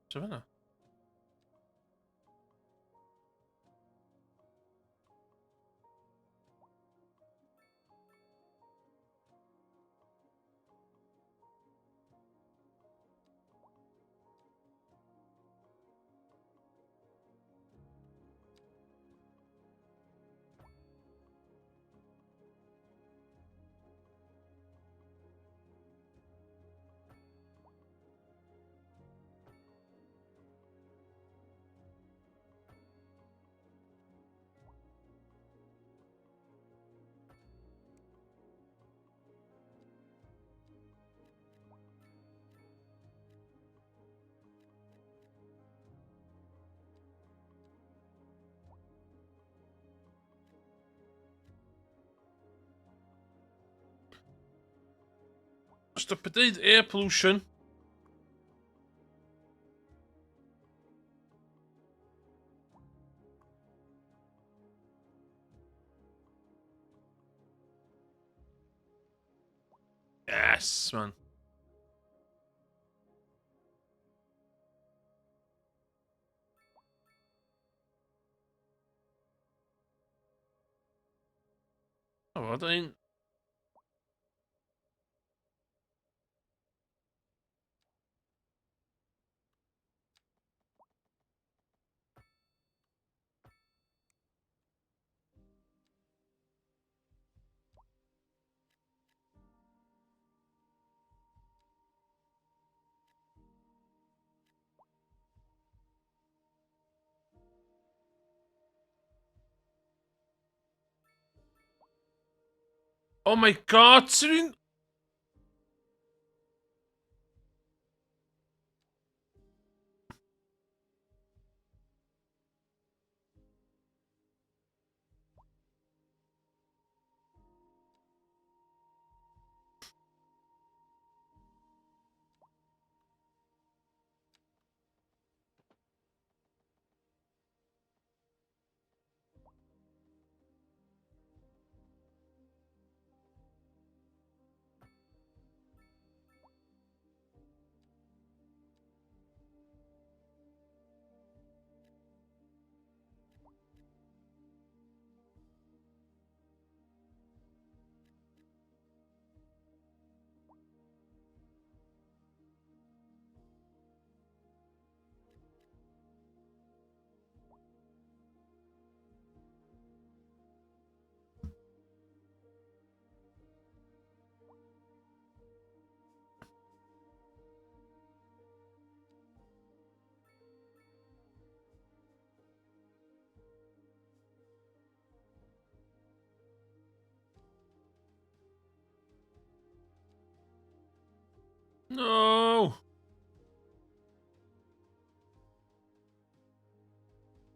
So fan'na? Stop deud air pollution. Yes, man. Oh, I don't... Oh my god, sy'n...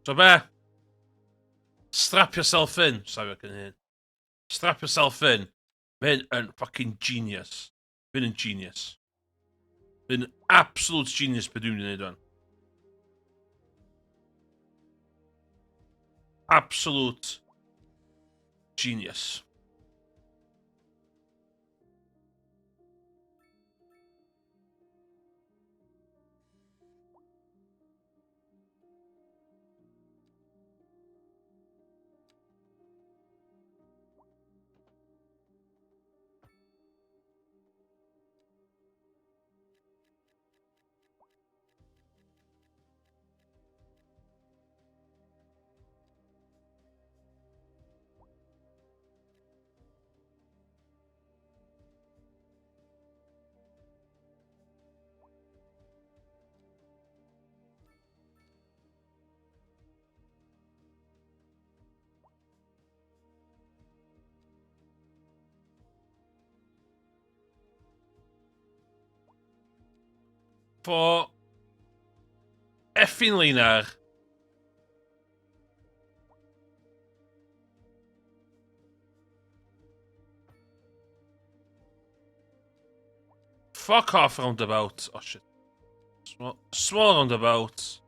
So be? Strap yourself in. Safio gyn hyn. Strap yourself in. Mae hyn yn fucking genius. Mae hyn yn genius. Mae hyn yn absolute genius beth dwi'n mynd i wneud fan. Absolute genius. Fo effing leinar. Fuck off roundabout. Oh shit. Small, small roundabout.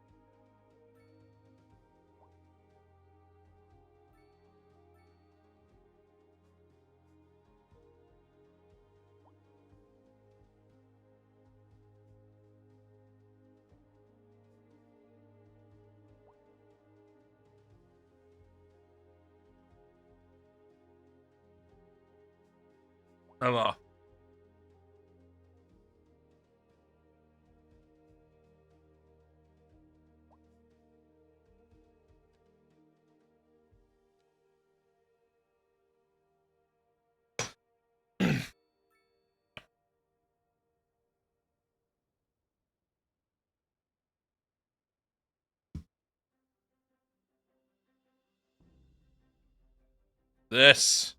Helo. This.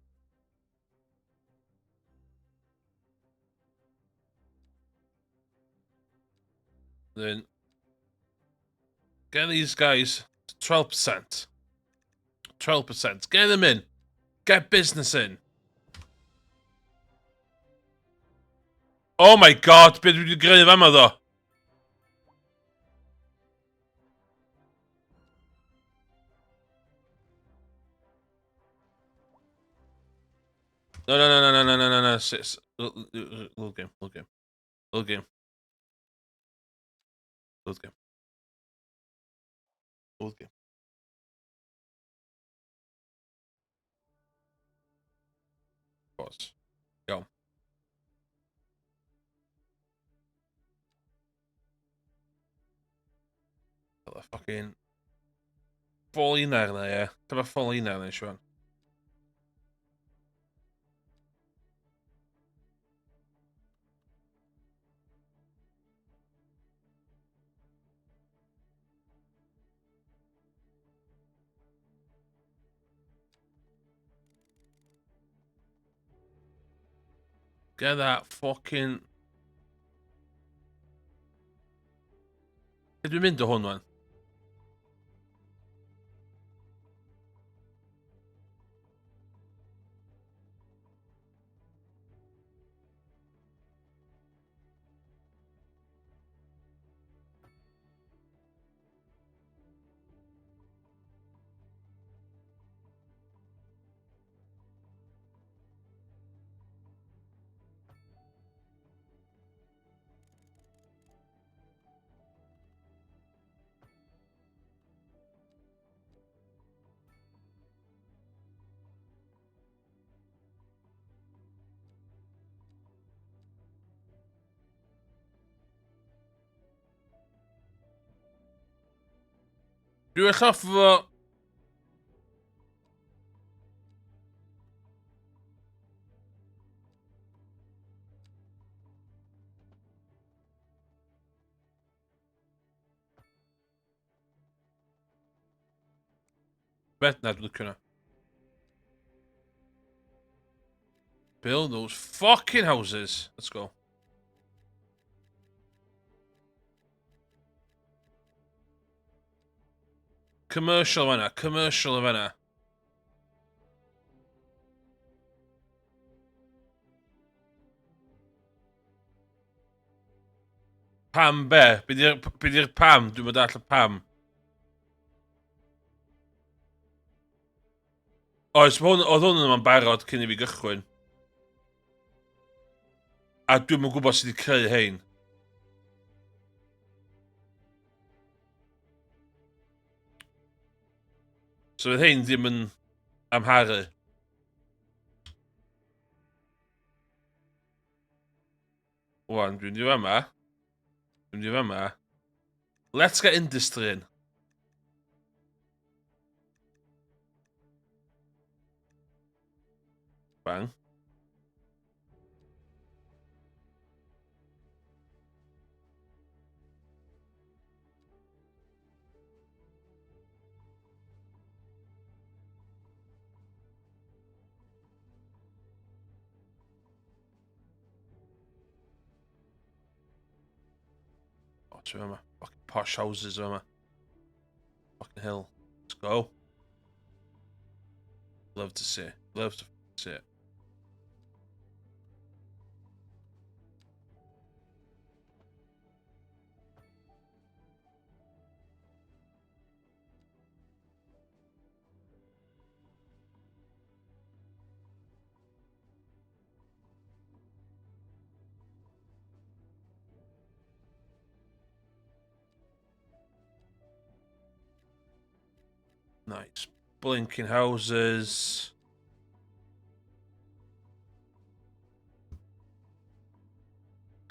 Then get these guys to 12%. 12%. Get them in. Get business in. Oh my god, be dwi wedi greu fama ddo? No, no, no, no, no, no, no, no, no. Six. Little game, little game. Little game. Little game. Little game. Pause. Iawn. Fel y fucking... Foliner na, ie. Dyma foliner na, Siwan. Get that fucking... Lle dwi'n mynd o hwn, wan? Dwi well off efo... Bet na, dwi'n licio na. Build those fucking houses. Let's go. Commercial fanna, commercial yn fanna. Pam be? Be di'r pam? Dwi'n mynd all y pam. Oes, ma' hwn, oedd hwn yma'n barod cyn i fi gychwyn. A dwi'm yn gwybod sut i creu hein. So fydd hein ddim yn amharu. Wan, dwi'n mynd i fama. Dwi'n mynd i fama. Let's get industry in. Bang. O, ti'n yma. Fucking posh houses yma. Fucking hell. Let's go. Love to see it. Love to see it. Nice. Blinking houses.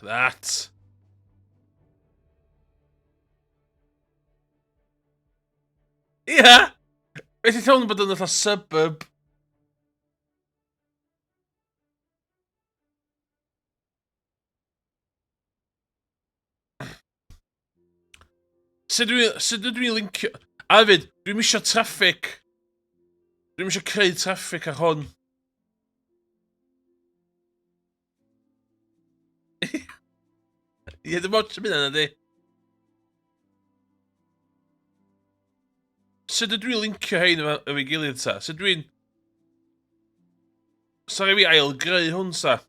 Look at that. Ia! Beth i teimlo bod yn fatha suburb? Sut dwi, sut ydw i'n lincio... A hefyd, dwi'm isio traffic. Dwi'm isio creu traffic ar hwn. Ie, dim ots am hynna, nadi. Sut ydw i'n lincio hein efo efo'i gilydd ta? Sut dwi'n... Sorry fi ail greu hwn sa?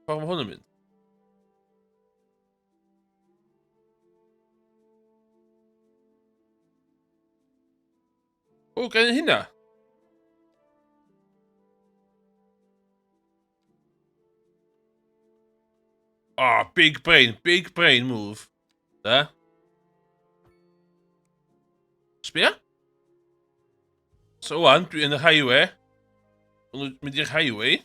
Ffordd mae hwn yn mynd? O, gen i hynna? Oh, big brain, big brain move. Da. Sbia? So wan, dwi yn y highway. Ond mynd i'r highway.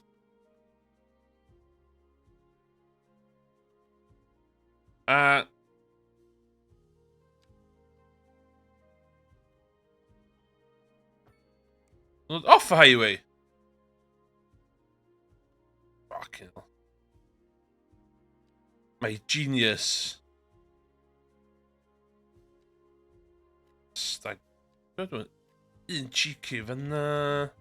A... Ond off y highway. Fucking hell. My genius. Stag. Un cheeky fyna.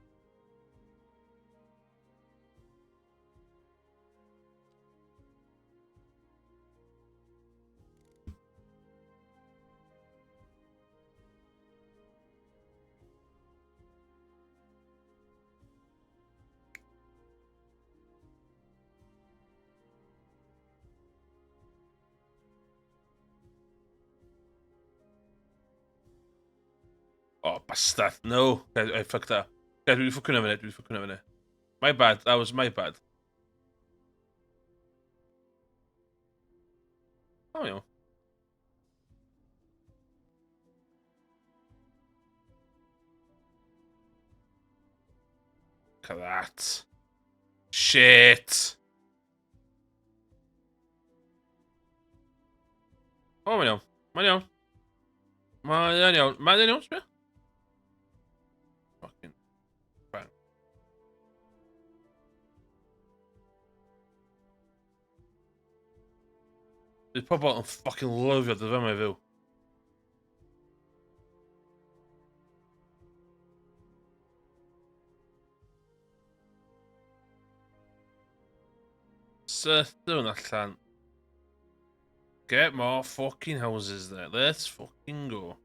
Oh, bastard. No. I, I fucked up. Okay, dwi'n ffwcin efo dwi'n ffwcin efo My bad, that was my bad. Oh, iawn. Look at that. Shit. O, mae'n iawn. Mae'n iawn. Mae'n iawn. Mae'n iawn, sbio. Fucking bang. Bydd pobl yn fucking lyfio dod yma i fyw. Syth hwn allan. Get more fucking houses there. Let's fucking go.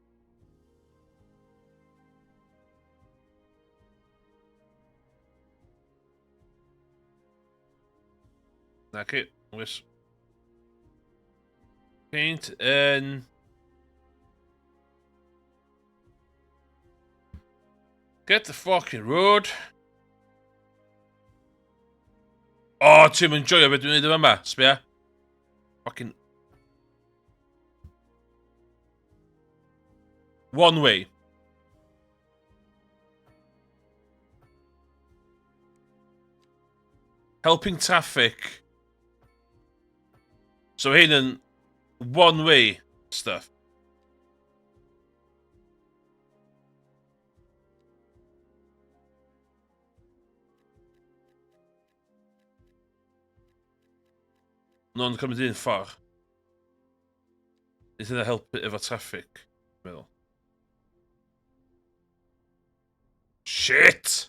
Naci, wys. Paint in. Get the fucking road. O, oh, ti'n mynd joio beth dwi'n neud yma, sbia. Fucking... One way. Helping traffic. So hyn yn one way stuff. Nhw'n cymryd un ffordd. Neith hynna helpu efo traffic, meddwl. Shit!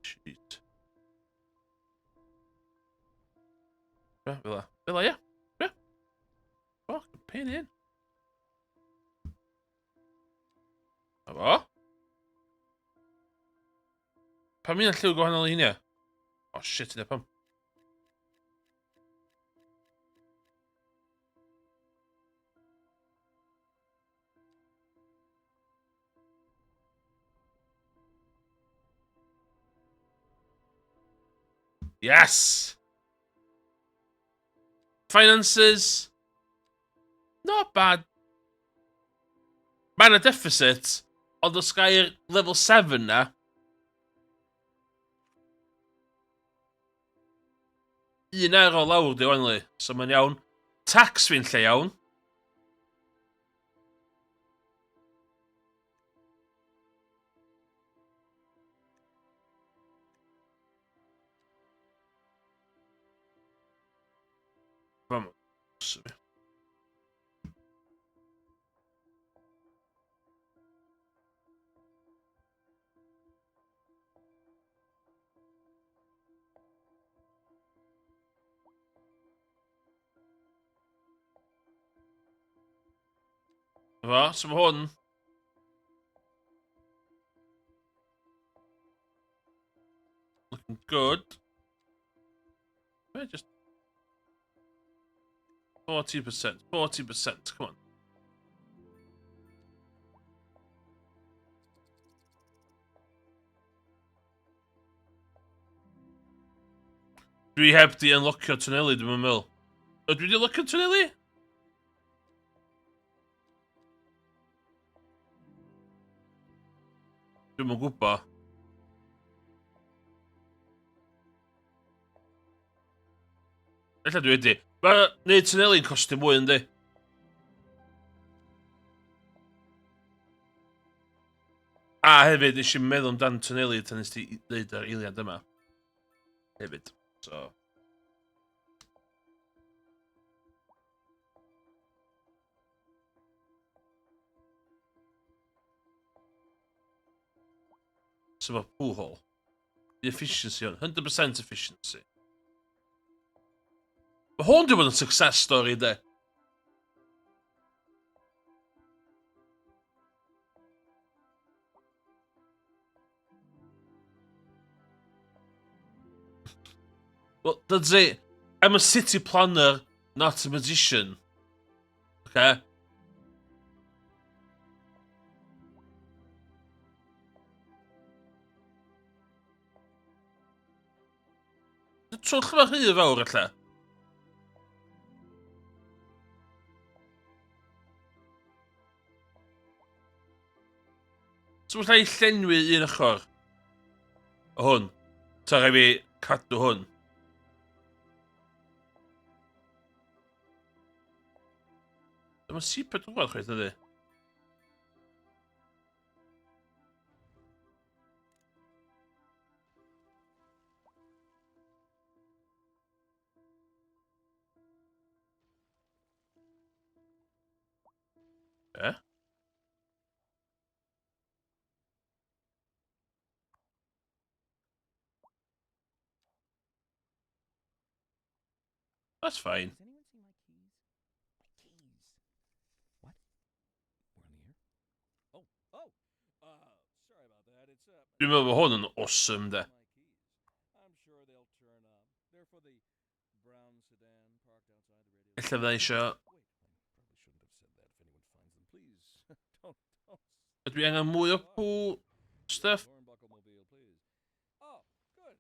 Shit. Fel la. Fel la, ia. Ia. Fuck, pain in. Na fo. Pam un lliw gwahanol i hynny? Oh shit, yna pam. Yes! Finances. Not bad. Mae yna deficit, ond os gair level 7 na, un ar o lawr di only, so mae'n iawn. Tax fi'n lle iawn. Vamos. Fo, so mae hwn... Looking good. Just 40%, 40%, come on. Dwi heb di unlockio twneli, dwi'n meddwl. Ydw i di unlockio twneli? Dwi'm yn gwybod. Ella dwi wedi. Mae neud twneli'n costio mwy, yndi? A hefyd, nes i'n meddwl amdan twneli tan nes ti ddeud ar eiliad yma. Hefyd. So... So mae pool hole. The efficiency on. 100% efficiency. Mae hwn di bod yn success story, de. Well, that's it. I'm a city planner, not a magician. Okay? Twll bach rhy fawr ella. So allai llenwi un ochr o hwn. Ta rhaid fi cadw hwn. Dyma C4 chwaith, ydy? Okay. That's fine.
Has anyone seen my keys? My keys. What? We're on the air? Oh, oh. Sorry about that. It's
Dwi'n meddwl bod hwn yn awesome, de.
My keys. I'm sure they'll turn up. They're for the brown sedan parked outside the radio.
Ella fydda eisiau...
Wait, I probably shouldn't have said that if anyone finds them. Please, don't, don't.
Ydw i angen mwy o poo stuff?
Hornbuckle mobile, please. Oh, good.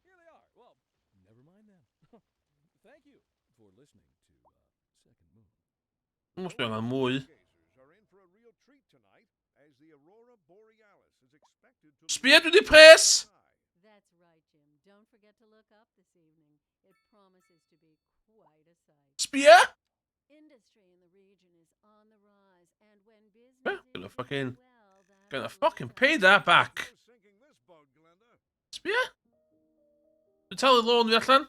Here they are. Well, never mind then. Thank you for listening to Second Moon.
Mws dwi angen mwy.
Stargazers are in for a real treat tonight as the aurora borealis is expected to
Sbia, dwi di pres!
sky.
That's right, Jim. Don't forget to look up this evening. It promises to be quite a sight.
Sbia!
Industry in the region is on the rise, and when business
Yeah,
is
gonna
doing
fucking-
well, that
Gonna
lights
fucking
up
pay that back.
No sinking this boat, Glenda.
Sbia? Dwi'n talu lôn fi allan.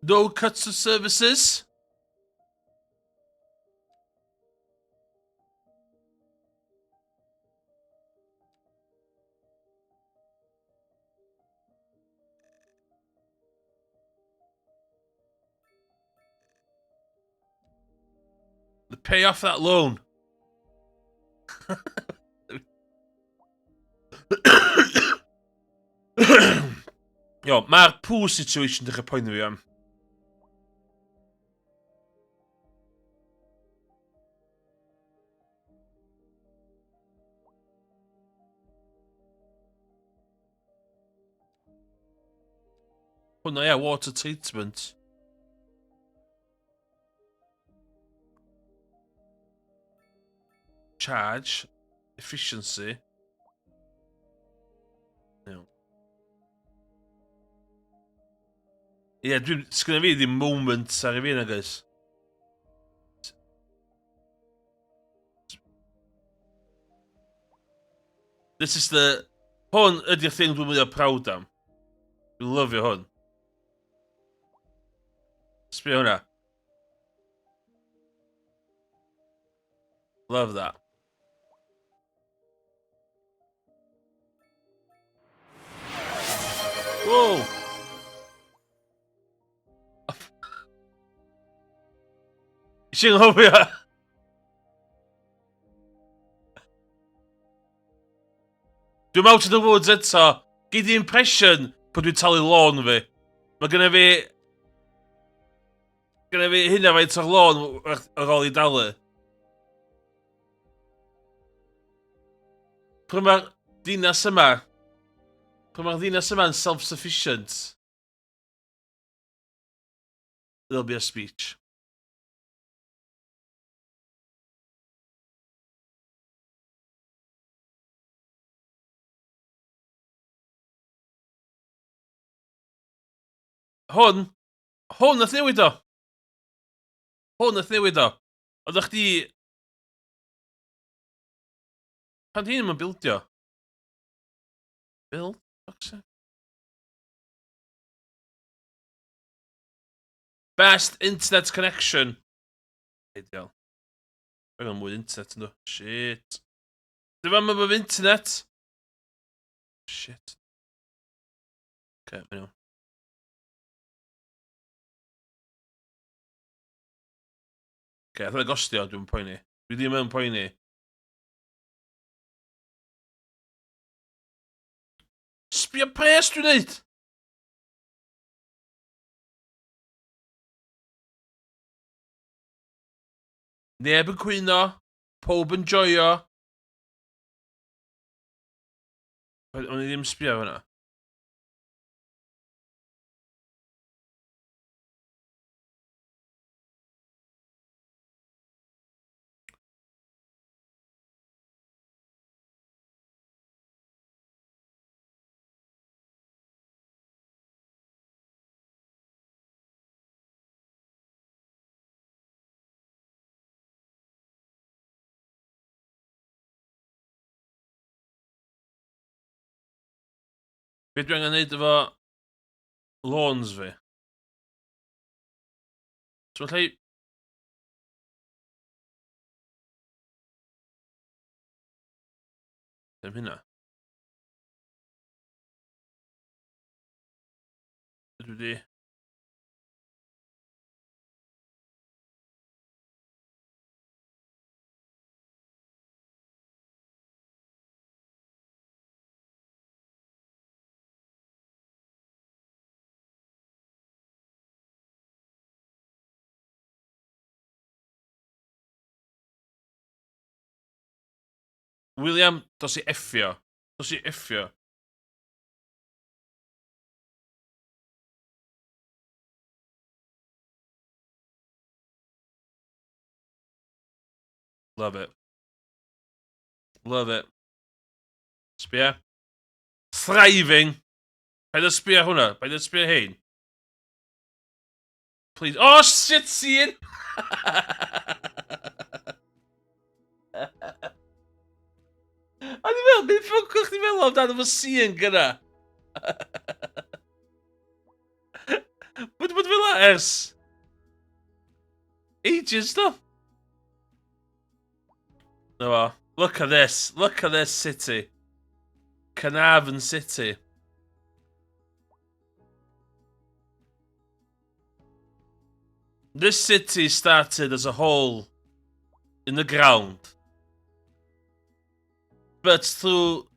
No cuts of services. The pay off that loan. Yo, mae'r pool situation dechrau poeni fi am. Hwna, ie, water treatment. Charge. Efficiency. Iawn. Ie, yeah, dwi'n... Sgynna fi ddim moment ar i fi na, guys. This is the... Hwn ydy'r thing dwi'n mwyaf proud am. Dwi'n lyfio hwn. Sbio hwnna. Love that. Whoa! Sy'n hofio? Dwi'n out of the woods eto. Gei di impression bod dwi'n talu lôn fi. Mae gynna fi... Gynna fi hynna faint o'r lôn ar ôl i dalu. Pryd mae'r dinas yma... Pryd mae'r ddinas yma'n self-sufficient... There'll be a speech. Hwn, hwn nath newid o. Hwn nath newid o. Oeddech chdi... Pan ti ddim yn bildio? Build? Fuck's sake. Best internet connection. Ideal. Dwi'n mwy internet yn dod. Shit. Dwi'n fawr mae internet. Shit. Okay, mae'n iawn. Okay, ath o'n gostio, dwi'n poeni. Dwi ddim yn poeni. Sbio pres dwi'n neud! Neb yn cwyno, pob yn joio. O'n i ddim sbio fan'na. Be dwi angen neud efo lawns fi? So allai... Ddim hynna. Dwi wedi... William, dos i effio. Dos i effio. Love it. Love it. Sbia. Thriving. Paid â sbio hwnna. Paid â sbio hein. Please. Oh, shit, Cian! A ni'n meddwl, beth ffwc o'ch chi'n meddwl amdano fo Cian gyda? Bod bod fel ers ages, do? Na fo. Look at this. Look at this city. Carnarvon City. This city started as a hole in the ground. But through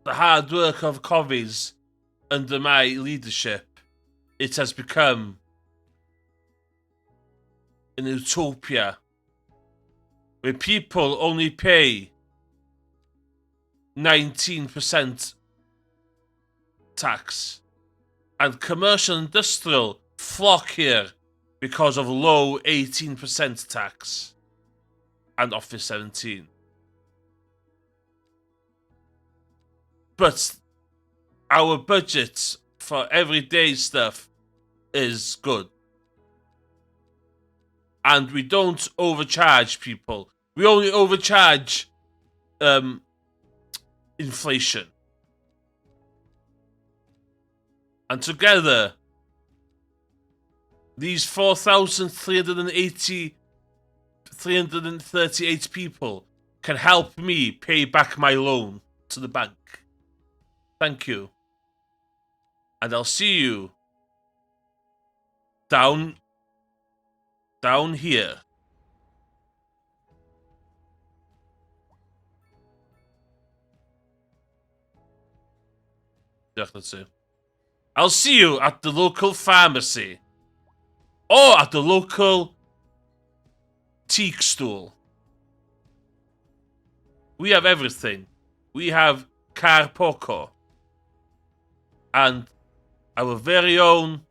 the hard work of Covies under my leadership, it has become an utopia where people only pay 19% tax and commercial industrial flock here because of low 18% tax and office 17. But our budget for everyday stuff is good. And we don't overcharge people. We only overcharge inflation. And together, these 4,380, 338 people can help me pay back my loan to the bank. Thank you. And I'll see you down here. Diolch na ti. I'll see you at the local pharmacy. Or at the local teak stool. We have everything. We have Car Poco. And our very own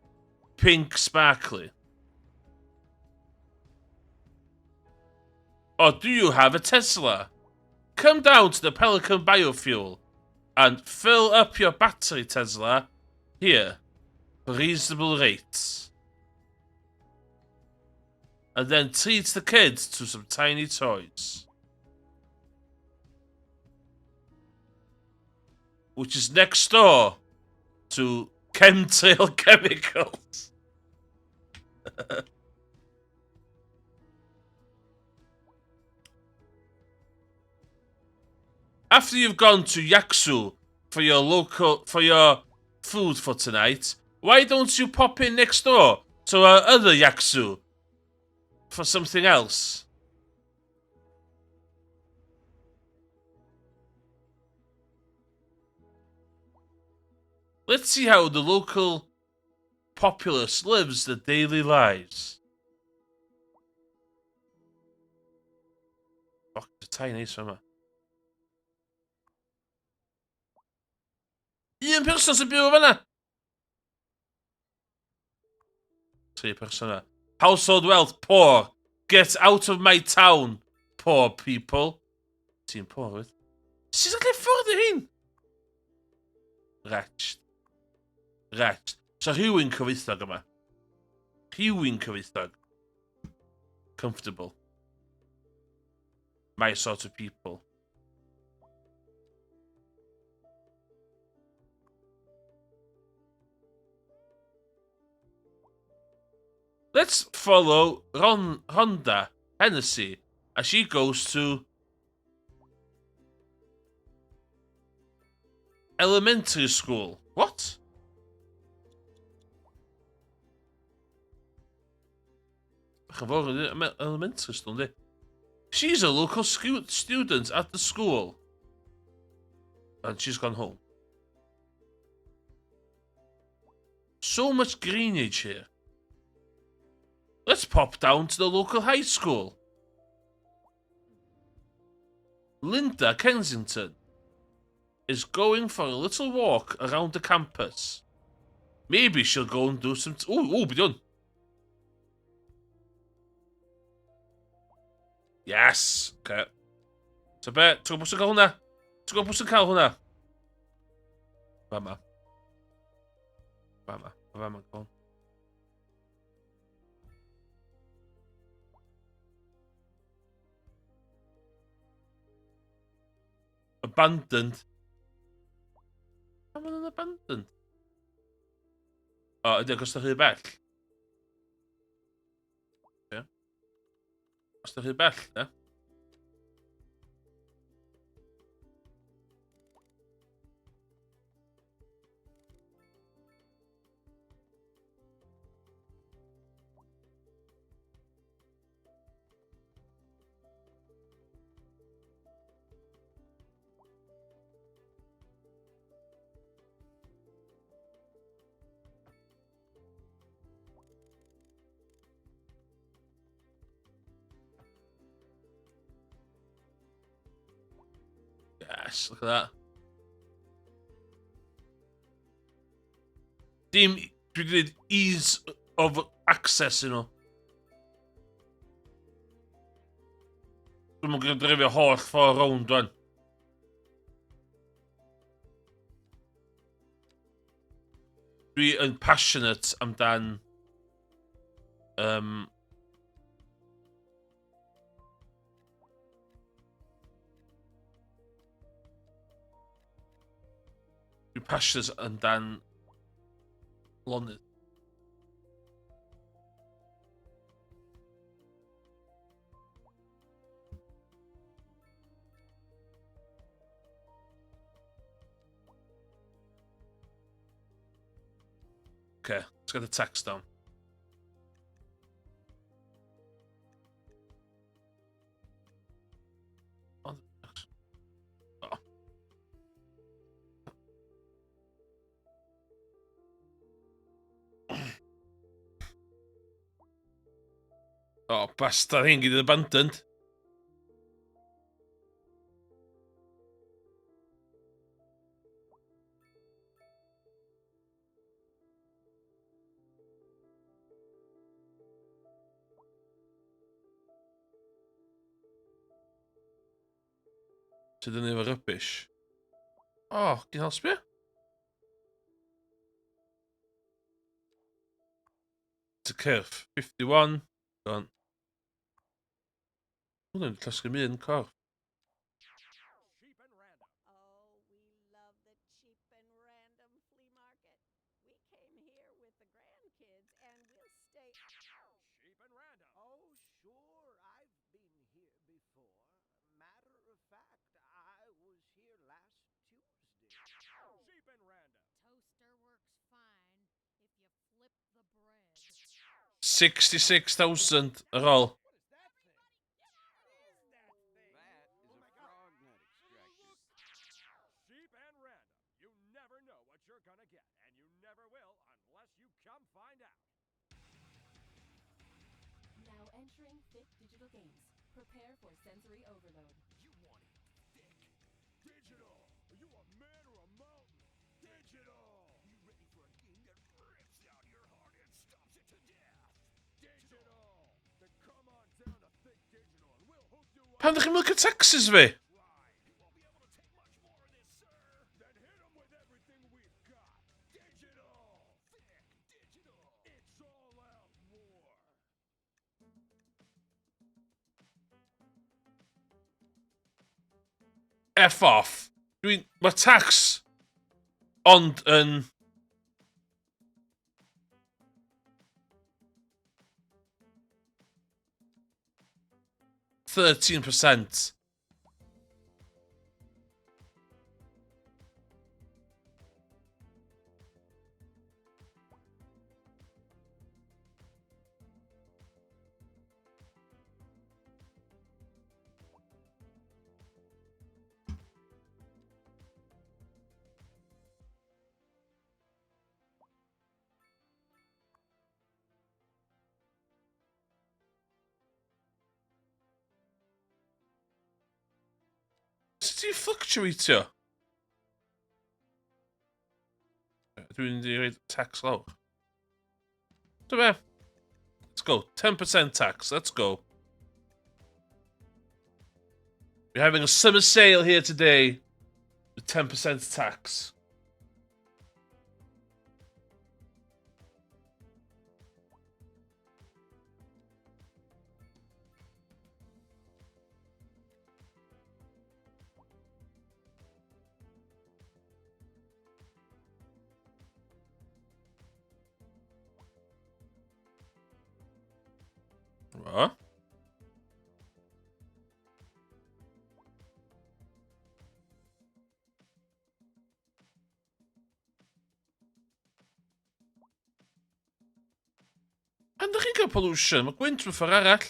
pink sparkly. Or do you have a Tesla? Come down to the Pelican Biofuel and fill up your battery Tesla here for reasonable rates. And then treat the kids to some tiny toys. Which is next door to Chemtrail Chemicals. After you've gone to Yaksu for your food for tonight, why don't you pop in next door to our other Yaksu for something else? Let's see how the local populace lives their daily lives. Fuck, y tai neis yma. Un person sy'n byw fanna! Tri person yna. Household wealth, poor. Get out of my town, poor people. Ti'n poor, wyt? Sut allai fforddio hyn? Wretched. Wretched. So rhywun cyfoethog yma. Rhywun cyfoethog. Comfortable. My sort of people. Let's follow Ron Rhonda Hennessy as she goes to Elementary school. What? Bach yn fawr yn elementary school, yndi? She's a local student at the school. And she's gone home. So much greenage here. Let's pop down to the local high school. Linda Kensington is going for a little walk around the campus. Maybe she'll go and do some... Ooh, ooh, be done. Yes! Okay. So be, ti'n gwybod pwy sy'n cael hwnna? Ti'n gwybod pwy sy'n cael hwnna? Fama. Fama. Fama, go on. Abandoned. Pam maen nhw'n abandoned? O, ydy, achos da rhy bell. Ie. Os da rhy bell, ne? Yes, look at that. Dim, dwi wedi gwneud ease of access i nhw. Dwi'm yn gwybod drefio holl ffordd rownd wan. Dwi yn passionate amdan um, Dwi'n passionate amdan lonydd. Okay, let's get the text down. Oh, bastard hyn gyda'n abandoned. Sydd yn efo rubbish. O, oh, gyn hel sbio? It's a cyrff. 51. Gone. Hwna'n llosgi mi un corff. 66,000 ar ôl. Pam ddech chi'n licio taxes fi? F off. Dwi'n... Mae tax ond yn... 13%. Sut ti'n fluctuatio? Dwi'n mynd i roed tax lawr. Dwi'n be? Let's go. 10% tax. Let's go. We're having a summer sale here today with 10% tax. What? Pan ydych chi'n cael pollution? Mae gwynt mewn ffordd arall.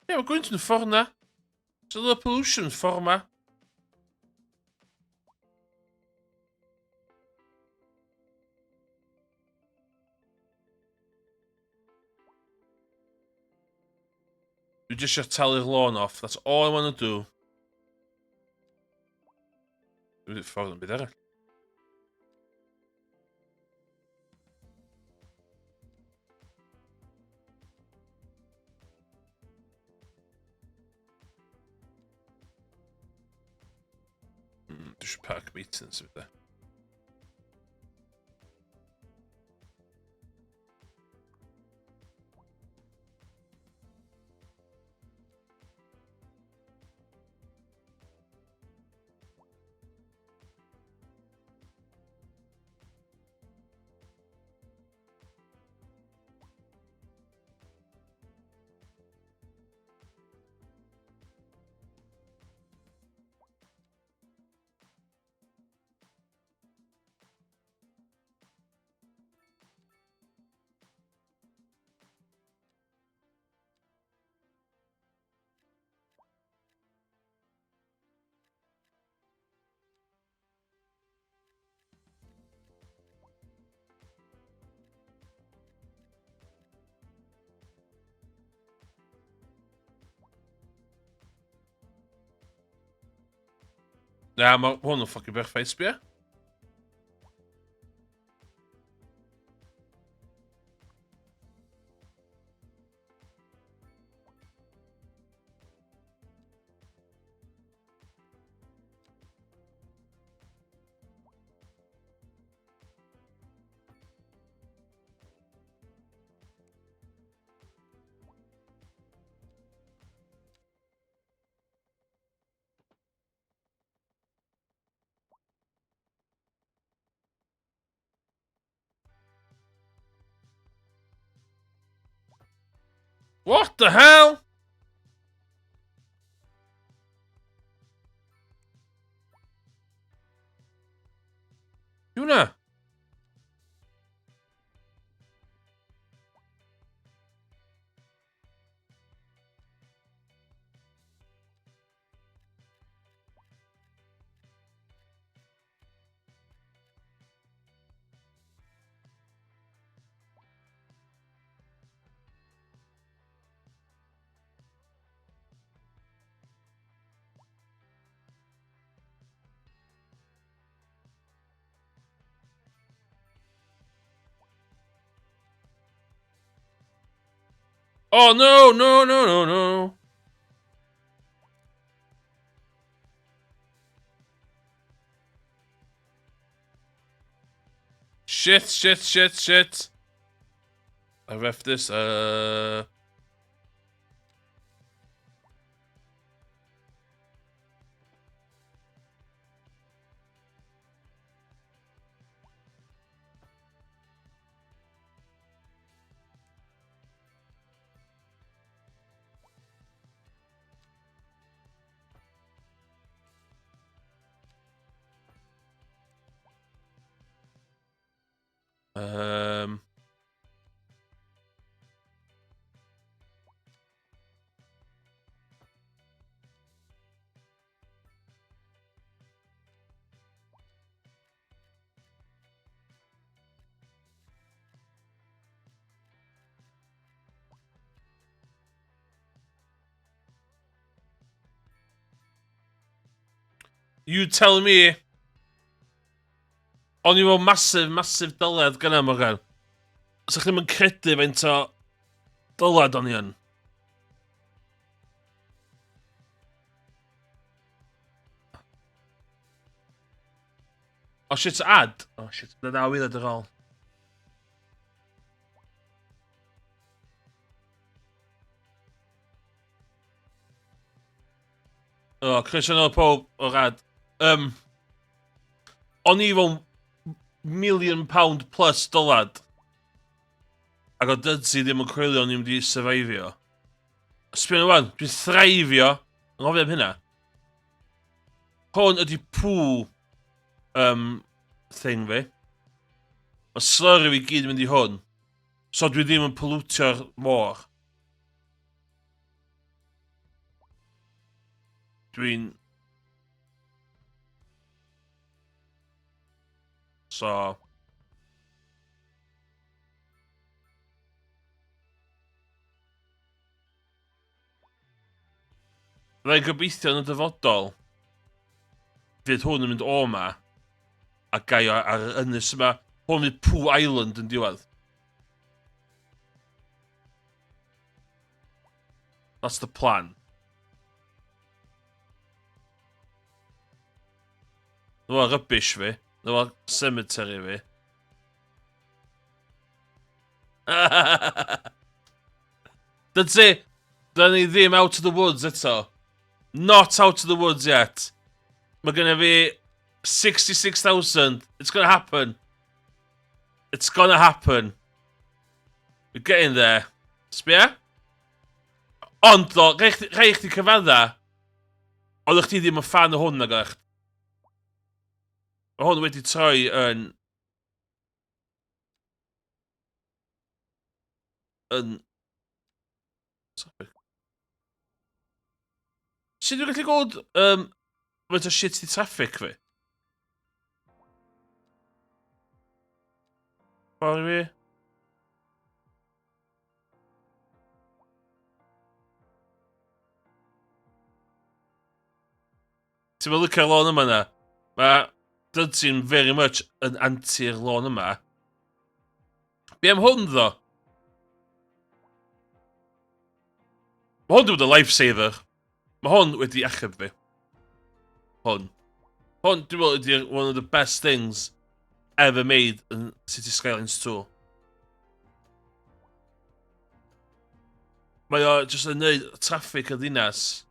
Ie, mae gwynt yn ffordd na. So the pollution ffordd ma. Dwi jyst eisiau talu'r lôn off. That's all I want to do. Dwi'n ffordd yn byd arall. Dwi eisiau park maintenance o bethau. Na, mae hwn yn ffocin berffaith, sbia. What the hell? Hwnna? Oh no, no, no, no, no. Shit, shit, shit, shit. I ref this. You tell me. O'n i mewn massive, massive dyled gyna, Morgan. Sa chdi'm yn credu faint o dyled o'n i yn. Oh shit, ad! Oh shit, na ddaw i ddod ar ôl. O, oh, croeso nôl pob o'r ad. Um, o'n i fel million pound plus dylad. Ac o Dudzi ddim yn coelio o'n i'n mynd i survivio. Sbio nhw wan, dwi'n thraifio. Anghofio am hynna. Hwn ydi pŵ um, thing fi. Mae slurry fi gyd yn mynd i hwn. So dwi ddim yn pollutio'r môr. Dwi'n... So... Byddai'n gobeithio yn y dyfodol fydd hwn yn mynd o ma a gaio ar yr ynys yma. Hwn fydd Pooh Island yn diwedd. That's the plan. Dyma rubbish fi. Dyma cemetery fi. That's it. Dyna ni ddim out of the woods eto. Not out of the woods yet. Mae genna fi 66,000. It's gonna happen. It's gonna happen. We're getting there. Sbia? Ond, ddo, rhaid chdi cyfadda, oeddech chdi ddim yn fan o hwn nag oeddech? Mae hwn wedi troi yn yn... Sorry. Sut dwi'n gallu gweld um, faint o shit di traffic fi? Ffordd fi? Ti'n meddwl licio'r lôn yma na? Mae Dudsy'n very much yn anti'r lôn yma. Be am hwn ddo? Mae hwn wedi bod yn lifesaver. Mae hwn wedi achub fi. Hwn. Hwn, dwi'n meddwl, ydy'r one of the best things ever made in City Skylines 2. Mae o jyst yn neud traffic y ddinas.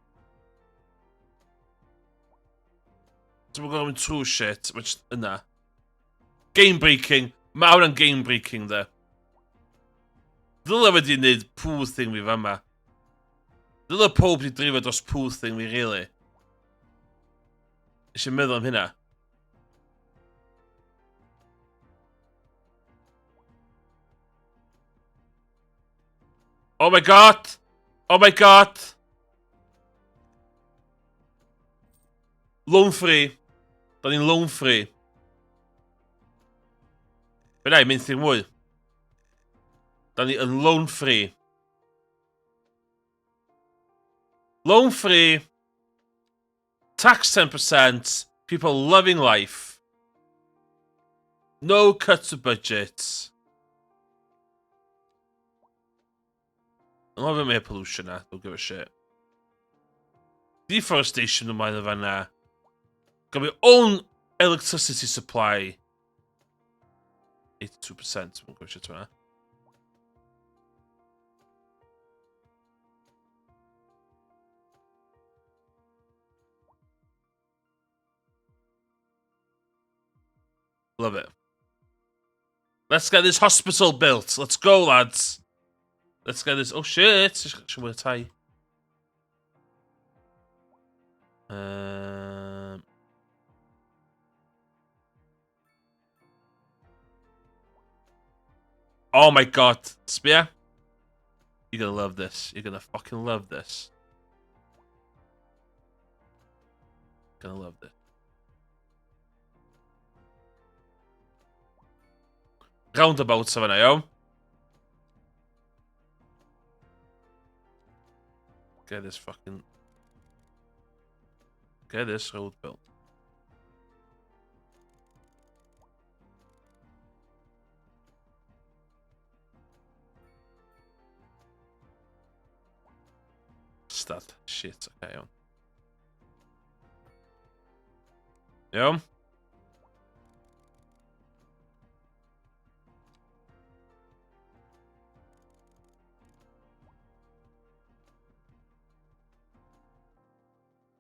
Ti'n gwybod mynd trwy shit, mae jyst yna. Game breaking. Mae hwnna'n game breaking, de. Ddyle wedi wneud poo thing fi fama. Ddyle pob wedi drifo dros poo thing fi, really. Eisiau meddwl am hynna. Oh my god! Oh my god! Loan free. Da ni'n loan free. Fe na i mynd i'r mwy. Da ni yn loan free. Loan free. Tax 10%. People loving life. No cut to budget. Anghofio am air pollution na, don't give a shit. Deforestation ymlaen o fanna. Got my own electricity supply. 82%, mae'n gwybod shit fanna. Love it. Let's get this hospital built. Let's go, lads. Let's get this... Oh, shit. Eisiau mwy o tai. Um... Oh my god. Sbia? You're gonna love this. You're gonna fucking love this. Gonna love this. Roundabout sa fanna, iawn? Get this fucking... Get this road built. Bastard. Shit, oce, okay, iawn. Iawn.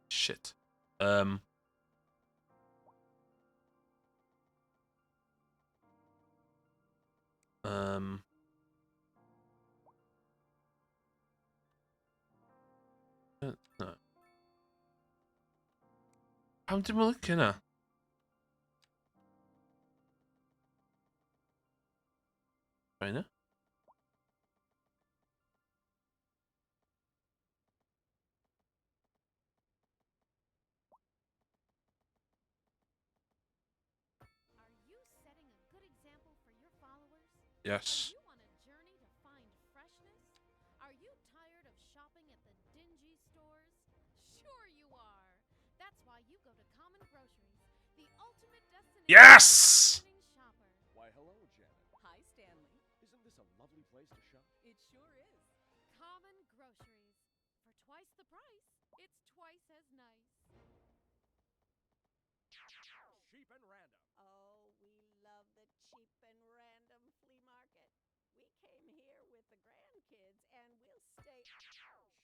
Shit. Um, um, na. Pam dim yn licio hynna? China?
Are you setting a good example for your followers?
Yes.
Are you on a journey to find freshness? Are you tired of shopping at the dingy stores? Sure you are. That's why you go to Common Groceries, the ultimate destination
Yes!
for the shopper.
Why, hello, Janet.
Hi, Stanley.
Isn't this a lovely place to shop?
It sure is.
Common Groceries. For twice the price, it's twice as nice.
Cheap and random.
Oh, we love the cheap and random flea market. We came here with the grandkids and we'll stay.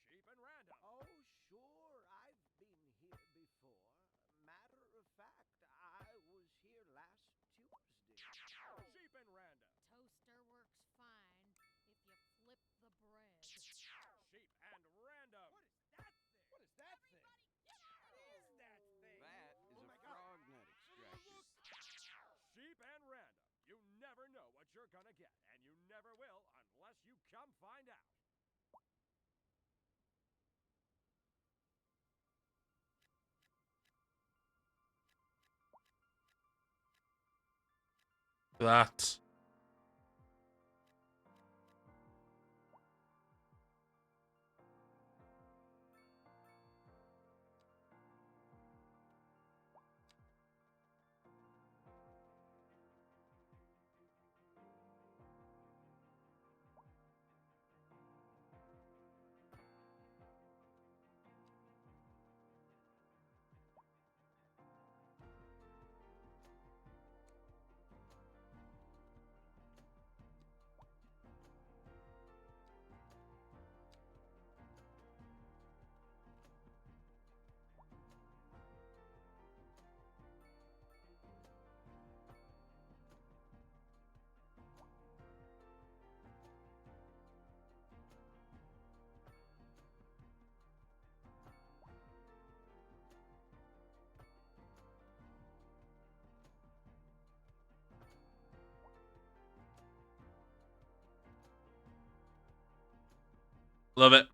Cheap and random.
Oh, sure, I've been here before. Matter of fact, I was here last Tuesday.
Cheap and random.
Toaster works fine if you flip the bread.
Cheap and random.
What is that thing? What is that thing? What is that thing?
That is
Oh
a
my God.
frog nut extractor.
Cheap and random. You never know what you're gonna get, and you never will unless you come find out.
That. Love it.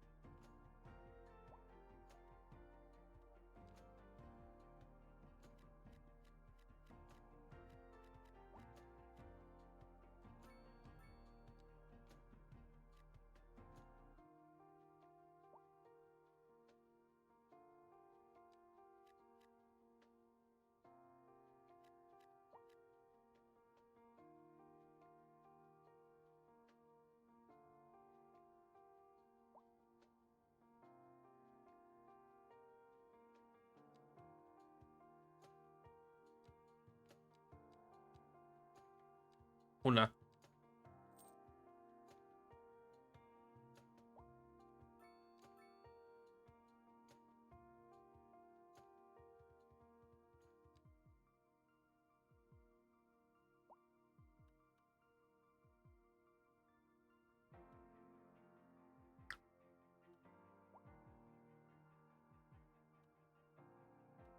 Hwnna.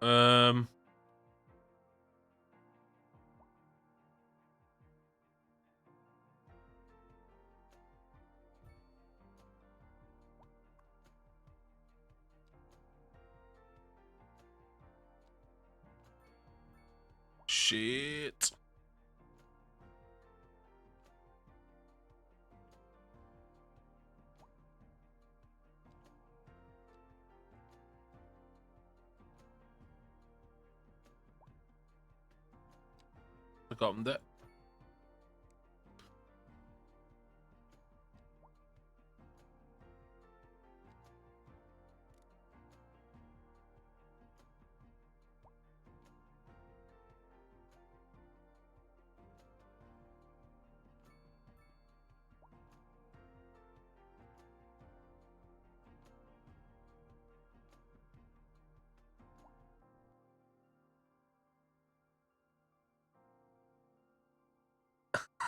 Um. Shit. I got him there.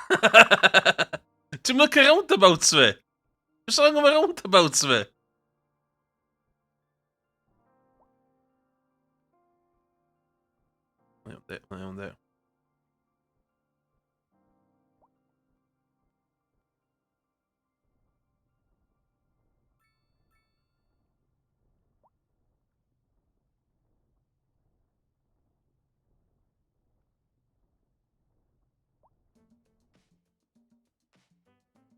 Ti'n mynd roundabouts fi? Beth sy'n angen roundabouts fi? Iawn de, iawn de.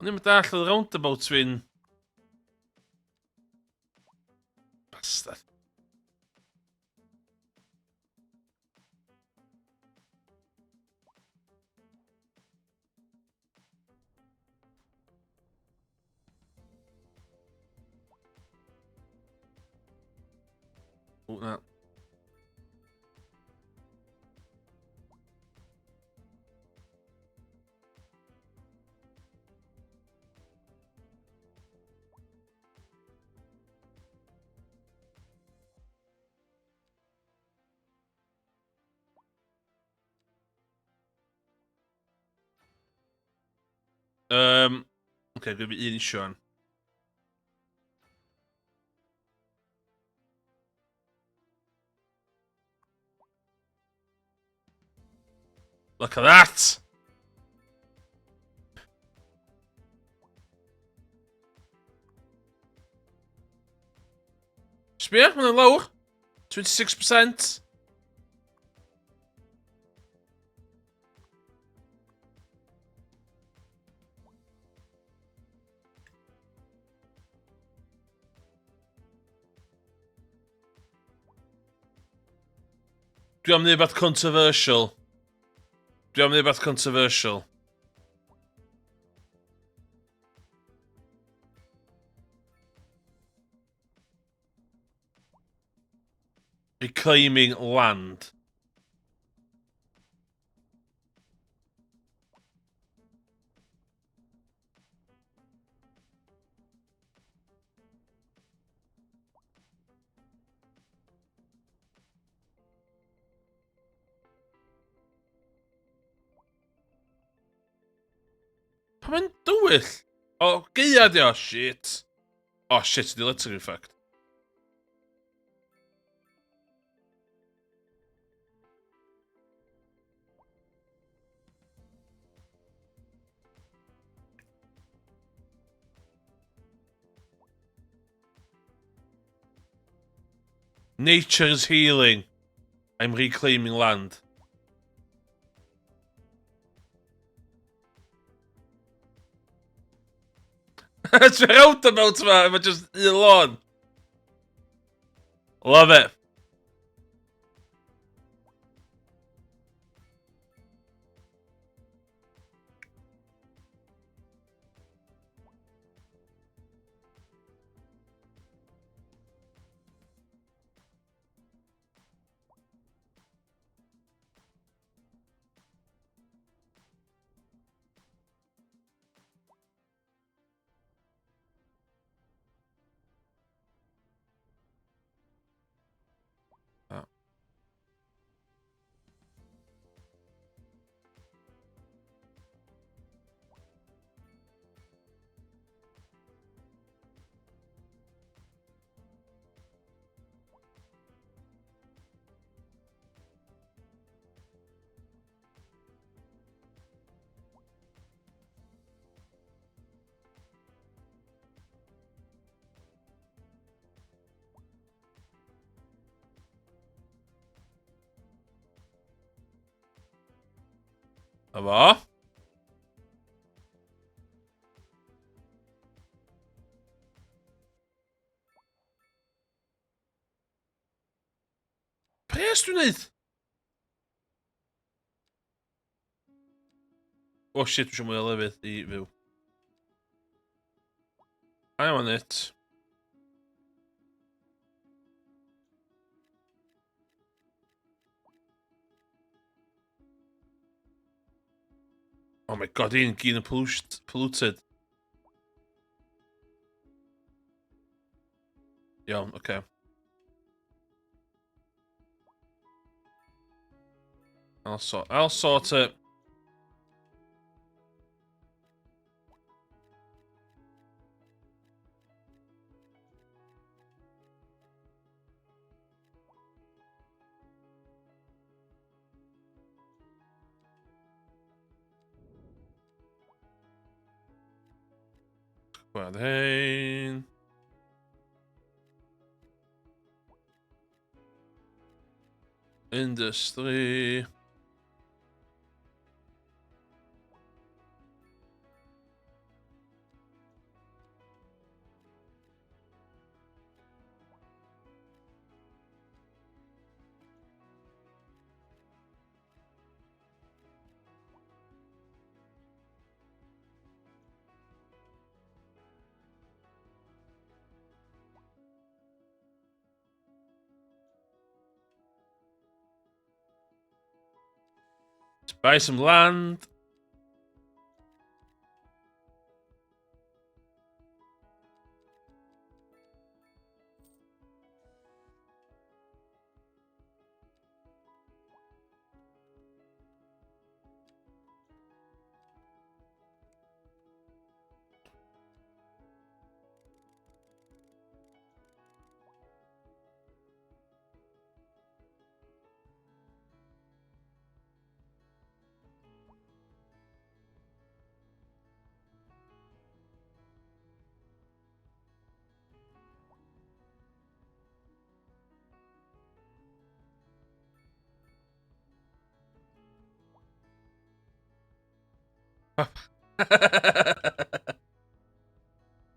O'n i'n dall oedd roundabout fi'n... Bastard. O, na. Oce, okay, dwi'n un issue an. Look at that! Sbia, mae'n lawr. 26%. Dwi am wneud beth controversial. Dwi am wneud beth controversial. Reclaiming land. Pa mae'n dywyll? O, gaea di o, shit. Oh shit, di littering effect. Nature is healing. I'm reclaiming land. Ti'n roundabout yma, efo just un lôn. Love it. Na fo. Pres dwi'n neud? Oh shit, dwi eisiau mwy o lefydd i fyw. I want it. Oh my god, un gyn yn polluted. Iawn, oce. Okay. I'll sort, I'll sort it. Gwad hein. Industry. Let's buy some land.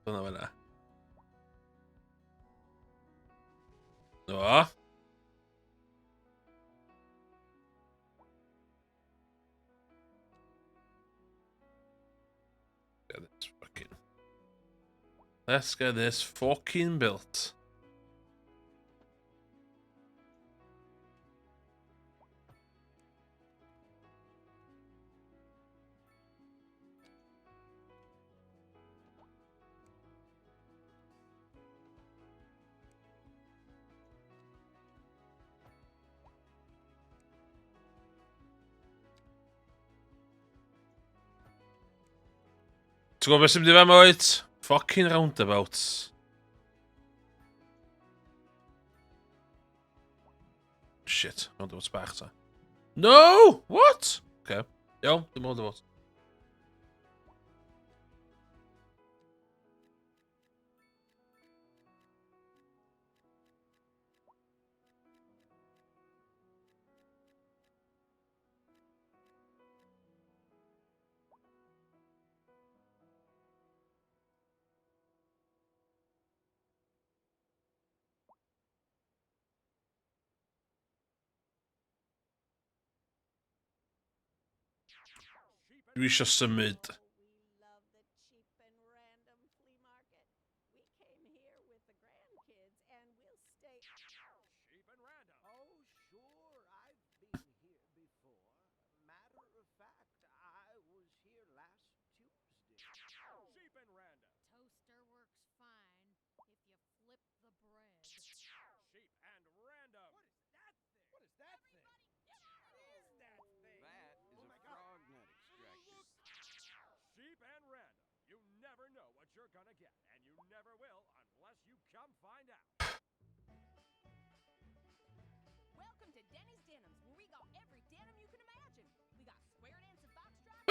Dyna fyna. No. Get this fucking... Let's get this fucking built. Ti'n gwybod beth sy'n mynd i fama oed? Fucking roundabouts. Shit, roundabouts bach ta. No! What? Okay. Iawn, dim roundabout. Dwi eisiau symud.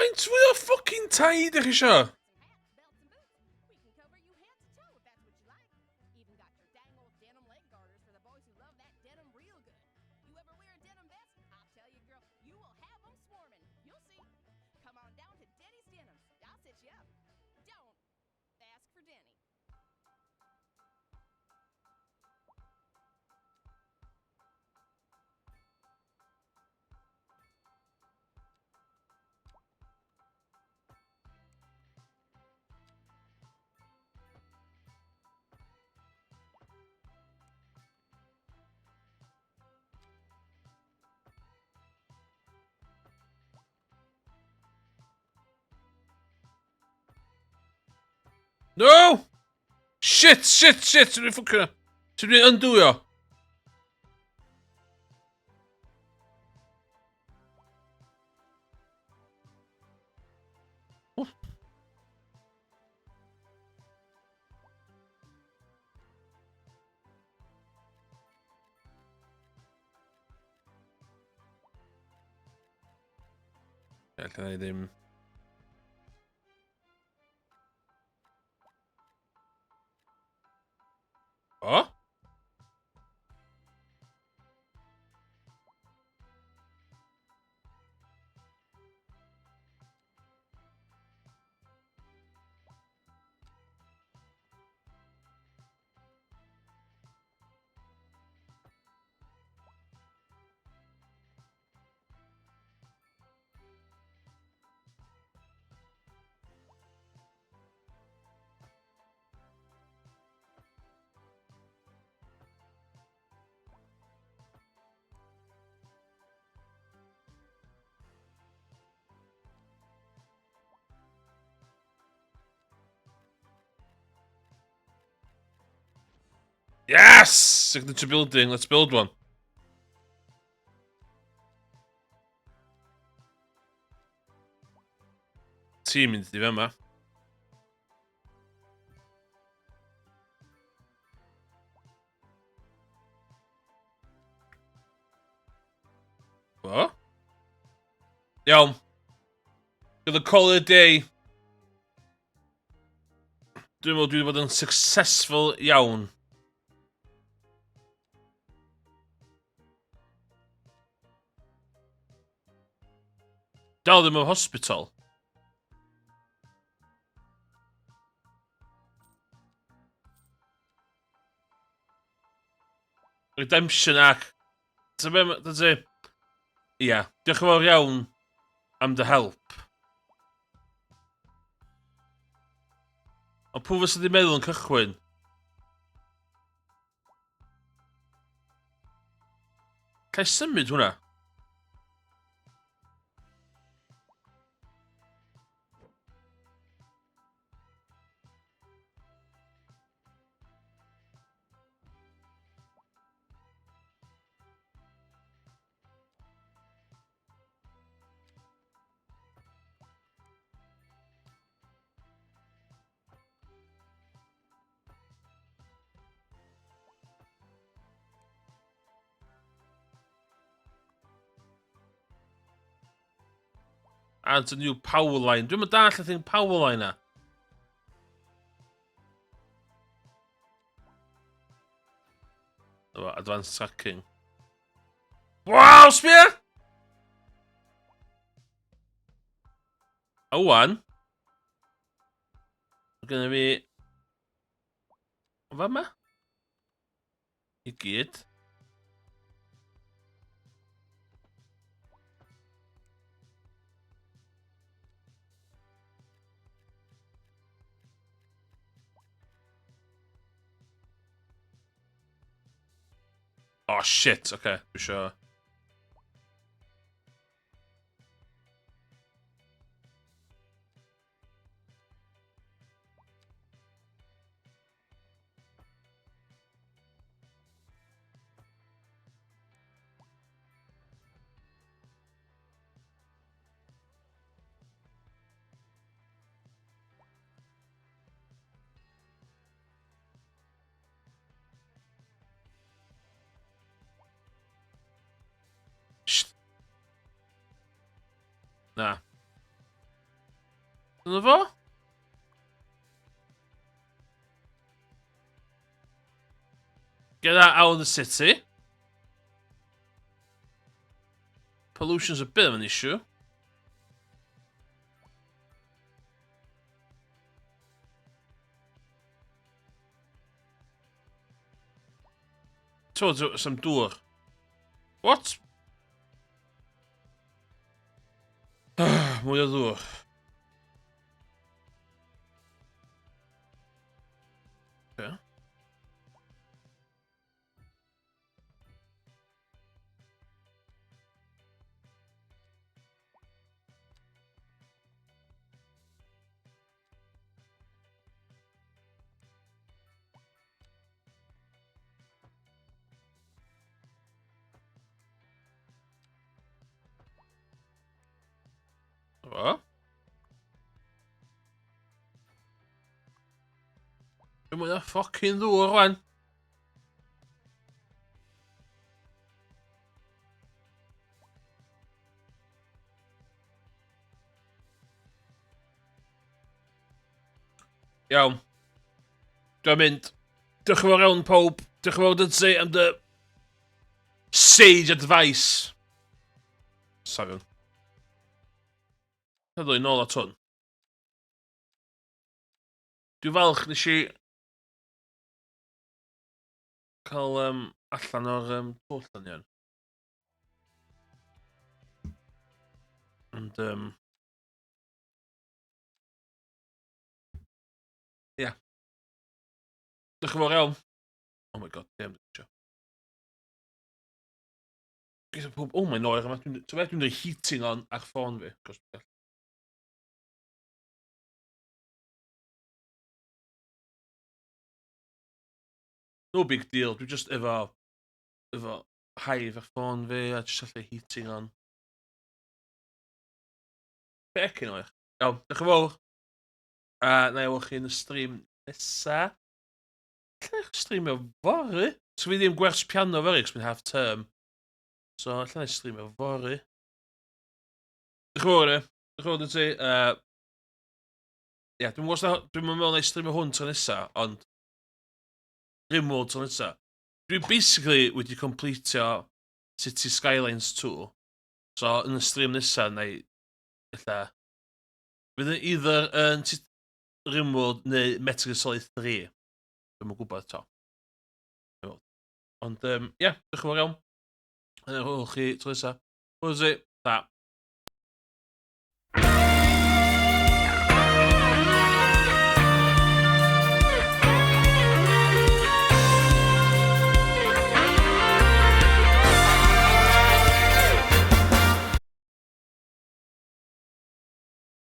Faint fwy o fucking tai ydych chi isio? No! Shit, shit, shit! Dwi'n ffwcio. Ti'n mynd undo o? Alla i ddim. Yes! Signature building, let's build one. Ti'n mynd i fama. Bo? Iawn. Gyda call it a day. Dwi'n meddwl dwi wedi bod yn successful iawn. Dal ddim yn hospital. Redemption Arc. Ti'n be, dyna ti? Ia, diolch yn fawr iawn am dy help. Ond pwy fysa di meddwl yn cychwyn? Ca i symud hwnna? Add a new power line. Dwi'n mynd dall y thing power line na. Efo advanced tracking. Wow, sbia! A wan, mae gennym fi... O fama? I gyd. Oh shit, oce, okay, dwi isio... Na. Dyna fo? Get that out of the city. Pollution's a bit of an issue. Towards some dŵr. What? Mwy o ddŵr. Okay. O. Dwi'n mwy o ffocin ddŵr rwan. Iawn. Dwi'n mynd. Diolch yn fawr iawn pawb. Diolch yn fawr Dudley am dy sage advice. Safion. Heddlu nôl at hwn. Dwi'n falch nes i cael um, allan o'r um, twll yn iawn. Ond, um, ia. Yeah. Diolch yn fawr iawn. Oh my god, damn, dwi'n Geith pob... Oh, mae'n oer yma. Dwi'n dwi'n dweud heating on ar ffôn fi. Cos dwi'n gallu. No big deal, dwi just efo Hive ar ffôn fi a just allu heating on. Becyn oech. Iawn, diolch yn fawr. A na i weld chi yn y stream nesa. Alla i streamio fory. So fi ddim gwers piano fory, cos mae'n half term. So alla i streamio fory. Diolch yn fawr, e. Diolch yn fawr i ti. Ie, dwi'n gwybod, dwi'n meddwl na i streamio hwn tro nesa, ond Rimworld tro nesa. Dwi basically wedi completio City Skylines 2. So, yn y stream nesa, na i, ella, fydd yn either yn Rimworld neu Metal Gear Solid 3. Dwi'm yn gwybod eto. Ond, ie, yeah, diolch yn fawr iawn. Yna, hwyl chi tro nesa. Hwyl ti. Ta.